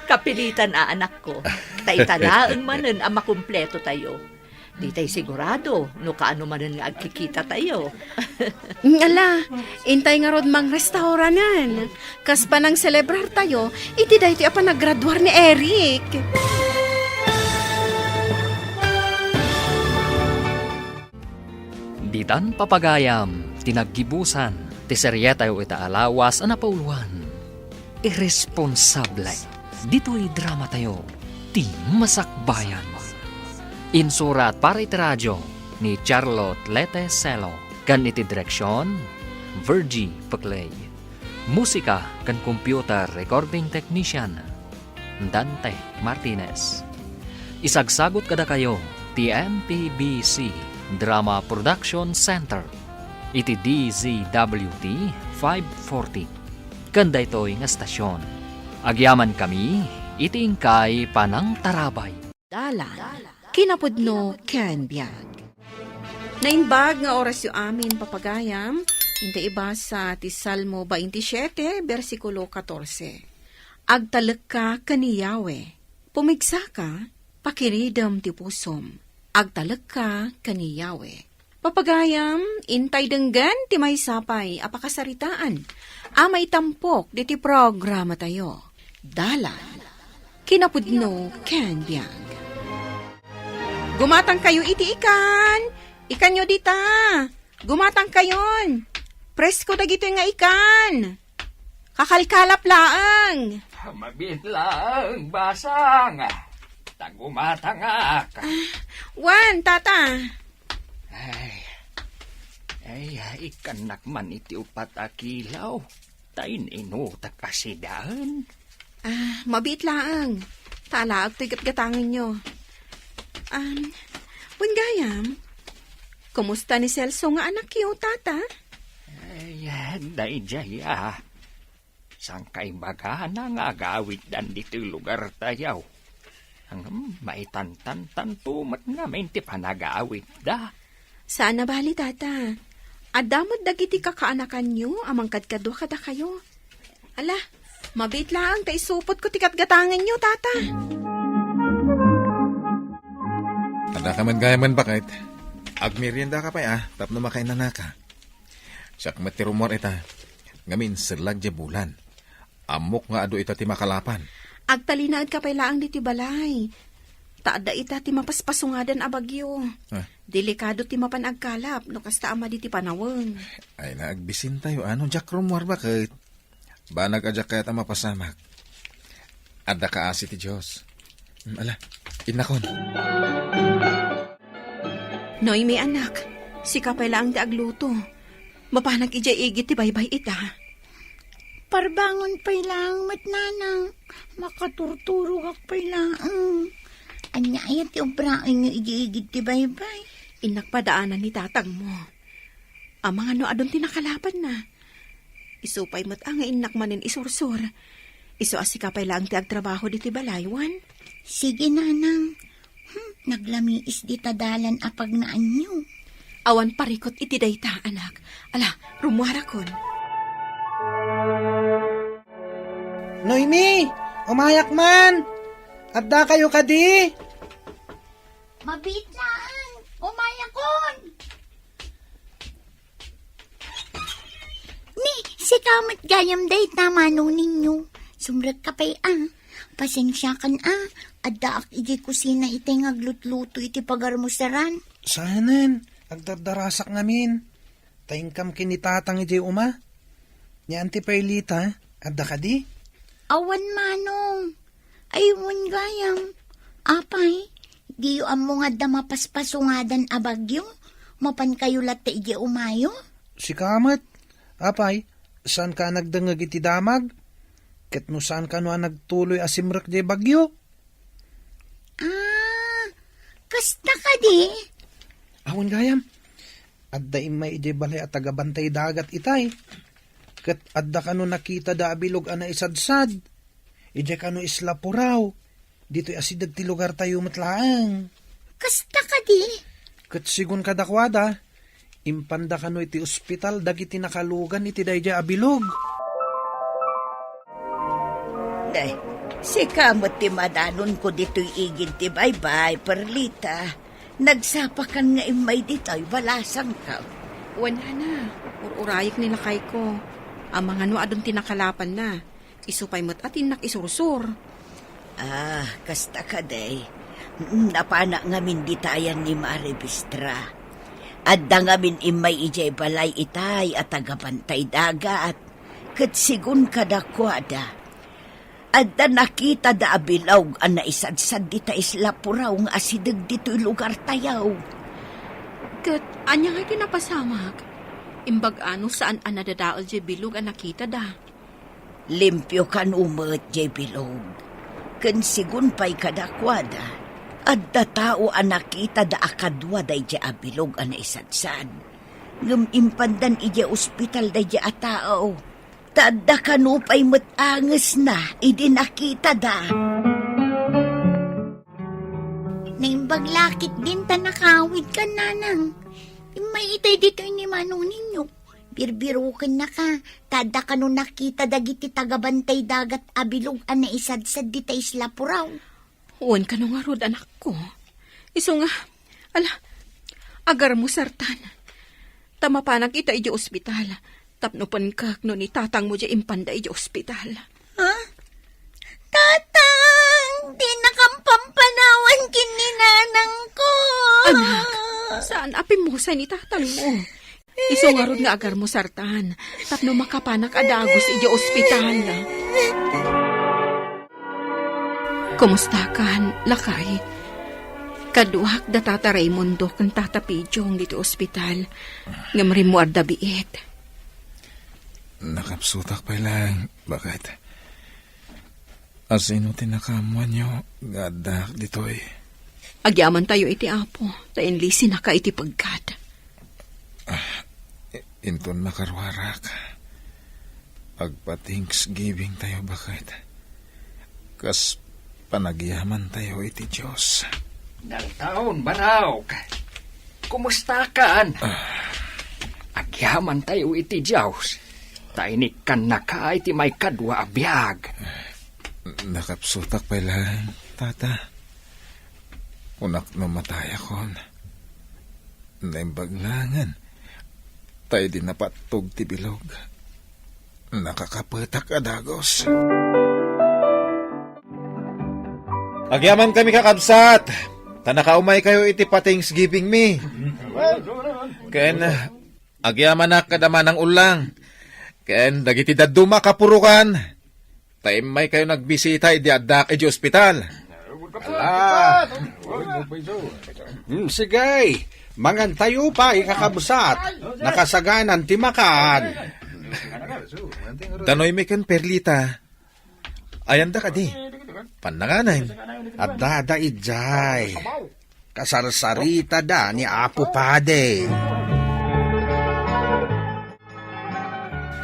Kapilitan a, anakko. Ta ita laeng manen a makumpleto tayo. Ditay sigurado no kaano manen nga agkikita tayo. Ala, intay ngarud mangrestauranen. Kas panangselebrar tayo iti daytoy a panagraduar ni Eric. Ditan papagayam ti naggibusan ti serietayo ita a lawas a napauluan, Irresponsable. Ditoy dramatayo, ti Masakbayan. Insurat para iti radio ni Charlotte Lete Celo, ken iti direksion, Virgie Peclay. Musika ken computer recording technician, Dante Martinez. Isagsagut kadakayo ti M P B C Drama Production Center iti D Z W T five forty. Ken daytoy nga stasyon, agyamankami iti inkay panangtarabay. Dalan, kinapudno ken biag. Naimbag nga orasyo amin, papagayam, inta ibasa ti Salmo twenty-seven, bersikulo katorse. Agtalekka ken ni Yahweh. Pumigsaka, pakiridem ti pusom. Agtalekka ken ni Yahweh. Papagayam, intay denggen ti maysa pay a pakasaritaan a maitampok diti programatayo. Dalan, kinapudno ken biag. Gumatangkayo iti ikan. Ikanyo dita. Gumatangkayon. Presko dagitoy nga ikan. Kakalkalap laeng. Mabiit laeng, basang. Ta gumatangak. Ah, wen, tata. Ay, ay, ikannak man iti upat a kilaw. Ta in-inutak a sidaen. Ah, mabiit laeng. Ta alaek toy gatgatangenyo. Um, wen gayam, kumusta ni Celso nga anakyo, tata? Ay, daydiay a. Saan kaibagana nga agawiddan ditoy lugartayo? Ngem maitantantanto met ngamin ti panagawidda. Saan a bali, tata. Adda met dagiti kakaanakanyo a mangkadkadua kadakayo. Ala, mabiit laeng ta isupotko ti gatgatangenyo, tata. Adda ka met gayam, baket. Agmeriendaka pay a, tapno makainanaka. Siak met ti rummuar ita, ngamin inserlag diay bulan. Ammok nga adu ita ti makalapan. Agtalinaedka pay laeng ditoy balay. Ta adda ita ti mapaspasungadan a bagyo. Ah. Delikado ti mapan agkalap no kasta a madi ti panawen. Ay, naagbisentayo, ano, diak rummuar, baket. Banag a diak kayat a mapasamak. Adda kaasi ti Dios. Mm, ala, innakon. Noemi, anak, sika pay laeng ti agluto. Mapanak idiay igid ti baybay ita. Parbangon pay laeng met, nanang. Makaturturogak pay laeng. Ania aya ti ubraenyo idiay igid ti baybay? Innak padaanan ni tatangmo. Amangan no adun ti nakalapanna. Isu pay met a nga innak manen isursor. Isu a sika pay laeng ti agtrabaho ditoy balay, wen? Sige, nanang. Hmm, naglamiis dita dalan a pagnaanyo. Awan parikut iti dayta, anak. Ala, rummuarakon. Noemi, umayak man! Adda kayo kadi? Mabiit laeng, umayakon! Ni, sika met gayam dayta, manong ninyo. Sumrekka pay a. Pasensiakan a. Addaak idiay kusina itay nga aglutluto iti pagarmusaran. Saanen, agdardarasak ngamin. Ta inkam ken ni tatang idiay uma. Ni Auntie Perlita, adda kadi? Awan, manong. Ay, wen gayam. Apay, diyo ammo nga adda mapaspasungadan a bagyo? Mapan kayo latta idiay umayo? Sika met. Apay, saanka a nagdengngeg iti damag? Ket no saan kano a nagtuloy a simrek diay bagyo? Ah, kasta kadi? Awan gayam. Adda immay idiay balay a tagabantay dagat itay. Ket adda kano nakitada a bilog a naisadsad. Idiay kano Isla Purao. Ditoy asideg ti lugartayo met laeng. Kasta kadi? Ket sigun kadakuada, impanda kano iti ospital dagiti nakalugan iti daydiay a bilog. Ne, sika met ti madanonko ditoy igid ti baybay, Perlita. Nagsapakan nga immay ditoy, balasangko. Wen, nana, ur-urayek ni lakayko. Amangan no adun ti nakalapanna. Isu pay met a ti innak isursor. Ah, kasta kadi. Mm, napanak ngamin ditayan ni Mare Bistra. Adda ngamin immay idiay balay itay a tagabantay dagat. Ket sigun kadakuada, adda nakitada a bilog a naisadsad dita Isla Purao nga asideg ditoy lugartayo. Ket ania nga ti napasamak? Imbag-a no saan a nadadael diay bilog a nakitada. Limpio kano met diay bilog. Ken sigun pay kadakuada, Adda tao a nakitada a kadua daydiay a bilog a naisadsad. Ngem impandan idiay ospital daydiay a tao. Ta adda kano pay met angesna idi nakitada. Naimbag la ketdin ta nakawidkan, nanang. Immay itay ditoy ni Mano Niño. Birbirokennaka, ta adda kano nakita dagiti tagabantay dagat a bilog a naisadsad dita Isla Purao. Wen kano ngarud, anakko. Isu nga, ala, agarmo sartan. Ta mapanak ita idiay ospital. Tapno pankak no ni tatangmo diay impanda idiay ospital. Ha? Tatang, dinakam pampanawan ken ni nanangko. Anak, saan a pimmusay ni tatangmo. Isu ngarud nga agarmo sartan, tapno makapanak a dagus idiay ospital. Kumustakan, lakay? Kaduak da Tata Raimundo ken Tata Pidiong ditoy ospital, ngem rimmuarda biit. Nakapsutak pay laeng, baket. Asino ti nakaammoanyo nga addaak ditoy? Agyamantayo iti Apo, ta inlisinaka iti peggad. Ah, i-, inton nakaruarak, agpa-Thanksgiving tayo, baket. Kas panagyamantayo iti Dios. Dalton, Baraok. Kumustakan? Ah. Agyamantayo iti Dios. Ta inikkannaka iti maikadua a biag. Nakapsutak pay laeng, Tata. Kunak no matayakon. Naimbag laengen. Ta idi napattog ti bilog, nakakapetak a dagus. Agyamankami, kakabsat, ta nakaumaykayo iti pa-Thanksgiving mi. Ken agyamanak kada manang ullang, ken dagiti dadduma a kapurokan, ta immaykayo nagbisita idi addaak idiay ospital. Ala. Hmm, sige. Mangantayo pay, kakabsat. Nakasaganan ti makan. Danoymi ken Perlita. Ayanda kadi? Pannanganen. Addada idiay. Kasarsaritada ni Apo Padi.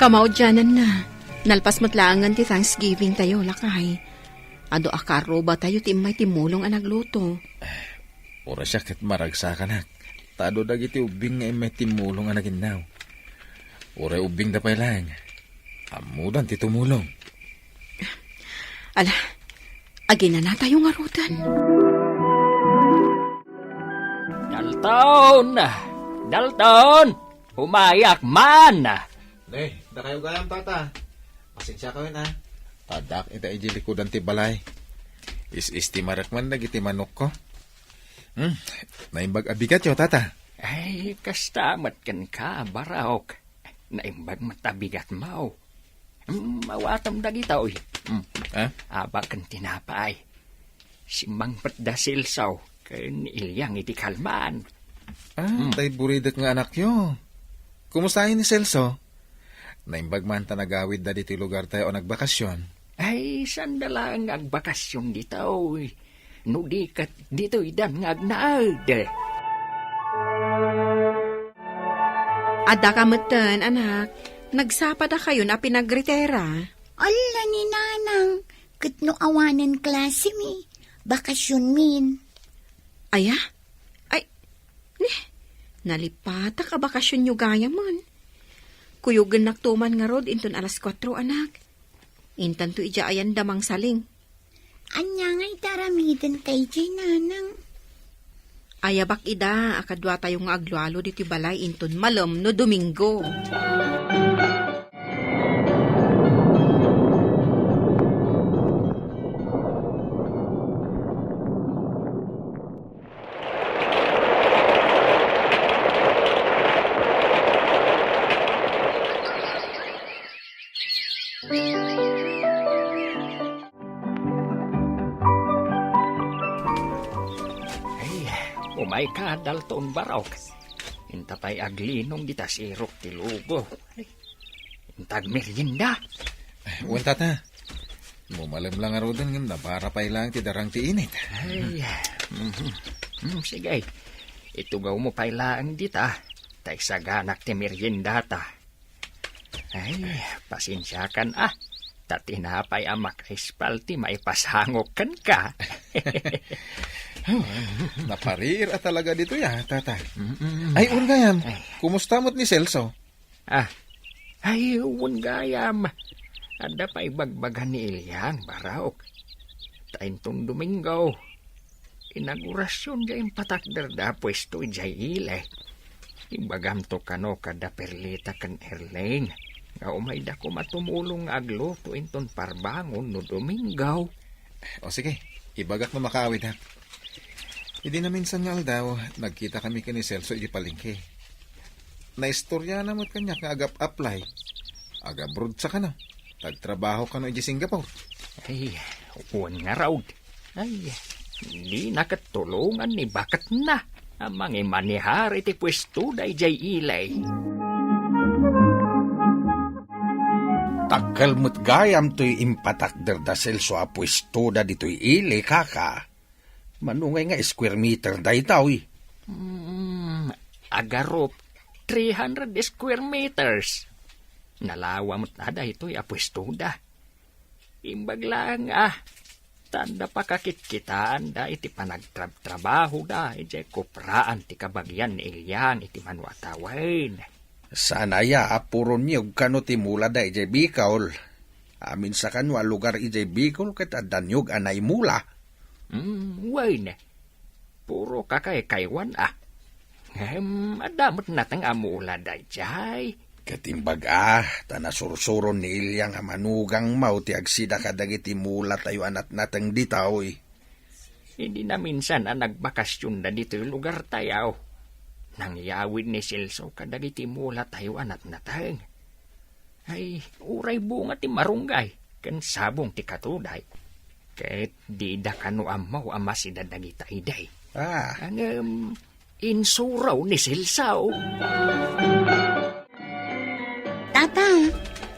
Kamaudiananna, nalpas met laengen ti Thanksgiving tayo, lakay. Adu a karrubatayo ti immay timmulong a nagluto. Uray siak ket maragsakanak, ta adu dagiti ubbing nga immay timmulong a naginnaw. Uray ubbingda pay laeng, ammodan ti tumulong. Ala, aginanatayo ngaruden. Dalton! Dalton! Umayak man! Ne, dakayo gayam, Tata. Pasensiakayo, a. Addaak ita idiay likudan ti balay. Is-istimarek man dagiti manokko. Hmm, naimbag a bigatyo, Tata. Ay, kasta met kenka, Baraok. Naimbag met a bigatmo. Hmm, awatem dagitoy. Hmm. Ha? Aba ken tinapay. Simmangpetda si Elso ken Ilyang iti kalman. Ah, hmm. Tay buridek nga anakyo. Kumusta ni Celso? Naimbag man ta nagawidda ditoy lugartayo a nagbakasyon. Ay, saanda laeng nga agbakasyon ditoy. No di ket ditoydan nga agnaed. Addaka metten, anak. Nagsapadakayon a pinagritera. Alla ni Nanang, ket no awanen klasemi, bakasyonmin. Aya? Ay, ne, nalipatak a bakasyonyo gayamen. Kuyogennakto man ngarud inton alas kuatro, anak. Intanto idiay ayanda mangsaling. Ania ngay ti aramidenta idiay, Nanang? Ayabak ida a kaduatayo nga aglualo ditoy balay inton malem no Domingo. Ay, umayka, Dalton Baraok. Inta pay aglinong dita sirok ti lubo. Ay, inta agmerienda. Wen, Tata. Mumalem la ngaruden ngem nabara pay laeng ti darang ti init. Ay. Mhm. Hmm, sige. Itugawmo pay laeng dita, ta isaganak ti meriendata. Ay, pasensiakan a. Ta tinapay a makaispal ti maipasangok kenka. Napariir a talaga ditoy a, Tata. Mm-mm. Ay, wen gayam, Ay. kumusta met ni Celso? Ah, ay, wen gayam. Adda pay ibagbaga ni Eliang, Barok. Ta inton Domingo, inagurasion diay impatakderda a puesto idiay ili. Ibagamto kano kada Perlita ken Erling nga umayda koma tumulong nga agluto inton parbangon no Domingo. O sige, ibagak no makaawid, ha. Idi naminsan nga aldaw, nagkita kami ken ni Celso iti palengke. Naistoriana met kaniak nga agap-apply. Agabroad sa kano. Tagtrabaho kano iti Singapore. Ay, wen ngarud. Ay, dina ket tulongan ni baketna a mangimanehar iti puestoda idiay ili. Dakkel met gayam toy impatakderda Celso a puestoda ditoy ili, kaka. Mano ngay nga square meter daytoy? Hmm, agarup, three hundred square meters. Nalawa met a daytoy a puestoda. Imbag laeng a, ta adda pakakitkitaanda iti panagtrabtrabahoda idiay kopraan ti kabagian ni Eliang iti mano a tawen. Saan aya a puro niyog kano ti mulada idiay Bicol? Amin sa kano a lugar idiay Bicol ket adda niyog a naimula. Hmm, wen. Puro kakaykaywan a. Ngem adda met nateng a mula daydiay. Ket imbag a, ta nasursuron ni Eliang a manugang maw ti agsida kadagiti mulatayo a natnateng ditoy. Idi naminsan a nagbakasionda ditoy lugartayo, nangyawid ni Celso kadagiti mulatayo a natnateng. Ay, uray bunga ti marunggay ken sabong ti katuday. Ket dida kano ammo a masida dagita idi. Ah. Ngem, insuro ni Celso. Tata,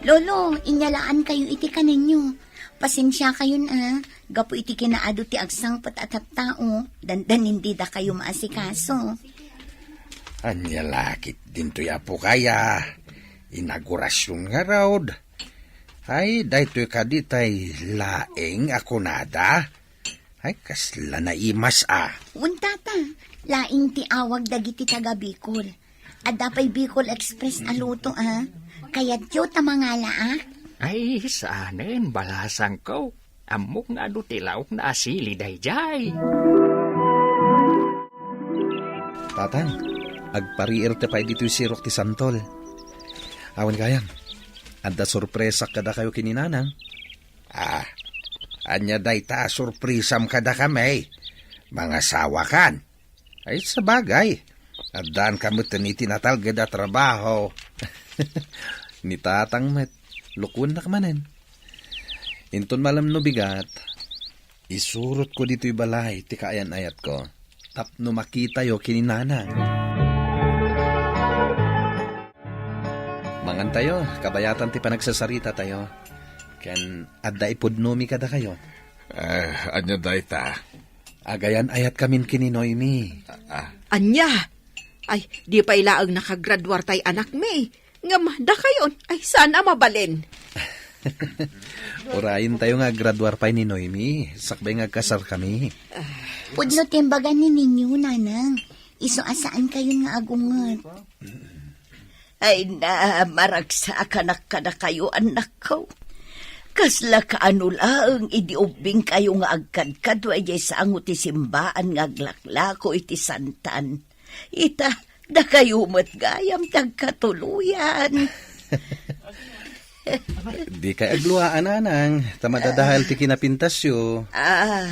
Lolo, inyalaankayo iti kanenyo. Pasensiakayon a, gapu iti kinaadu ti agsangpet a tattao, dandanin didakayo maasikaso. Ania la ketdin toy, apokay a, inagurasion ngarud. Ay, daytoy kadi tay laeng a kunada? Ay, kasla naimas a. Wen, Tata, laeng ti awag dagiti taga Bicol. Adda pay Bicol Express a luto a. Kayatyo ta mangalaak? Ay, saanen, balasangko. Ammok nga adu ti laokna a sili daydiay. Tatang, agpariirta pay ditoy sirok ti santol. Awan gayam, adda sorpresak kadakayo ken ni Nanang. Ah, ania dayta a sorpresam kadakami? Mangasawakan? Ay, sabagay. Addaanka metten iti natalged a trabaho. Ni Tatang met, lukuennak manen. Inton malem no bigat, isurotko ditoy balay ti kaayan-ayatko tapno makitayo ken ni Nanang. Mangantayo, kabayatan ti panagsasaritatayo. Ken adda ipudnomi kadakayo. Eh, ania dayta? Agayan-ayatkamin ken ni Noemi. Ah. Ania? Ay, di pay laeng nakagraduar tay anakmi. Ngem dakayon, ay, saan a mabalin? Urayentayo nga aggraduar pay ni Noemi, sakbay nga agkasarkami. Pudno ti imbaga ni Ninyo, Nanang. Isu a saankayon nga agunget. Ay na, maragsakanak kadakayo, annakko. Kasla kaano laeng idi ubbingkayo nga agkadkadua idiay sango ti simbaan nga aglaklako iti santan. Ita, dakayo met gayam ti agkatuloyan. Dikay agluaan, Nanang, ta madadael ti kinapintasyo. Ah.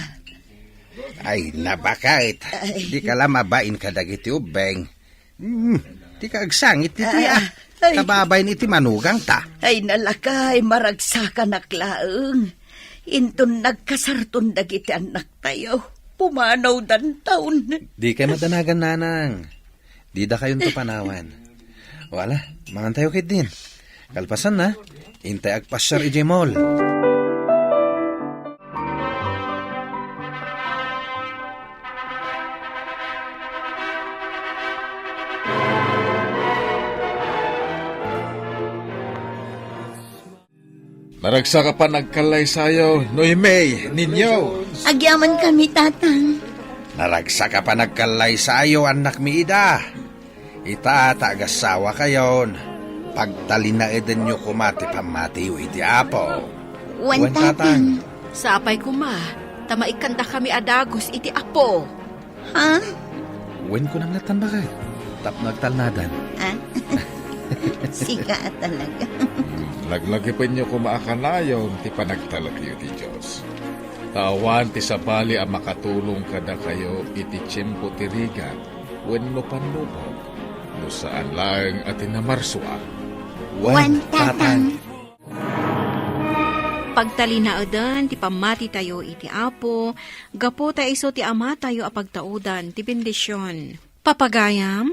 Ay, nabaket. Ay. Dika la mabain kadagiti ubbing. Hmm, dika agsangit ditoy, ah. Ay. Kababain iti manugangta. Ay, nalakay, maragsakanak laeng. Inton nagkasarton dagiti annaktayo, pumanawdanton. Dikay madanagan, Nanang. Didakayon panawan. O ala, mangantayo ketdin. Kalpasanna, intay agpasiar idiay mall. Naragsak a panagkallaysayo, Noemi, ninyo. Agyamankami, Tatang. Naragsak a panagkallaysayo, annakmi Ida. Ita ta agasawa kayon, pagtalinaedenyo koma ti pammatiyo iti Apo. Wen, Wen, Tatang. Tatang. Sapay koma, ta maikkandakami a dagus iti Apo. Ha? Wen, kunam lattan, baket tapno agtalnadan. Ah? Sika a talaga. Laglagipenyo koma a kanayon ti panagtalekyo ti Dios. Ta awan ti sabali a makatulong kadakayo iti tiempo ti rigat wenno pannubog, no saan laeng a ti namarsuak. Wen, Tatang. Pagtalinaeden ti pammatitayo iti Apo, gapu ta isu ti Amatayo a pagtaudan ti bendision. Papagayam,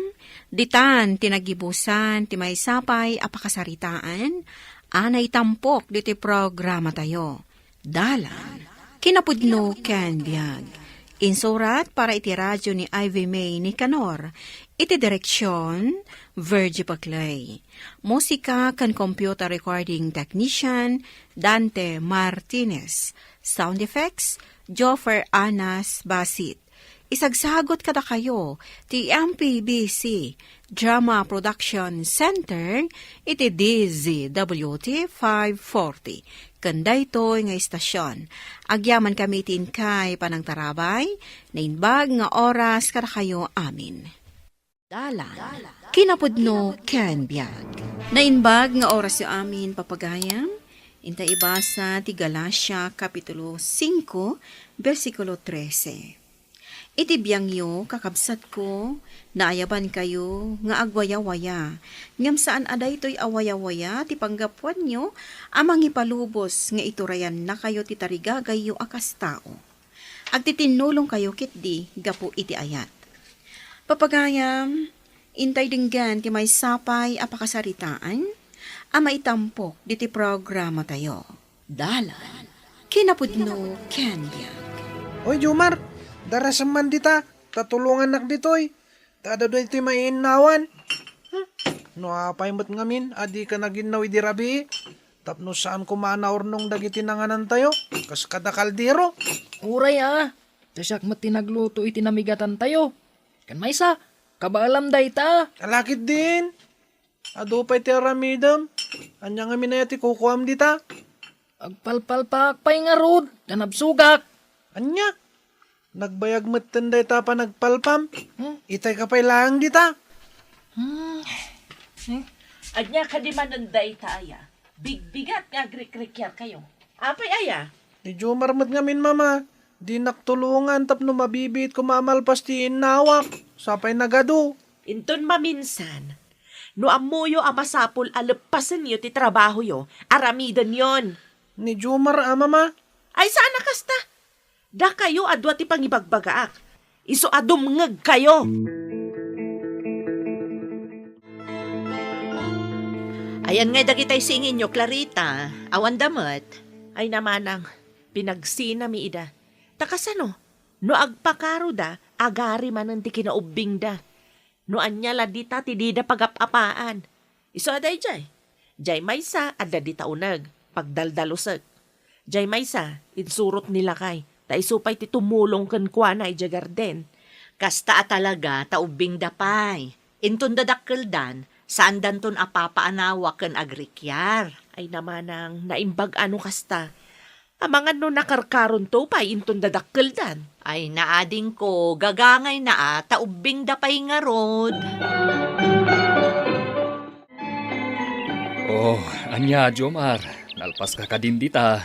ditan ti naggibusan ti maysa pay a pakasaritaan a naitampok ditoy programatayo. Dalan, kinapudno ken biag. Insurat para iti radio ni Ivy May Nicanor. Iti direksion, Virgie Paclay. Musika ken computer recording technician, Dante Martinez. Sound effects, Joffer Anas Basit. Isagsagot kadakayo ti M P B C Drama Production Center iti D Z W T five forty. Ken daytoy nga istasion, agyamankami iti inkay panangtarabay, naimbag nga oras kadakayo amin. Dalan, kinapudno ken biag. Naimbag nga orasyo amin, papagayam. Inta ibasa ti Galacia, Kapitulo singko, bersikulo trese. Iti biangyo, kakabsatko, naayabankayo nga agwayawaya, ngem saan a daytoy a wayawaya ti panggapuanyo a mangipalubos nga iturayannakayo ti tarigagayyo a kas tao. Agtitinnulongkayo ketdi gapu iti ayat. Papagayam, intay denggen ti maysa pay a pakasaritaan a maitampok ditoy programatayo. Dalan, kinapudno ken biag. Oy, Jomar, darasem man dita, ta tulongannak ditoy. Ta adda daytoy mainnawan. Hmm? No apay met ngamin a dika naginnaw idi rabii, tapno saan koma a naurnong dagiti nanganantayo, kas kada kaldero. Uray a, ta siak met ti nagluto iti namigatantayo. Ken maysa, kabaelam dayta. Ala ketdin. Adu pay ti aramidem. Ania ngamin aya ti kukuam dita? Agpalpalpaak pay ngarud, ta nabsogak. Ania? Nagbayag metten dayta a panagpalpam? Hmm? Itayka pay laeng dita. Hmm. Hmm? Ania kadi manen dayta aya? Bigbigat nga agrikrikiarkayo. Apay aya? Ni Jomar met ngamin, Mama. Dinak tulongan tapno mabibiit koma a malpas ti innawak. Sapay nagadu. Inton maminsan, no ammoyo a masapul a leppasenyo ti trabahoyo, aramidenyon. Ni Jomar a, Mama. Ay, saan a kasta? Dakayo a dua ti pangibagbagaak. Isu a dumngegkayo. Ayan ngay dagitay singinyo, Clarita. Awanda met. Ay, namanang, pinagsinami ida. Ta kasano? No agpakaroda, agari manen ti kinaubbingda. No ania la dita ti dida pagap-apaan. Isu a daydiay. Diay maysa, adda dita uneg, pagdaldalusek. Diay maysa, insurot ni lakay, ta isu pay ti tumulong kenkuana idiay garden. Kasta a talaga ta ubbingda pay. Inton dadakkeldan, saandanton a papaanawa ken agrikiar. Ay namanang, naimbag a no kasta. Amangan no nakarkaronto pay inton dadakkeldan. Ay, naadingko, gagangayna a, ta ubbingda pay ngarud. Oh, ania, Jomar? Nalpaska kadin dita?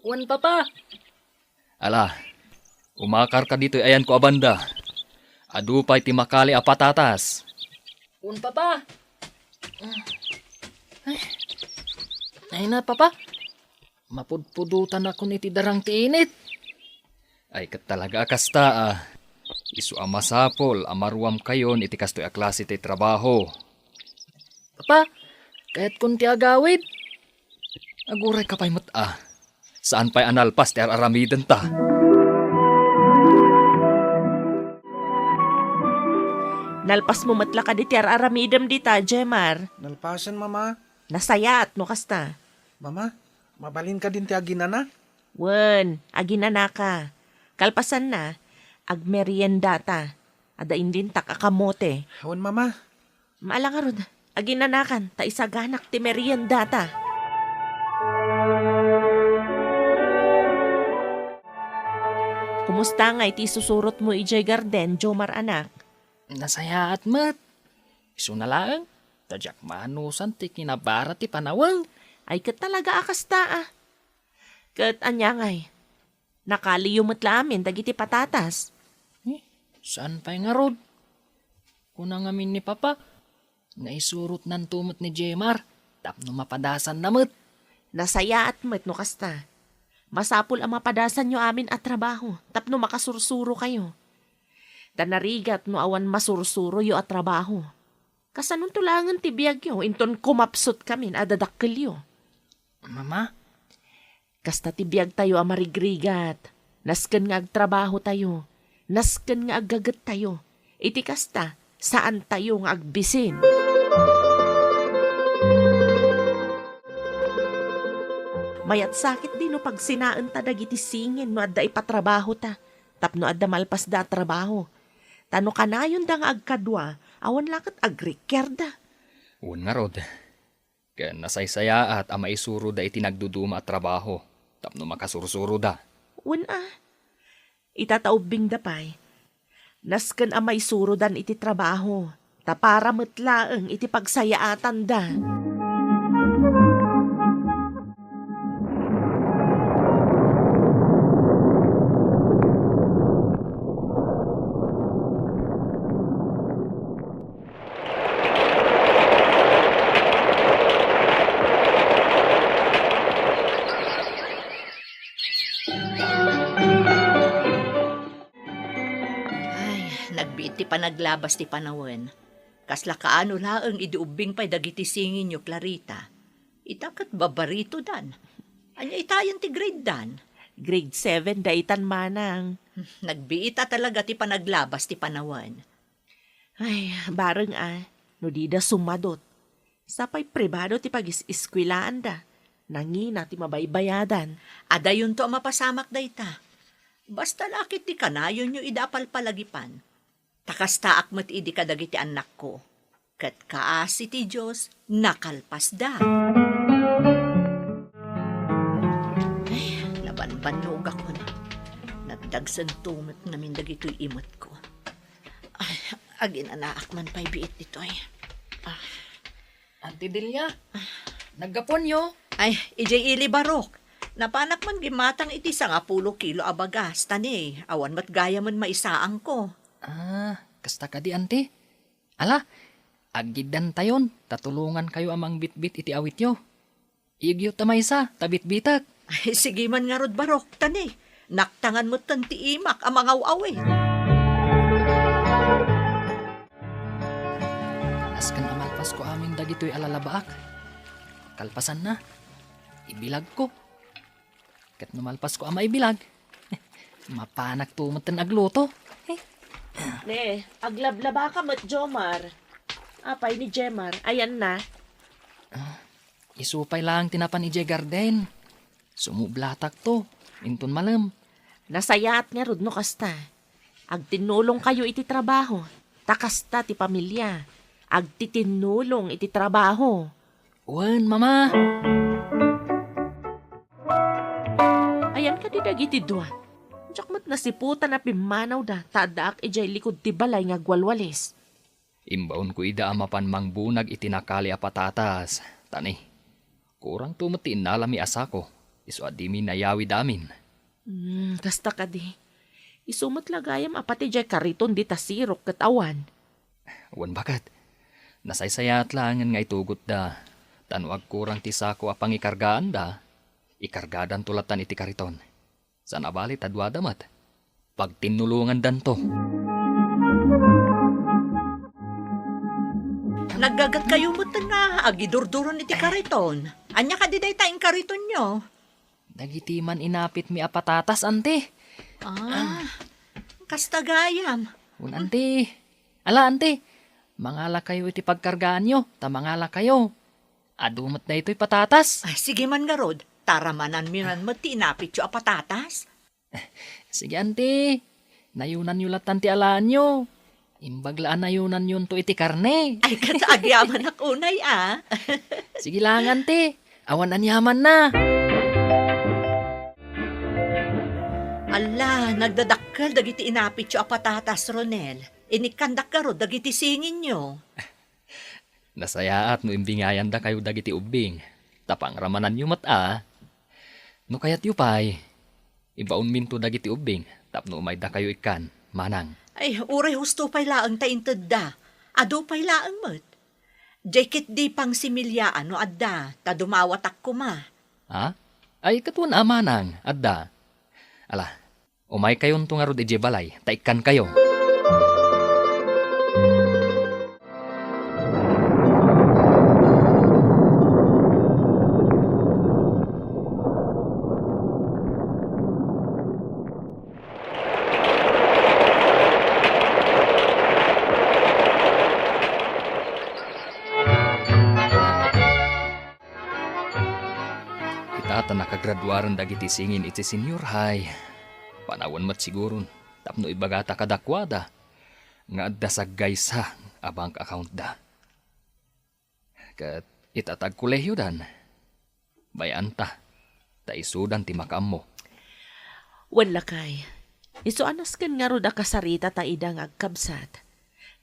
Wen, Papa. Ala, umakarka ditoy ayanko a banda. Adu pay ti makali a patatas. Wen, Papa. Ay. Ay na, Papa. Mapudpudotanakon iti darang ti init. Ay, ket talaga a kasta, a. Isu a masapul a maruamkayon iti kastoy a klase ti trabaho. Papa, kayatkon ti agawid. Agurayka pay met, a. Saan pay a nalpas ti ar-aramidenta? Nalpasmo met la kadi ti ar-aramidem dita, Jemar? Nalpasen, Mama. Nasayaat no kasta. Mama, mabalin kadin ti aginana? Wen, aginanaka. Kalpasanna, agmeriendata. Adda inlintak a kamote. Wen, Mama. Maala ngarud, aginanakan, ta isaganak ti meriendata. Kumusta ngay ti isusurotmo idiay garden, Jomar anak? Nasayaat met. Isuna laeng, ta diak maanusan ti kinabara ti panawen. Ay, ket talaga a kasta, a. Ket ania ngay? Nakaliyo met la amin dagiti patatas. Eh, saan pay ngarud? Kuna ngamin ni Papa, naisurotnanto met ni Jemar, tapno mapadasanna met. Nasayaat met no kasta. Masapul a mapadasanyo amin a trabaho, tapno makasursurokayo. Ta narigat no awan masursuroyo a trabaho. Kasanonto laengen ti biagyo, inton kumapsutkamin a dadakkelyo? Mama? Kasta ti biagtayo a marigrigat. Nasken nga agtrabahotayo. Nasken nga aggagettayo. Iti kasta, saantayo nga agbisin. Mayat sakit di no pagsinaenta dagiti singin no adda ipatrabahota, tapno adda malpasda a trabaho. Ta no kanayonda nga agkadua, awan la ket agrikiarda. Wen ngarud, ken nasaysayaat a maisuroda iti nagduduma a trabaho tapno makasursuroda. Wen a, ita ta ubbingda pay, nasken a maisurodan iti trabaho, ta para met laeng iti pagsayaatanda. Ay, nagbiit ti panaglabas ti panawen. Kasla kaano laeng idi ubbing pay dagiti singinyo, Clarita. Ita ket babaritodan. Ania itayen ti grade dan? Grade seven da itan, manang. Nagbiit a talaga ti panaglabas ti panawen. Ay, bareng a, no dida sumadot. Sapay pribado ti pagis-eskwelaanda. Nangina ti mabaybayadan. Adayonto a mapasamak dayta. Basta la ket di kanayonyo ida a palpalagipan. Ta kastaak met idi kadagiti annakko. Ket kaasi ti Dios, nakalpasda. Ay, nabanbannogakon. Nagdagsento met ngamin dagitoy imetko. Ay, aginanaak man pay biit ditoy. Ah. Auntie Delia, naggapuanyo? Ay, idiay ili, Barok. Napanak man gimmatang iti sangapulo kilo a bagas, ta ni, awan met gayamen maisaangko. Ah, kasta kadi, Auntie? Ala, aggiddantayon, ta tulongankayo a mangbitbit iti awityo. Iyegyo ta maysa, ta bitbitek. Ay, sige man ngarud, Barok, ta ni, naktangan metten ti imak a mangaw-awit. Nasken a malpasko amin dagitoy a lalabaak. Kalpasanna, ibilagko. Ket no malpasko a maibilag, mapanakto metten agluto. Ne, aglablabaka met, Jomar. Apay ni Jemar, ayanna? Ah, isu pay laeng ti napan idiay garden. Sumublatakto, inton malem. Nasayaat ngarud no kasta. Agtinnulongkayo iti trabaho, ta kasta ti pamilia. Agtitinnulong iti trabaho. Wen, Mama. Ayan kadi dagiti dua. Diak met nasiputan a pimmanawda ta addaak idiay likud ti balay nga agwalwalis. Imbaonko ida a mapan mangbunag iti nakali a patatas, ta ni, kurangto met ti innalami a sako, isu a dimi nayawid amin. Hmm, kasta kadi. Isu met la gayam a pati diay kariton dita sirok ket awan. Wen baket, nasaysayaat laengen nga itugotda, ta no agkurang ti sako a pangikargaanda, ikargadanto lattan iti kariton. Saan a bali ta duada met. Pagtinnulongandanto. Naggagatkayo met nga agidurduron iti kariton. Ania kadi dayta inkaritonyo? Dagiti man-inapitmi a patatas, Auntie. Ah, kasta gayam. Wen, Auntie. Ala, Auntie. Mangalakayo iti pagkargaanyo, ta mangalakayo. Adu met daytoy patatas. Ay, sige man ngarud, ta ramananmi man met ti inapityo a patatas. Sige, anti. Nayunanyo latan ti alaanyo. Imbag la a nayunanyonto iti karne. Ay, ket agyamanak unay, a. Sige lang, anti. Awan aniamanna. Alla, nagdadakkel dagiti inapityo a patatas, Ronel. Inikkandak ngarud dagiti singinyo. Nasayaat no imbingayandakayo dagiti ubbing, ta pangramananyo met a. No kayatyo pay, ibaonminto dagiti ubbing tapno umaydakayo ikkan, manang. Ay, uray husto pay laeng ta intedda. Adu pay laeng met. Diay ketdi pangsimiliaan no adda, ta dumawatak koma. Ha? Ay, ket wen a, manang, adda. Ala, umaykayonto ngarud idiay balay, ta ikkankayo. Ita ta nakagraduaren dagiti singin iti senior high. Panawen met siguron tapno ibagata kadakuada nga adda saggaysa a bank accountda. Ket ita ta agkolehiodan, bay-anta, ta isudan ti makaammo. Wen lakay, isu a nasken ngarud a kasarita ta ida nga agkabsat.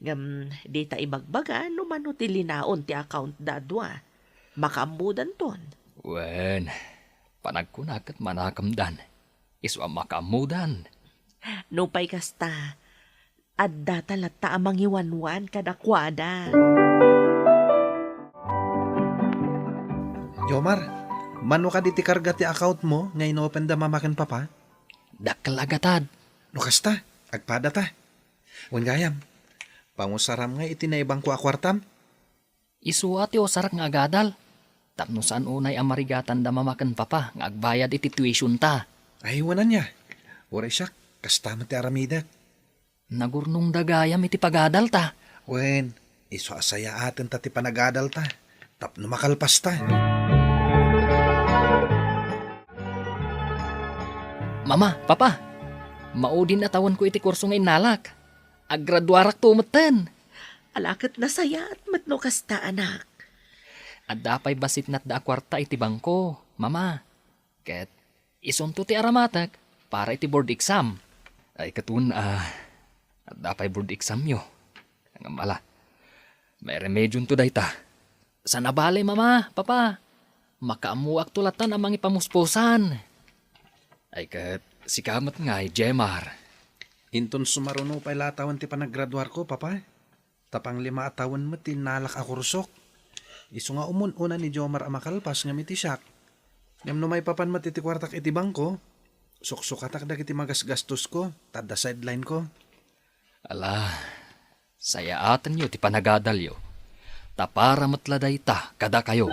Ngem dita ibagbaga no mano ti linaon ti accountda a dua. Makaammodanton. Wen, panagkunak ket manakemdan. Isu a makaammodan. Nupay kasta, addata latta a mangiwanwan kadakuada. Jomar, mano kadi ti karga ti accountmo nga inopenda Mama ken Papa? Dakkel a gatad. No kasta, agpadata. Wen gayam, pangusaram nga iti naibangko a kuartam? Isu a ti usarak nga agadal, tapno saan unay a marigatanda Mama ken Papa nga agbayad iti tuitionta. Ay, wen ania. Uray siak, kasta met ti aramidek. Nagurnongda gayam iti pagadalta. Wen, isu a sayaatenta ti panagadalta tapno makalpasta. Mama, Papa, maudin a tawenko iti kurso nga innalak. Aggraduarakto metten. Ala ket nasayaat met no kasta, anak. Adda pay bassit natda a kuarta iti bangko, Mama. Ket isunto ti aramatek para iti board exam. Ay, ket wen a, adda pay board examyo. Ngem ala, mairemedionto dayta. Saan a bale, Mama, Papa. Makaammoakto latan a mangipamuspusan. Ay, ket sika met ngay, Jemar. Inton sumaruno pay la a tawen ti panaggraduarko, Papa. Ta panglima a tawen met ti innalak a kursok. Isu nga umun-una ni Jomar a makalpas ngem iti siak. Ngem no maipapan met iti kuartak iti bangko, suksukatak dagiti magasgastosko, ta adda sidelineko. Ala, sayaatenyo ti panagadalyo, ta para met la dayta kadakayo.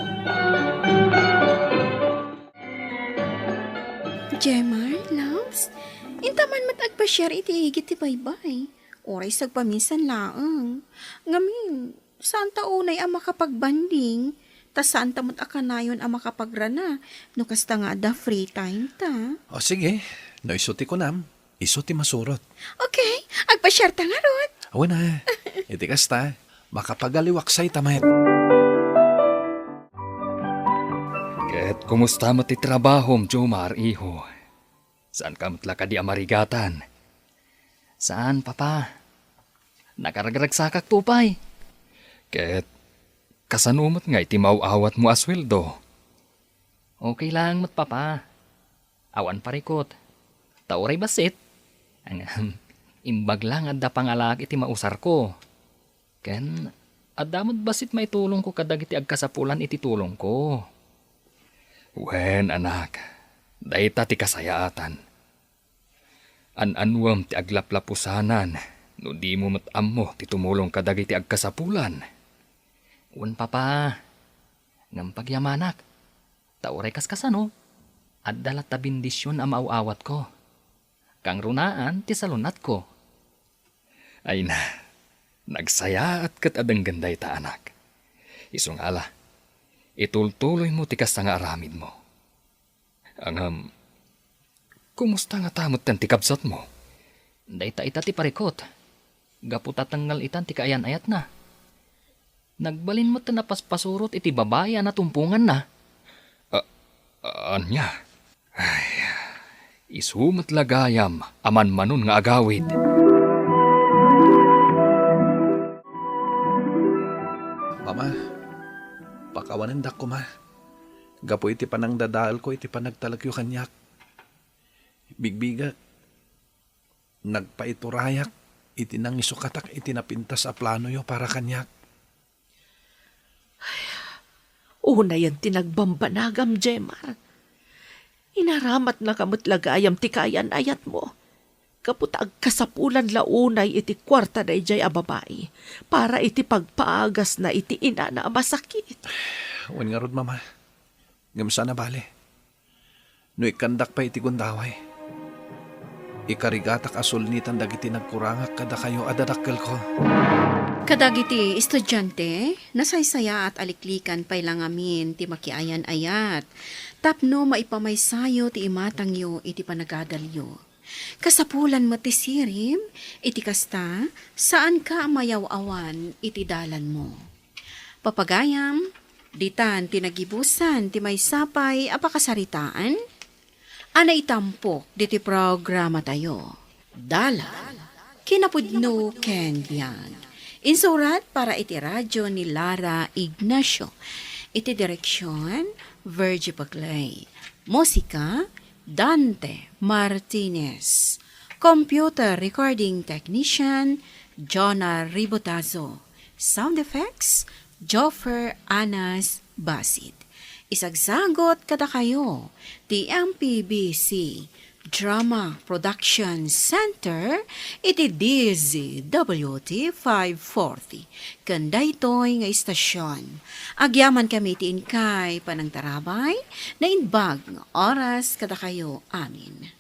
Jemar, loves, inta man met agpasiar iti igid ti baybay. Uray sagpaminsan laeng. Ngamin, saanta unay a makapagbanding, ta saanta met a kanayon a makapagrana no kasta nga adda free time ta. O sige, no isu ti kunam, isu ti masurot. Okay, agpasiarta ngarud. Awan a, iti kasta, makapagaliwak say ta met. Ket kumusta met ti trabahom, Jomar, iho? Saanka met la kadi a marigatan? Saan, Papa. Nakaragragsakakto pay. Ket kasano met ngay ti maaw-awatmo a sueldo? Okay lang met, Papa. Awan parikut. Ta uray bassit, imbag la nga adda pangalaak iti mausarko. Ken adda met bassit maitulongko kadagiti agkasapulan iti tulongko. Wen, anak, dayta ti kasayaatan. An-anuem ti aglaplapusanan no dimo met ammo ti tumulong kadagiti agkasapulan. Wen, Papa, ngem pagyamanak, ta uray kaskasano, adda latta bendision a maaw-awatko. Kangrunaan ti salun-atko. Ay na, nagsayaat ket a denggen dayta, anak. Isu nga ala, Itultuloymo ti kasta nga aramidmo. Ngem, kumusta ngata metten ti kabsatmo? Dayta ita ti parikut. Gapu ta tengngel itan ti kaayan-ayatna. Nagbalin metten a paspasurot iti babai a natumponganna. A-, ania? Ay, isu met la gayam a manmanon nga agawid. Mama, pakawanendak koma gapu iti panangdadaelko iti panagtalekyo kaniak. Bigbigak, nagpaiturayak iti nangisukatak iti napintas a planoyo para kaniak. Unayen ti nagbambanagam, Jemar. Inaramatnaka met la gayam ti kaayan-ayatmo. Gapu ta agkasapulan la unay iti kuarta daydiay a babai para iti pagpaagasna iti inana a masakit. Wen ngarud, Mama. Ngem saan a bale. No ikkandak pay iti gundaway, ikarigatak a sulnitan dagiti nagkurangak kadakayo a dadakkelko. Kadagiti estudiante, nasaysayaat a liklikan pay la ngamin ti makiayan-ayat tapno maipamaysayo ti imatangyo iti panagadalyo. Kasapulan met ti sirim, iti kasta, saanka a mayaw-awan iti dalanmo. Papagayam, ditan ti nagibusan ti maysa pay a pakasaritaan a naitampok diti programatayo. Dalan, kinapudno ken biag. Insurat para iti radyo ni Lara Ignacio. Iti direksyon, Virgie Paclay. Musika, Dante Martinez. Computer recording technician, Jonah Ribotazo. Sound effects, Joffer Anas Basit. Isagsagot kadakayo ti M P B C Drama Production Center iti D Z W T five forty. Ken daytoy nga istasyon, agyamankami iti inkay panangtarabay, naimbag nga oras kadakayo amin.